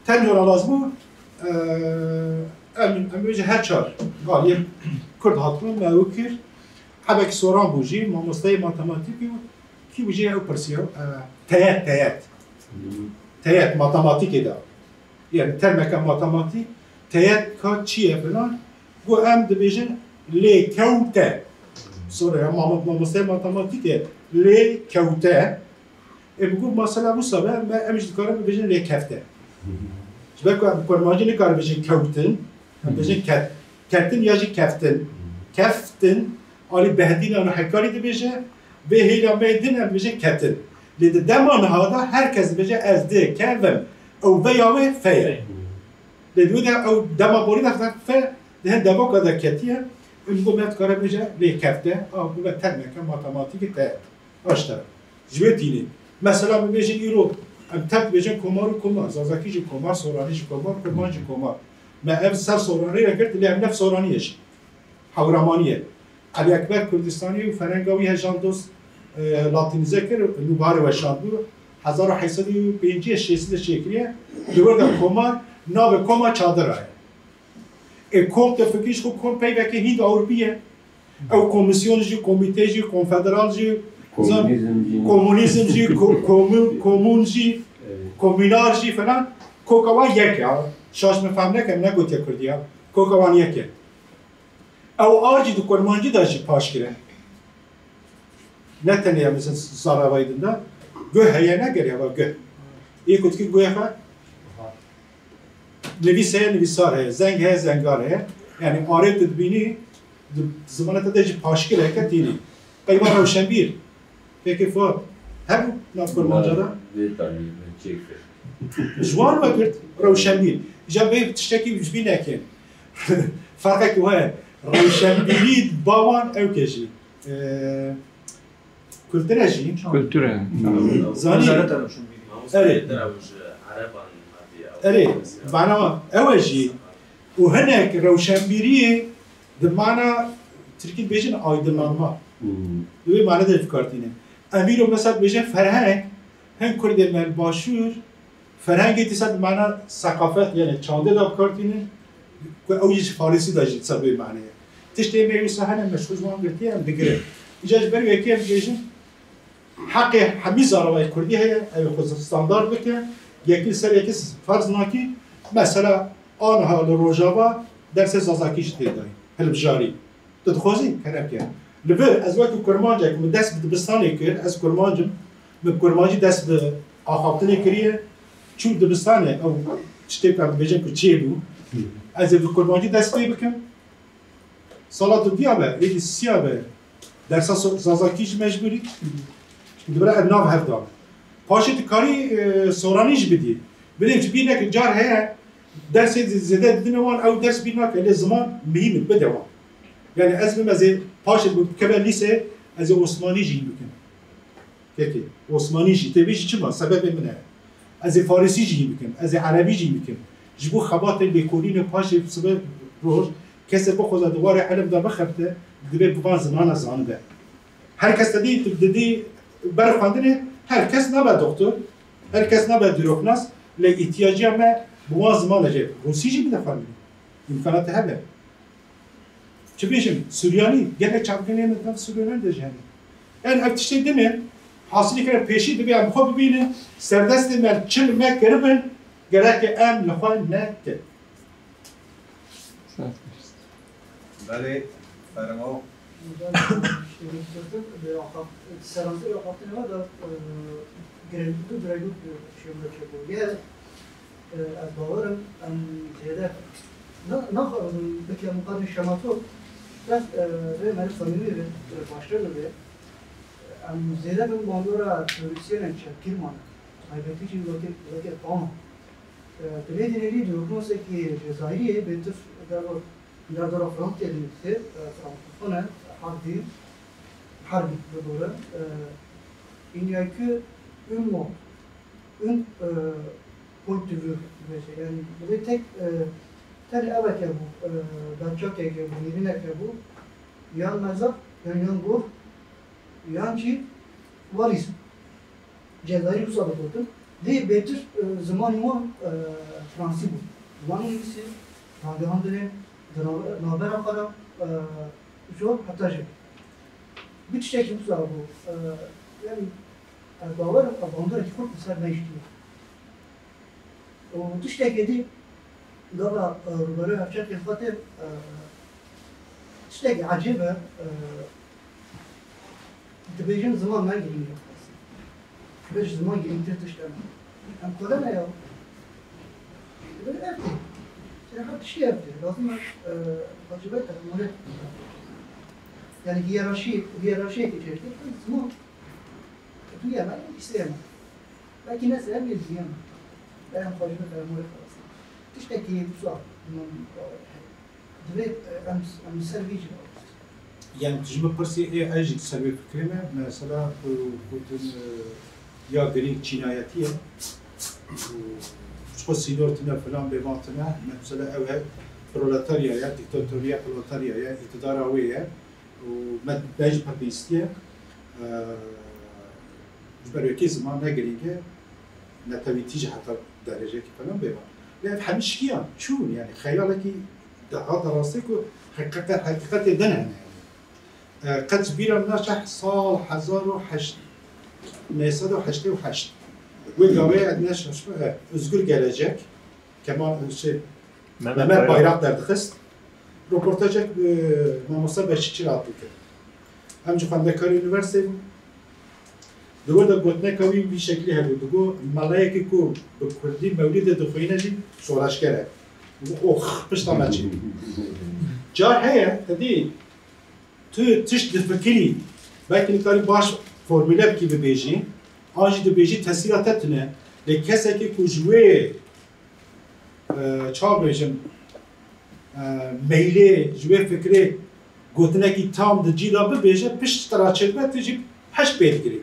Tenê wela lazim bû, e, em, em bêje her çar galiyê Kurd hatibûn, me ew kir. Hebekî soran bû jî, mamosteyê matematîkê û kî bû jî ew pirsiya, e, teyet, teyet. Teyet, matematîkê de. Yani termeke matematîk, teyet ka çi ye filan, got em dibêjin lê kewte. Sonra ya mama-, mamosteyê matematîkê lê kewte. Ê, bi got mesela wisa be, me, em jî dikarin bibêjin lê kefte. Ji ber ku em kurmancî nikarin bêjin kewtin, em bêjin ket-, ketin ya jî keftin. Keftin, alî Behdînan û Hekarî dibêje, vê hêla me din em dibêjin ketin. Lê di dema niha de her kes dibêje ez dê kevim, ew veya wê fe ye. Lê di wê de ew dema borî de fe, di hin devoka de ketiye, em ji bo me dikare bêje lê kefte, a, bi me termeke matematîkê te. Başta. Ji wê tînê. Mesela bibêjin îro, em tev dibêjin komar û komar, Zazakî jî komar, Soranî jî komar, Kurmanc jî komar. Me ev ser Soranî re girt, lê ev ne Soranî ye jî. Hewramanî ye. Elî Ekber Kurdistanî û ferenga wî hejan dost, e, latînîze kir, nûbarê weşandbû. Hezar û heyt sed û pêncî şêst de çêkiriye. Di wir de komar, navê koma çadira ye. Ê kom te fikirî ji xwe kom peyveke Hînd Ewropî ye. Ew komîsyon jî, komîte jî, konfederal jî, Komûnîzm jî. Komûnîzm jî, ko-, komû-, komûn jî, Evet. Komînar jî falan. Koka wan yek e. Şaş min fehm neke, min negotiye Kurdî ya. Koka wan yek e. Ew ar jî di kurmancî de jî paş kire. Ne tenê ya mesela zaravayî din de. Guh heye ne geriya va guh. Yê ku dikî guhê xwe. Nivîs heye, nivîsar heye. Zeng heye, zengar heye. Yani arê tu dibînî, di zimana te de jî paşkireke tînî. Peyva rewşenbîr. Peki Fuat. Hebû nav kurmanca de? Vê tanî min çêkir. Ji wan vegirt rewşenbîr. Îja vê tiştekî ji bîr nekin. Ferqekî waya. Rewşenbîrî bawan ew ke jî. Ee, kulture jî. Kulture. Zanî. Wezareta rewşenbîrî. Erê. Erê, bana ew e jî. Û hinek rewşenbîriyê di mana tirkî dibêjin aydınlanma. Hmm. Di wê mane de dikartîne. Em îro mesela dibêjin ferheng, hin kurdê me li başûr, ferhengê dîsa di mana seqafet, yani çandê de bikartînin, ku ew jî ji farisî de jî dîsa bi wê maneyê. Tiştê me wisa hene me ji xwe ji wan girtiye em digirin. Îca ji ber wê yekê em dibêjin, heqê hemî zaravayê kurdî heye, ew xwe standard bike, yekî li ser yekî ferz nakî, mesela Aniha li Rojava dersê Zazakî jî tê dayîn. Hilbijarî. Tu dixwazî kerem ke. Li vir ez wekî kurmancek min dest bi dibistanê kir, ez kurmanc im, min kurmancî dest bi axaftinê kiriye, çû dibistanê, ew tiştê ku em dibêjin ku çêbû, ez ê bi kurmancî dest pê bikim. Sala dudiya me, êdî sisiya me, dersa so-, Zazakî jî mecbûrî, dibire ev nav hev da. Paşê dikarî, e, soranî jî bidî. Binê ji bîr nekin, car heye, dersê zêde didine wan, ew ders bîr nake, lê ziman muhîm in, bide wan. Yani ez bim, ez ê paşê bikeve lîse, ez ê Osmanî jî bikim. Peki, Osmanî jî, tê bêjî çima? Sebebê min e. Ez ê Farisî jî bikim, ez ê Erebî jî bikim. Ji bo xebatê lêkolînê paşê sibe roj, kesê bixwaze di warê ilim de bixebite, divê bi van zimana zanibe. Her kes te dî, tu didî ber xwendinê, her kes nabe doktor, her kes nabe dîroknas, lê îhtiyaciya me bi wan zimanê jî, rûsî jî bide xwendinê. Îmkanatê hebe. Çi bêjim, Suryanî, gelek çavkirê me tev Suryanî de jî hene. Yani ev tiştê din e, hasilî kere pêşî divê em xwe bibînin, serdestê me çi me kiribin, gerek em li xwe nekin. Belê, fermo. Seranserê axaftinê me de, e, girêngî, du girêngî şêwre çêbû. Yek, e, ez bawer im, em zêde na-, naxwazim bike miqarê şemato, bes, e, rê meriv samîmî be, e, baştir dibe. Em zêde bin bandora teorîsyenên çepgir mane. Taybetî jî wekî, wekî Pama. E, di vê dînerî dîroknasekî Cezayirî yê bêtir derdor, derdora Fransayê dinivîse, e, frankofon e, Harbî, Harbî bi dor e. E, il n'y a que un mot, un, e, point de vue dibêje. Yani, divê tek, e, tenê ev heke bû, e, berçavkek bû, nêrînek bû, yan mezaq, yan, yan gor, yan jî walîz. Cezayirî wisa digotin. Lê bêtir, e, zimanê wan, e, fransî bû. Zimanê nivîsê, ragihandinê, di nav-, navbera xwe de, e, jor heta jî. Bi tiştekî wisa bû. E, yani, ez bawer im, ev bandoreke xurt li ser me hiştiye. Û tiştekê dî, gava, e, rûberûyê hevçerkên xwe tê, e, tiştekî ecêb e, e, dibêjin ziman ne girîng e. Ji ziman girîngtir tişt hene. Em kole ne ya. Divê ev tê. Sêha tiştî ev tê. Lazim e, e, tecrübe teknolojik. Yani hiyerarşi, hiyerarşiyekê çêtir. Ziman. Tu yeme, îsteyeme. Belkî ne seyem yê diyem. Em xwe ji fermûrê xelas. Tiştekî wisa min, divê em, em li ser vî jî. Yani tu ji min pirsî ê, ez jî ser vê fikrê me. Mesela, e, gotin, e, ya girîng çînayetî ye. Û çiqo sînor tune, filan bêvan tune. Mesela ew e proletarya ye, dîktatoriya proletarya ye, îktidara wê ye. Û me, me jî pir bihîstiye. E, ji ber wekî ziman ne girîng e, netewîtî jî heta derecekî falan bêvan. Lê ev hemî şikiyan çûn, yani xeyalekî de hate rastê ku heqîqet, heqîqetê din hene yani. E, qet ji bîra min naçe sal hezar û heşt, neh sed û heştê û heşt. Wê gavê ez ne şaşme, e, Özgür Gelecek, Kemal, şey, Mehmet Mehmet Bayrak. Bayrak derdixist. Roportajek bi mamosta Beşikçi re hatî kirin. Em ji xwendekarê unîversîteyê bûn. Di wir de gotineka wî vî şeklî hebû. Digot, melayekî ku bi kurdî mewlîdê dixwîne jî şoreşger e. Digot, ox, pişta me çê. Car heye, te dî, tu tişt difikirî, belkî nikarî baş formule bikî bibêjî, an jî dibêjî tesîra te tune, lê kesekî ku ji wê e, çawa bêjim, e, meylê, ji wê fikrê gotinekî tam di cî de bibêje, pişt te re çêdibe, tu jî heş pê digirî.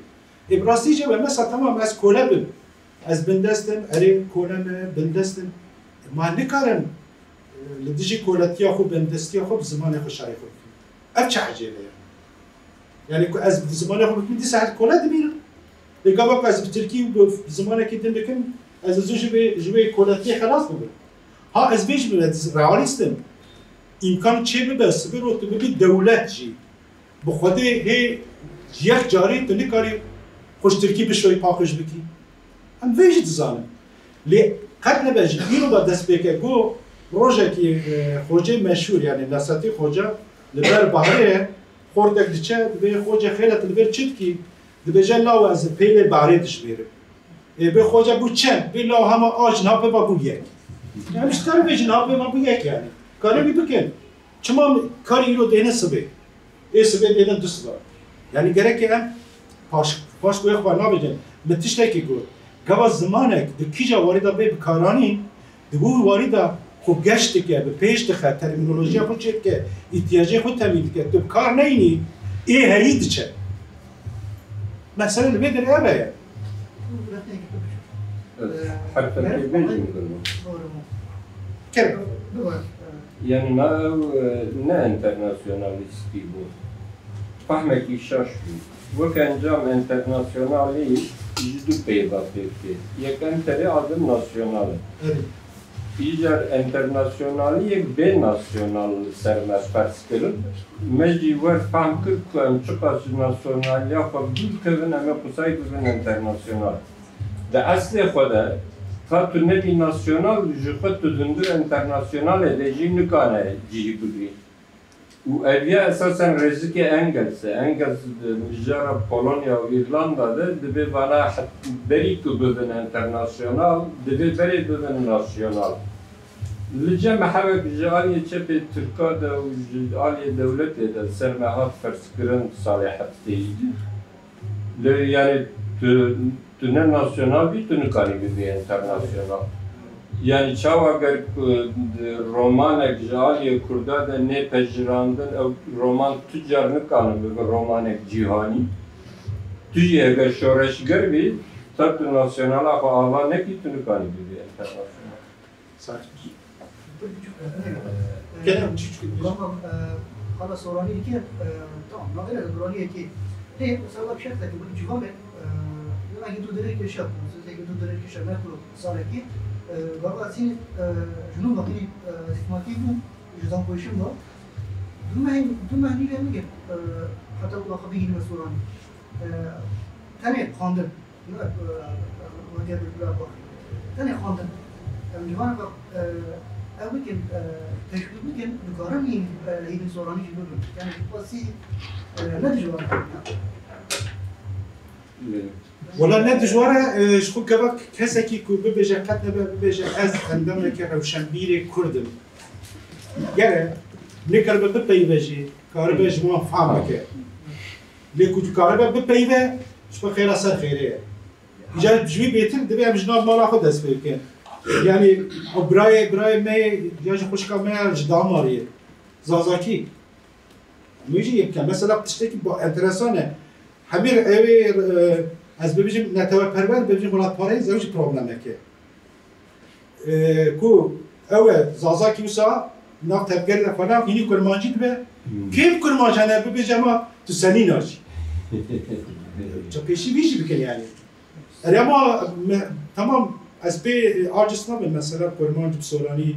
Ê, bi rastî jî ew e, mesela, temam, ez kole bim, ez bindest im, erê, kole me, bindest im. Ma nikarim, e, li dijî koletiya xwe, bindestiya xwe bi zimanê xwe şerê xwe bikim. Ev çi ecêb e yani? Yani ku ez bi zimanê xwe bikim, dîsa her kole dibînim. Lê gava ku ez bi tirkî û bi zimanekî din bikim, ez dizim ji vê, ji wê koletiyê xelas bibim. Ha ez bêjim, ez realîst im. Îmkan çê bibe, sibê rot tu bibî dewlet jî. Bi Xwedê hê yek carî tu nikarî xwe ji tirkî bi şoy paqij bikî. Em vê jî dizanin. Lê qet nebe ji îro ve dest pê ke, go Rojekî, e, xocê meşhûr, yanî Nesetî Xoca li ber bahrê ye, xortek diçe, dibê, "Xoce xêret li vir çi dikî?" Dibêje, "Law ez pêlê bahrê dijmêrim." Ê bê xoce bû çend? Bê law hema a ji niha pê ve bû yek. Yanî ji karî bê ji niha pê ve bû yek yanî. Karê wî bikin. Çima karî îro dêne sibê? Ê sibê dêne du siba. Yanî gerek em paş, paş ku yê xwe nabêjin. Min tiştekî got. Gava zimanek di kîja warî de bê bikaranîn, di wî warî de xwe geş dike, bi pêş dixe, termînolojiya xwe çêdike, îhtiyacê xwe temîn dike. Tu bi kar neyînî, ê heyî diçe. Mesele li vê derê ev e. Herfekê bêjim. Kerem. Yanî na ew, e, ne enternasyonalîstî bû. Fehmekî şaş bû. Wek encam enternasyonalî ji du peyva pêk tê. Yek enterê, a din nasyonal e. Îcar enternasyonaliyek bê nasyonal li ser me ferz kirin. Me jî wer fehm kir ku em çiqas ji nasyonaliya xwe bi dûr kevin, em ê qusay bibin enternasyonal. Di eslê xwe de, ka tu nebî nasyonal, ji xwe tu hundir enternasyonalê de jî nikane cihî bigirî. Û ev ya esasen rêzikê Engels e. Engels di mijara Polonya û Îrlanda de dibê vana het-, berî ku bibin enternasyonal, divê berê bibin nasyonal. Li cem hewek ji aliyê çepê Tirka de û ji aliyê dewletê de ser me hat ferzkirin salê heftêyî. Lê yanî tu, tu ne nasyonal bî, tu nikarî bibî enternasyonal. Yanî çawa ger ku di romanek ji aliyê Kurda de nê pejirandin, ew roman tu car nikane bibe romanek cîhanî. Tu jî eger şoreşger bî, ta tu nasyonala xwe ava nekî, tu nikarî bibî enternasyonal. Saç. Kerem, çi çi Gama, e, xala Soranî dike, e, tamam, navê de Duranî yekê. Lê, mesela, bir şey ki, bu civan, e, demek ki tu direkt yaşa, mesela ki tu direkt yaşa, ne kuru, salaki, e, gama seni, e, junun bakın, e, zikmaki bu, judan koyuşum da. Dumehî, dumehî lê min, e, heta wila xwe bigihînime Soranî. E, tenê xwendin. Tenê xwendin. Em ciwana, e, ew bikin, e, teşwîq bikin, dikarin hîn, e, hînî Soranî jî bibin. Yani, pasî, e, ne dijwar e. Wela ne dijwar e, e, ji xwe gava kesekî ku bibêje qet nebe, bibêje ez endameke rewşenbîrê Kurd im. Gere nikaribe bipeyve jî, karibe ji wan fam bike. Lê ku dikaribe bipeyve, ji xwe xêra ser xêrê ye. Îcar ji wî bêtir divê em ji nav mala xwe dest pê bikin. Yanî ew birayê, birayê me ye, ya jî xwişka me ye, ji Damarê ye. Zazakî. Em ê jî yek bikin. Mesela tiştekî ba-, enteresan e. Hemî ew ê, e, ez bibêjim neteweperwer, bibêjim welatparêz, ew jî problemek e. E, ku ew e, Zazakî wisa nav tevgerê de xwe nav, hînî kurmancî dibe. Hmm. Kêm kurmanc hene bibêje ma tu senî nacî. Ca pêşî vî jî bikin yani. Erê ama me, tamam, ez pê aciz nabim mesela kurmanc bi soranî,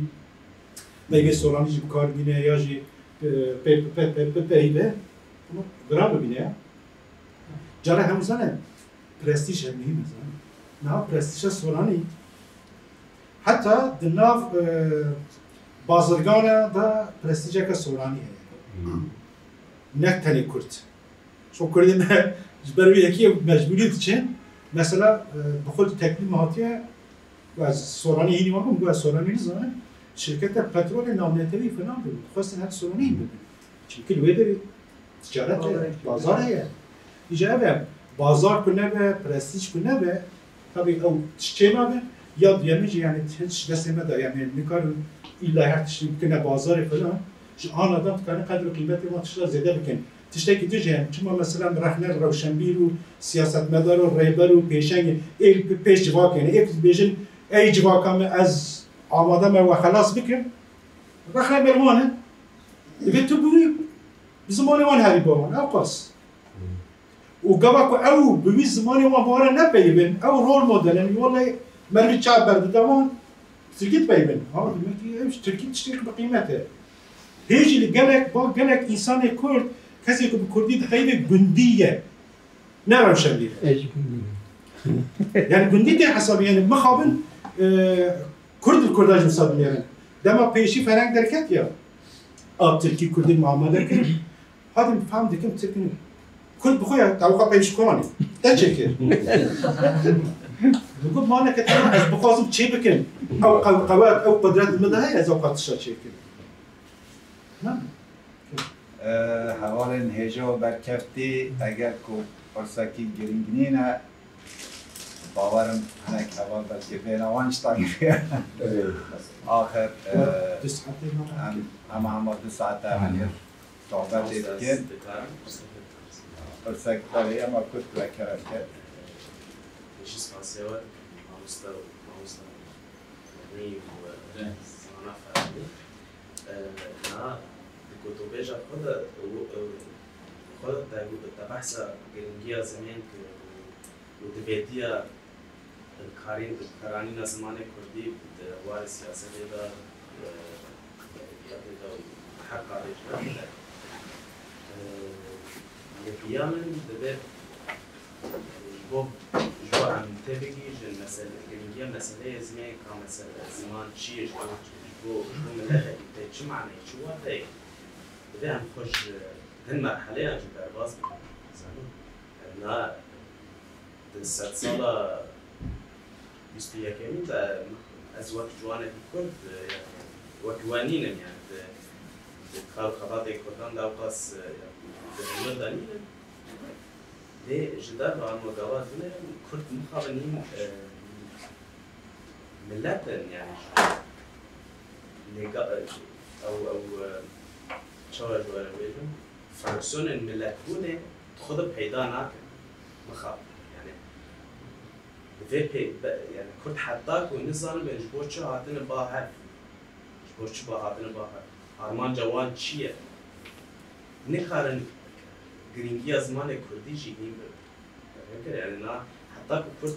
meyvê soranî jî bi kar bîne ya jî, e, pê, pê, pê, pê, peyve. Ama bira bibîne ya. Cara hemû zane. Prestîj hemî me zane. Niha prestîja soranî heta di nav, e, bazirgana de prestîjeke soranî heye. Hmm. Ne tenê Kurd. Ji xwe Kurdê me ji ber wê yekê mecbûrî diçin. Mesela, e, bi xwe di teklîf me hatiye, ez soranî hînî wan bûm, ez soranî nizanim. Şirketa petrolê navnetewî filan bû. Dixwestin her soranî bibin. Çimkî li wê derê ticaret heye, bazar heye. Îca ev e, bazar ku nebe, prestîj ku nebe, tabî ew tişt çênabe. Ya duyemîn jî, yani, hiç destê me de, yani, nikarin îlla her tiştî bikine bazarê filan. Ji ana dan dikarin qedr û qîmetê wan tişta zêde bikin. Tiştekî din jî hene. Çima mesela min rexne rewşenbîr û siyasetmedar û rêber û pêşengê ê pê-, pêş civakê ne. Ê ku dibêjin, ey civaka me, ez amade me we xelas bikim. Rexne me li wan in. Divê tu bi wî, bi zimanê wan herî ba wan. Ew qas. Û gava ku ew bi wî zimanê wan bi wan re nepeyivin, ew rol model in. Wele merivî çav berdide wan, Tirkî dipeyivin. Ha, demek ki ev ji Tirkî tiştê bi qîmet e. Hê jî li gelek, ba gelek însanê Kurd, kesê ku bi Kurdî dipeyivê gundî ye. Ne rewşenbîr. Ez jî gundî me. Yani gundî tê hesabê, yani mixabin, e, Kurd li Kurda jî wisa binêrin. Dema pêşî ferheng derketiya, a tirkî kurdî muamele kir. Hadî fam dikim tirkî. Kurd bi xwe ya, tewqa pêşkolanê. Te çêkir. Digot, maneke te ez bixwazim çê bikim. Ew qew-, qewet, ew qudret min de heye, ez ew qatişa çêkim. Na? Hevalên hêja û berkeftî, eger ku pirsekî girîng nîne, bawerim hinek heval belkî bêne wan ji takî. Axir em hema hema du saete em sohbetê dikin. Pirsek berê ema kurt ve kerem ket. Ji spasiya we dikim, mamoste û mamoste. Fermî û zana fermî. Na, di gotûbêja xwe de xwe de te behsa giringiya zimên kir û divêtiya karîn, karanîna zimanê kurdî di warê siyasetê de, di edebiyatê de û her karê ji de. Li riya min divê ji bo ji bo em têbigihîjin mesele, giringiya meseleyê zimanê ka mesele, ziman çi ye ji bo, ji bo, ji bo miletekî tê çi maneyê, çi wateyê, divê em xwe ji hin merheleyan jî derbas bikin. Zanî? Na, di sedsala bîst û yekemîn de ez wek ciwanekî kurd, wek we nînim, yani di, di kar û xebatê kurdan de ewqas, di hundir de nînim. Lê ji derve anwa gava din e, kurd mixabin hîn milet in, yani lê ew, ew, çawa ji we re bêjim, fonksiyonên miletbûnê di xwe de peyda nakin. Mixabin, yani Vê pê, yani Kurd heta ku nizanibin ji bo çi hatine ba hev, ji bo çi ba hatine ba hev, armanca wan çi ye, nikarin girîngiya zimanê Kurdî jî hîn bibin. Fikir, yani na, heta ku Kurd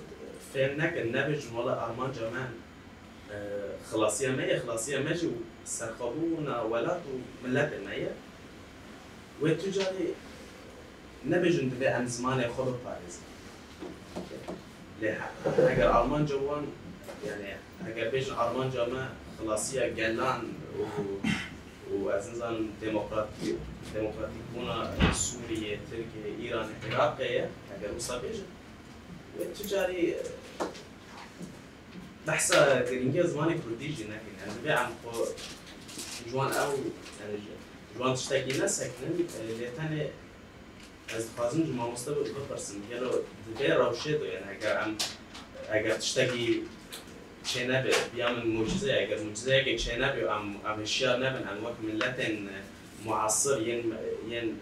fêm nekin, nebêjin wela armanca me, e, xilasiya me ye, xilasiya me jî serxwebûna welat û miletê me ye. Wê tu carî nebêjin divê em zimanê xwe biparêzin. Lê he-, heger armanca wan, yani heger bêjin armanca me xilasiya gelan û, û ez nizanim demokratî-, demokratîkbûna Sûriyê, Tirkiyê, Îranê, Iraqê ye, heger wisa bêjin, wê tu carî behsa girîngiya zimanê kurdî jî nekin. Yani divê em xwe ji wan ew, yani ji, ji wan tiştekî nesekinin, e, lê tenê ez dixwazim ji mamoste bi-, bipirsim, gelo di vê rewşê de, yani eger em, eger tiştekî çênebe, biya min mucizeyek, eger mucizeyekê çênebe û em, em hişyar nebin, em wek miletên muasir yên, yên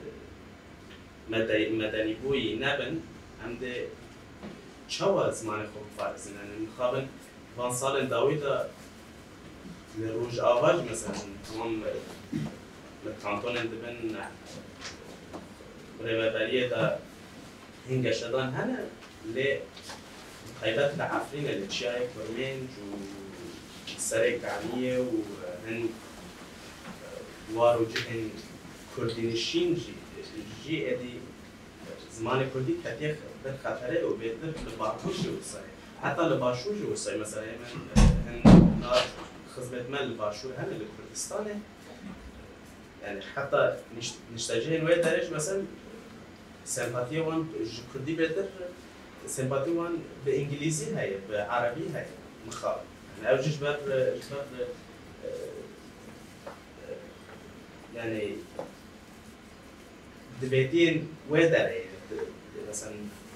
mede-, medenîbûyî nebin, em dê çawa zimanê xwe biparêzin? Yani mixabin van salên dawî de li Rojava jî, mesela, temam li kantonên dibin birêveberiyê de hin geşedan hene, lê taybet li Efrînê, li Çiyayê Kurmênc û Serê Kaniyê û hin war û cihên kurdînişîn jî, jî êdî zimanê kurdî ketiye bin xeterê û bêtir li Bakur jî wisa ye. Heta li Başûr jî wisa ye. Mesela, ê min, e, hin na xizmêt me li Başûr hene, li Kurdistanê. Yani heta niş-, niştecihên wê derê jî, mesela, sempatiyê wan ji kurdî bêtir, sempatiyê wan bi îngilîzî heye, bi erebî heye, mixabin. Yani ew jî ji ber, ji ber, e, e, yani, divêtiyên wê derê, di, di, mesela,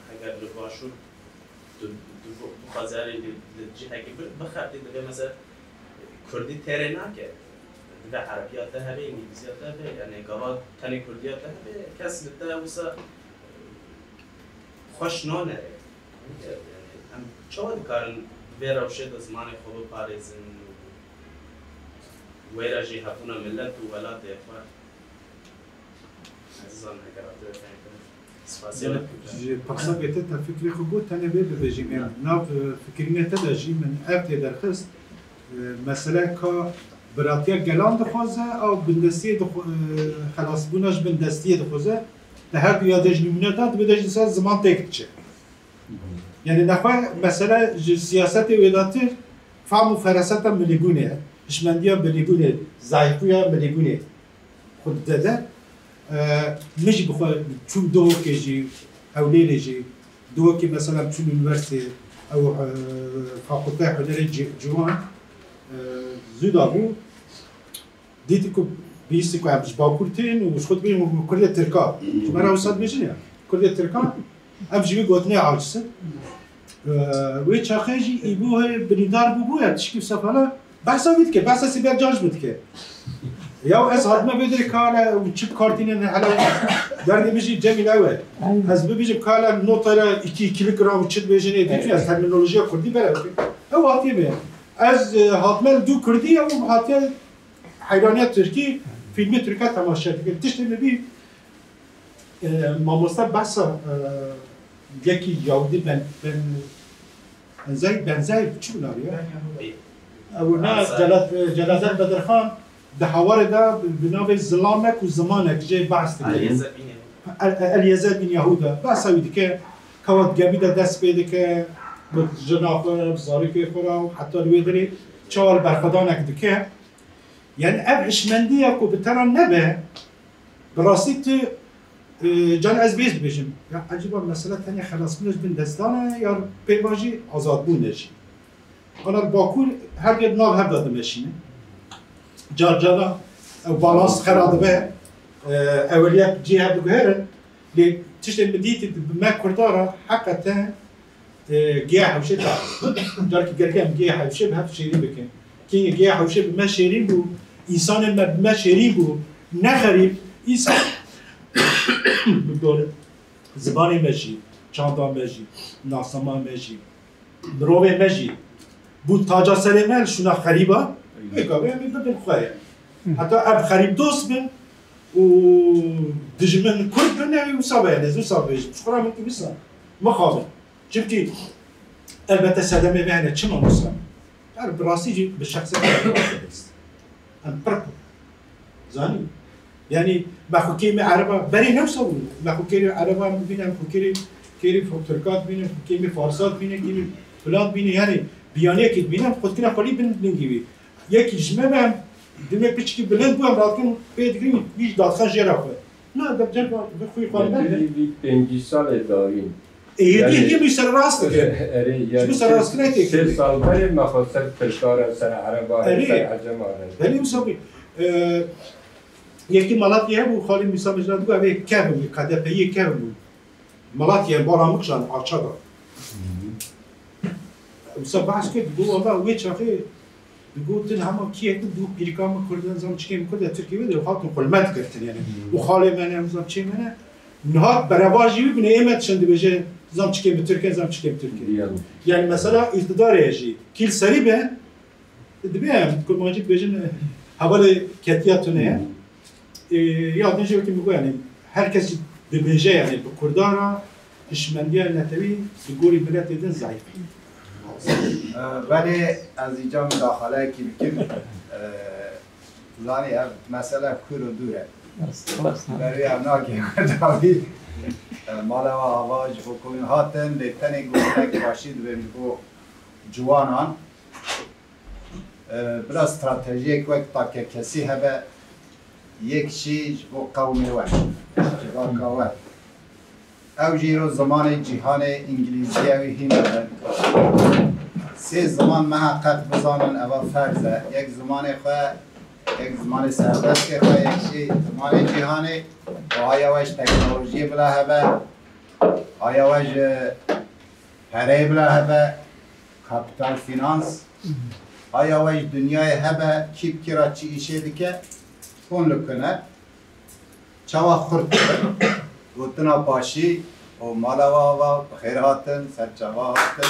heger li Başûr tu, tu bixwazî li, li cihekî bi-, bixebitî, divê, mesela, kurdî têrê nake. Divê erebiya te hebe, îngilîziya te hebe, yani gava tenê kurdiya te hebe, kes li te wisa xweş nanere. Yani, em çawa dikarin di vê rewşê de zimanê xwe biparêzin û wê re jî hebûna milet û welatê xwe? Ezîzan, heger hatire fehmkirin. Spasiya we dikim. Ji pirsakê te, te fikrê xwe got, tenê vê bibêjim. Em, nav, e, fikirînê te de jî min ev tê derxist. E, mesele ka biratiya gelan dixwaze, ew bindestiyê dixwa-, e, xelasbûna ji bindestiyê dixwaze. Di her du ya de jî nimûne da, divê de jî ser ziman têk diçe. Yani nexwe mesele ji siyasetê wêdatir fam û feraseta milîbûnê ye. Hişmendiya milîbûnê, zayîfiya milîbûnê xwe dide de. E, min jî bi xwe çûm Duhokê jî, Hewlêrê jî, Duhokê mesela çûm unîversîteyê, ew, e, fakulteya hunerê ci-, ciwan, e, zû da bû. Dîtî ku bihîstî ku em ji Bakur tên û ji xwe dibêjin Kurdê Tirka. Ji me re wisa dibêjin ya. Kurdê Tirkan, em ji wî gotinê aciz in. Ee, wê çaxê jî Îbo hê birîndar bûbû ya, tişkî bi sefala behsa wî dike, behsa Sîber Can ji min dike. Ya ez hatime vê derê kale û çi bi kar tîne ne hele derdê min jî Cemîl ew e. Ez bibêjim kale notayla iki ikilik ra û çi dibêjin ê dîtî ez terminolojiya kurdî bere bikim. Ew hatiye me. Ez, e, hatime li dû kurdî ew hatiye Heyraniya Tirkî, fîlmê Tirka temaşe dike. Tiştê min bî, e, mamoste behsa, e, yekî Yahudî ben, ben, Benzey, Benzey çi bû navê ya? Ew na Cela-, e, Celadet Bedirxan di hewarê de bi, bi navê Zilamek û Zimanek jê behs dike. Eliezer bin Yahuda. El, El, Eliezer bin Yahuda. Behsa wî dike, kawa di gemî de dest pê dike, bi jina xwe, bi zarokê xwe re û heta li wê derê çawa li berxwedanek dike. Yani ev hişmendiya ku bi te re nebe, bi rastî tu, e, can ez bêj dibêjim. Ya ecîba mesela tenê xelasbûn ji bin destan e, ya pê va jî azadbûn e jî. Ana li Bakur her yek nav hev de dimeşîne. Car cara ew balans xera dibe, e, eweliya cî hev diguherin. Lê tiştê min dîtî bi me Kurda re heqeten e, giya hewşê ta. Carkî gerek em giya hewşê bi hev şêrîn bikin. Kî giya hewşê bi me şêrîn bû, însanên me bi me şêrîn bû, ne xerîb, însan bi dor zimanê me jî, çanda me jî, nasnama me jî, mirovê me jî bû taca serê me, li şûna xerîba, wê gavê em ê bibin xwe ye. Heta ev xerîb dost bin û dijmin kurd bin, ew wisa be, yani, ez wisa bêjim. Ji xwe re min wisa mixabin. Çimkî elbette sedemê me hene, çima wisa? Her bi rastî jî bi şexsê xwe re dest. Em pir zanî. Yani me xwe kêmê ereba, berê ne wisa bû. Me xwe kêrê ereba em bibîne, em xwe kêrê, kêrê Tirka dibîne, em xwe kêmê Farsa dibîne, kêmê filan dibîne. Yani biyaniyekê dibîne, em xwe dikine xwelî bin lingî wî. Yekî ji me ve em dimê piçkî bilind bû, em radikin pê digirin, wî jî dadixe jê re xwe. Na, debcen bi xwî xwe Yekî berde. Vî pêncî salê dawîn. Ê, yê Yani, dî yê wî serrast dike. Erê, Ji yani bu serrast sê, kine têk sê dike. Sal berê me xwe ser Tirka re, ser Ereba re, Erê. Ser Ecema re. Belê wisa bî. E, yekî Malatya hebû, xalê Mîsa Mecra digo, ev ê kevin bû, K D P yê kevin bû. Malatya, Baramikjan, Arça da. Wisa behs kir, digo, wala wê çaxê, digo, tu li hema kî ye, digo, pîrika min Kurd e, nizam çikê min Kurd e, Tirkiyê wê de hatin xulmet girtin, yani. Û xalê me ne, nizam çê me ne. Niha berevajî wî bine, ê me dişin dibêje, nizam çikê min Tirk e, nizam çikê min Tirk e. Yani mesela îqtidarê jî, kî li serî be, Divê em kurmancî dibêjin, e, hevalê ketiya tune ye. E, ya din jî wekî min got, yani, her kes jî dibêje, yani, bi Kurdan re hişmendiya netewî di gorî miletê din zayîf e. E, belê ez îca mudaxaleyekî bikim. E, zanî ev mesele kûr û dûr e. Berê em nagihîne dawî. E, mala we ava ji bo komî hatin, lê tenê gotinek başî divê min bo ciwanan. E, bila stratejiyek wek takekesî hebe, yek jî ji bo qewmê we, civaka we. Ew jî îro zimanê cîhanê îngilîzî ew ê hîn bibin. Sê ziman miheqeq bizanin, eva ferz e. Yek zimanê xwe, yek zimanê serbestê xwe, yek jî zimanê cîhanê. Û aya we ji teknolojiyê bila hebe, aya we ji pereyê bila hebe, kapital, finans, aya we ji dinyayê hebe, kî bi kî re çi îşê dike, hûn li ku ne, çawa xurt dibin. Gotina paşî û mala we ava, bi xêr hatin, ser çava hatin.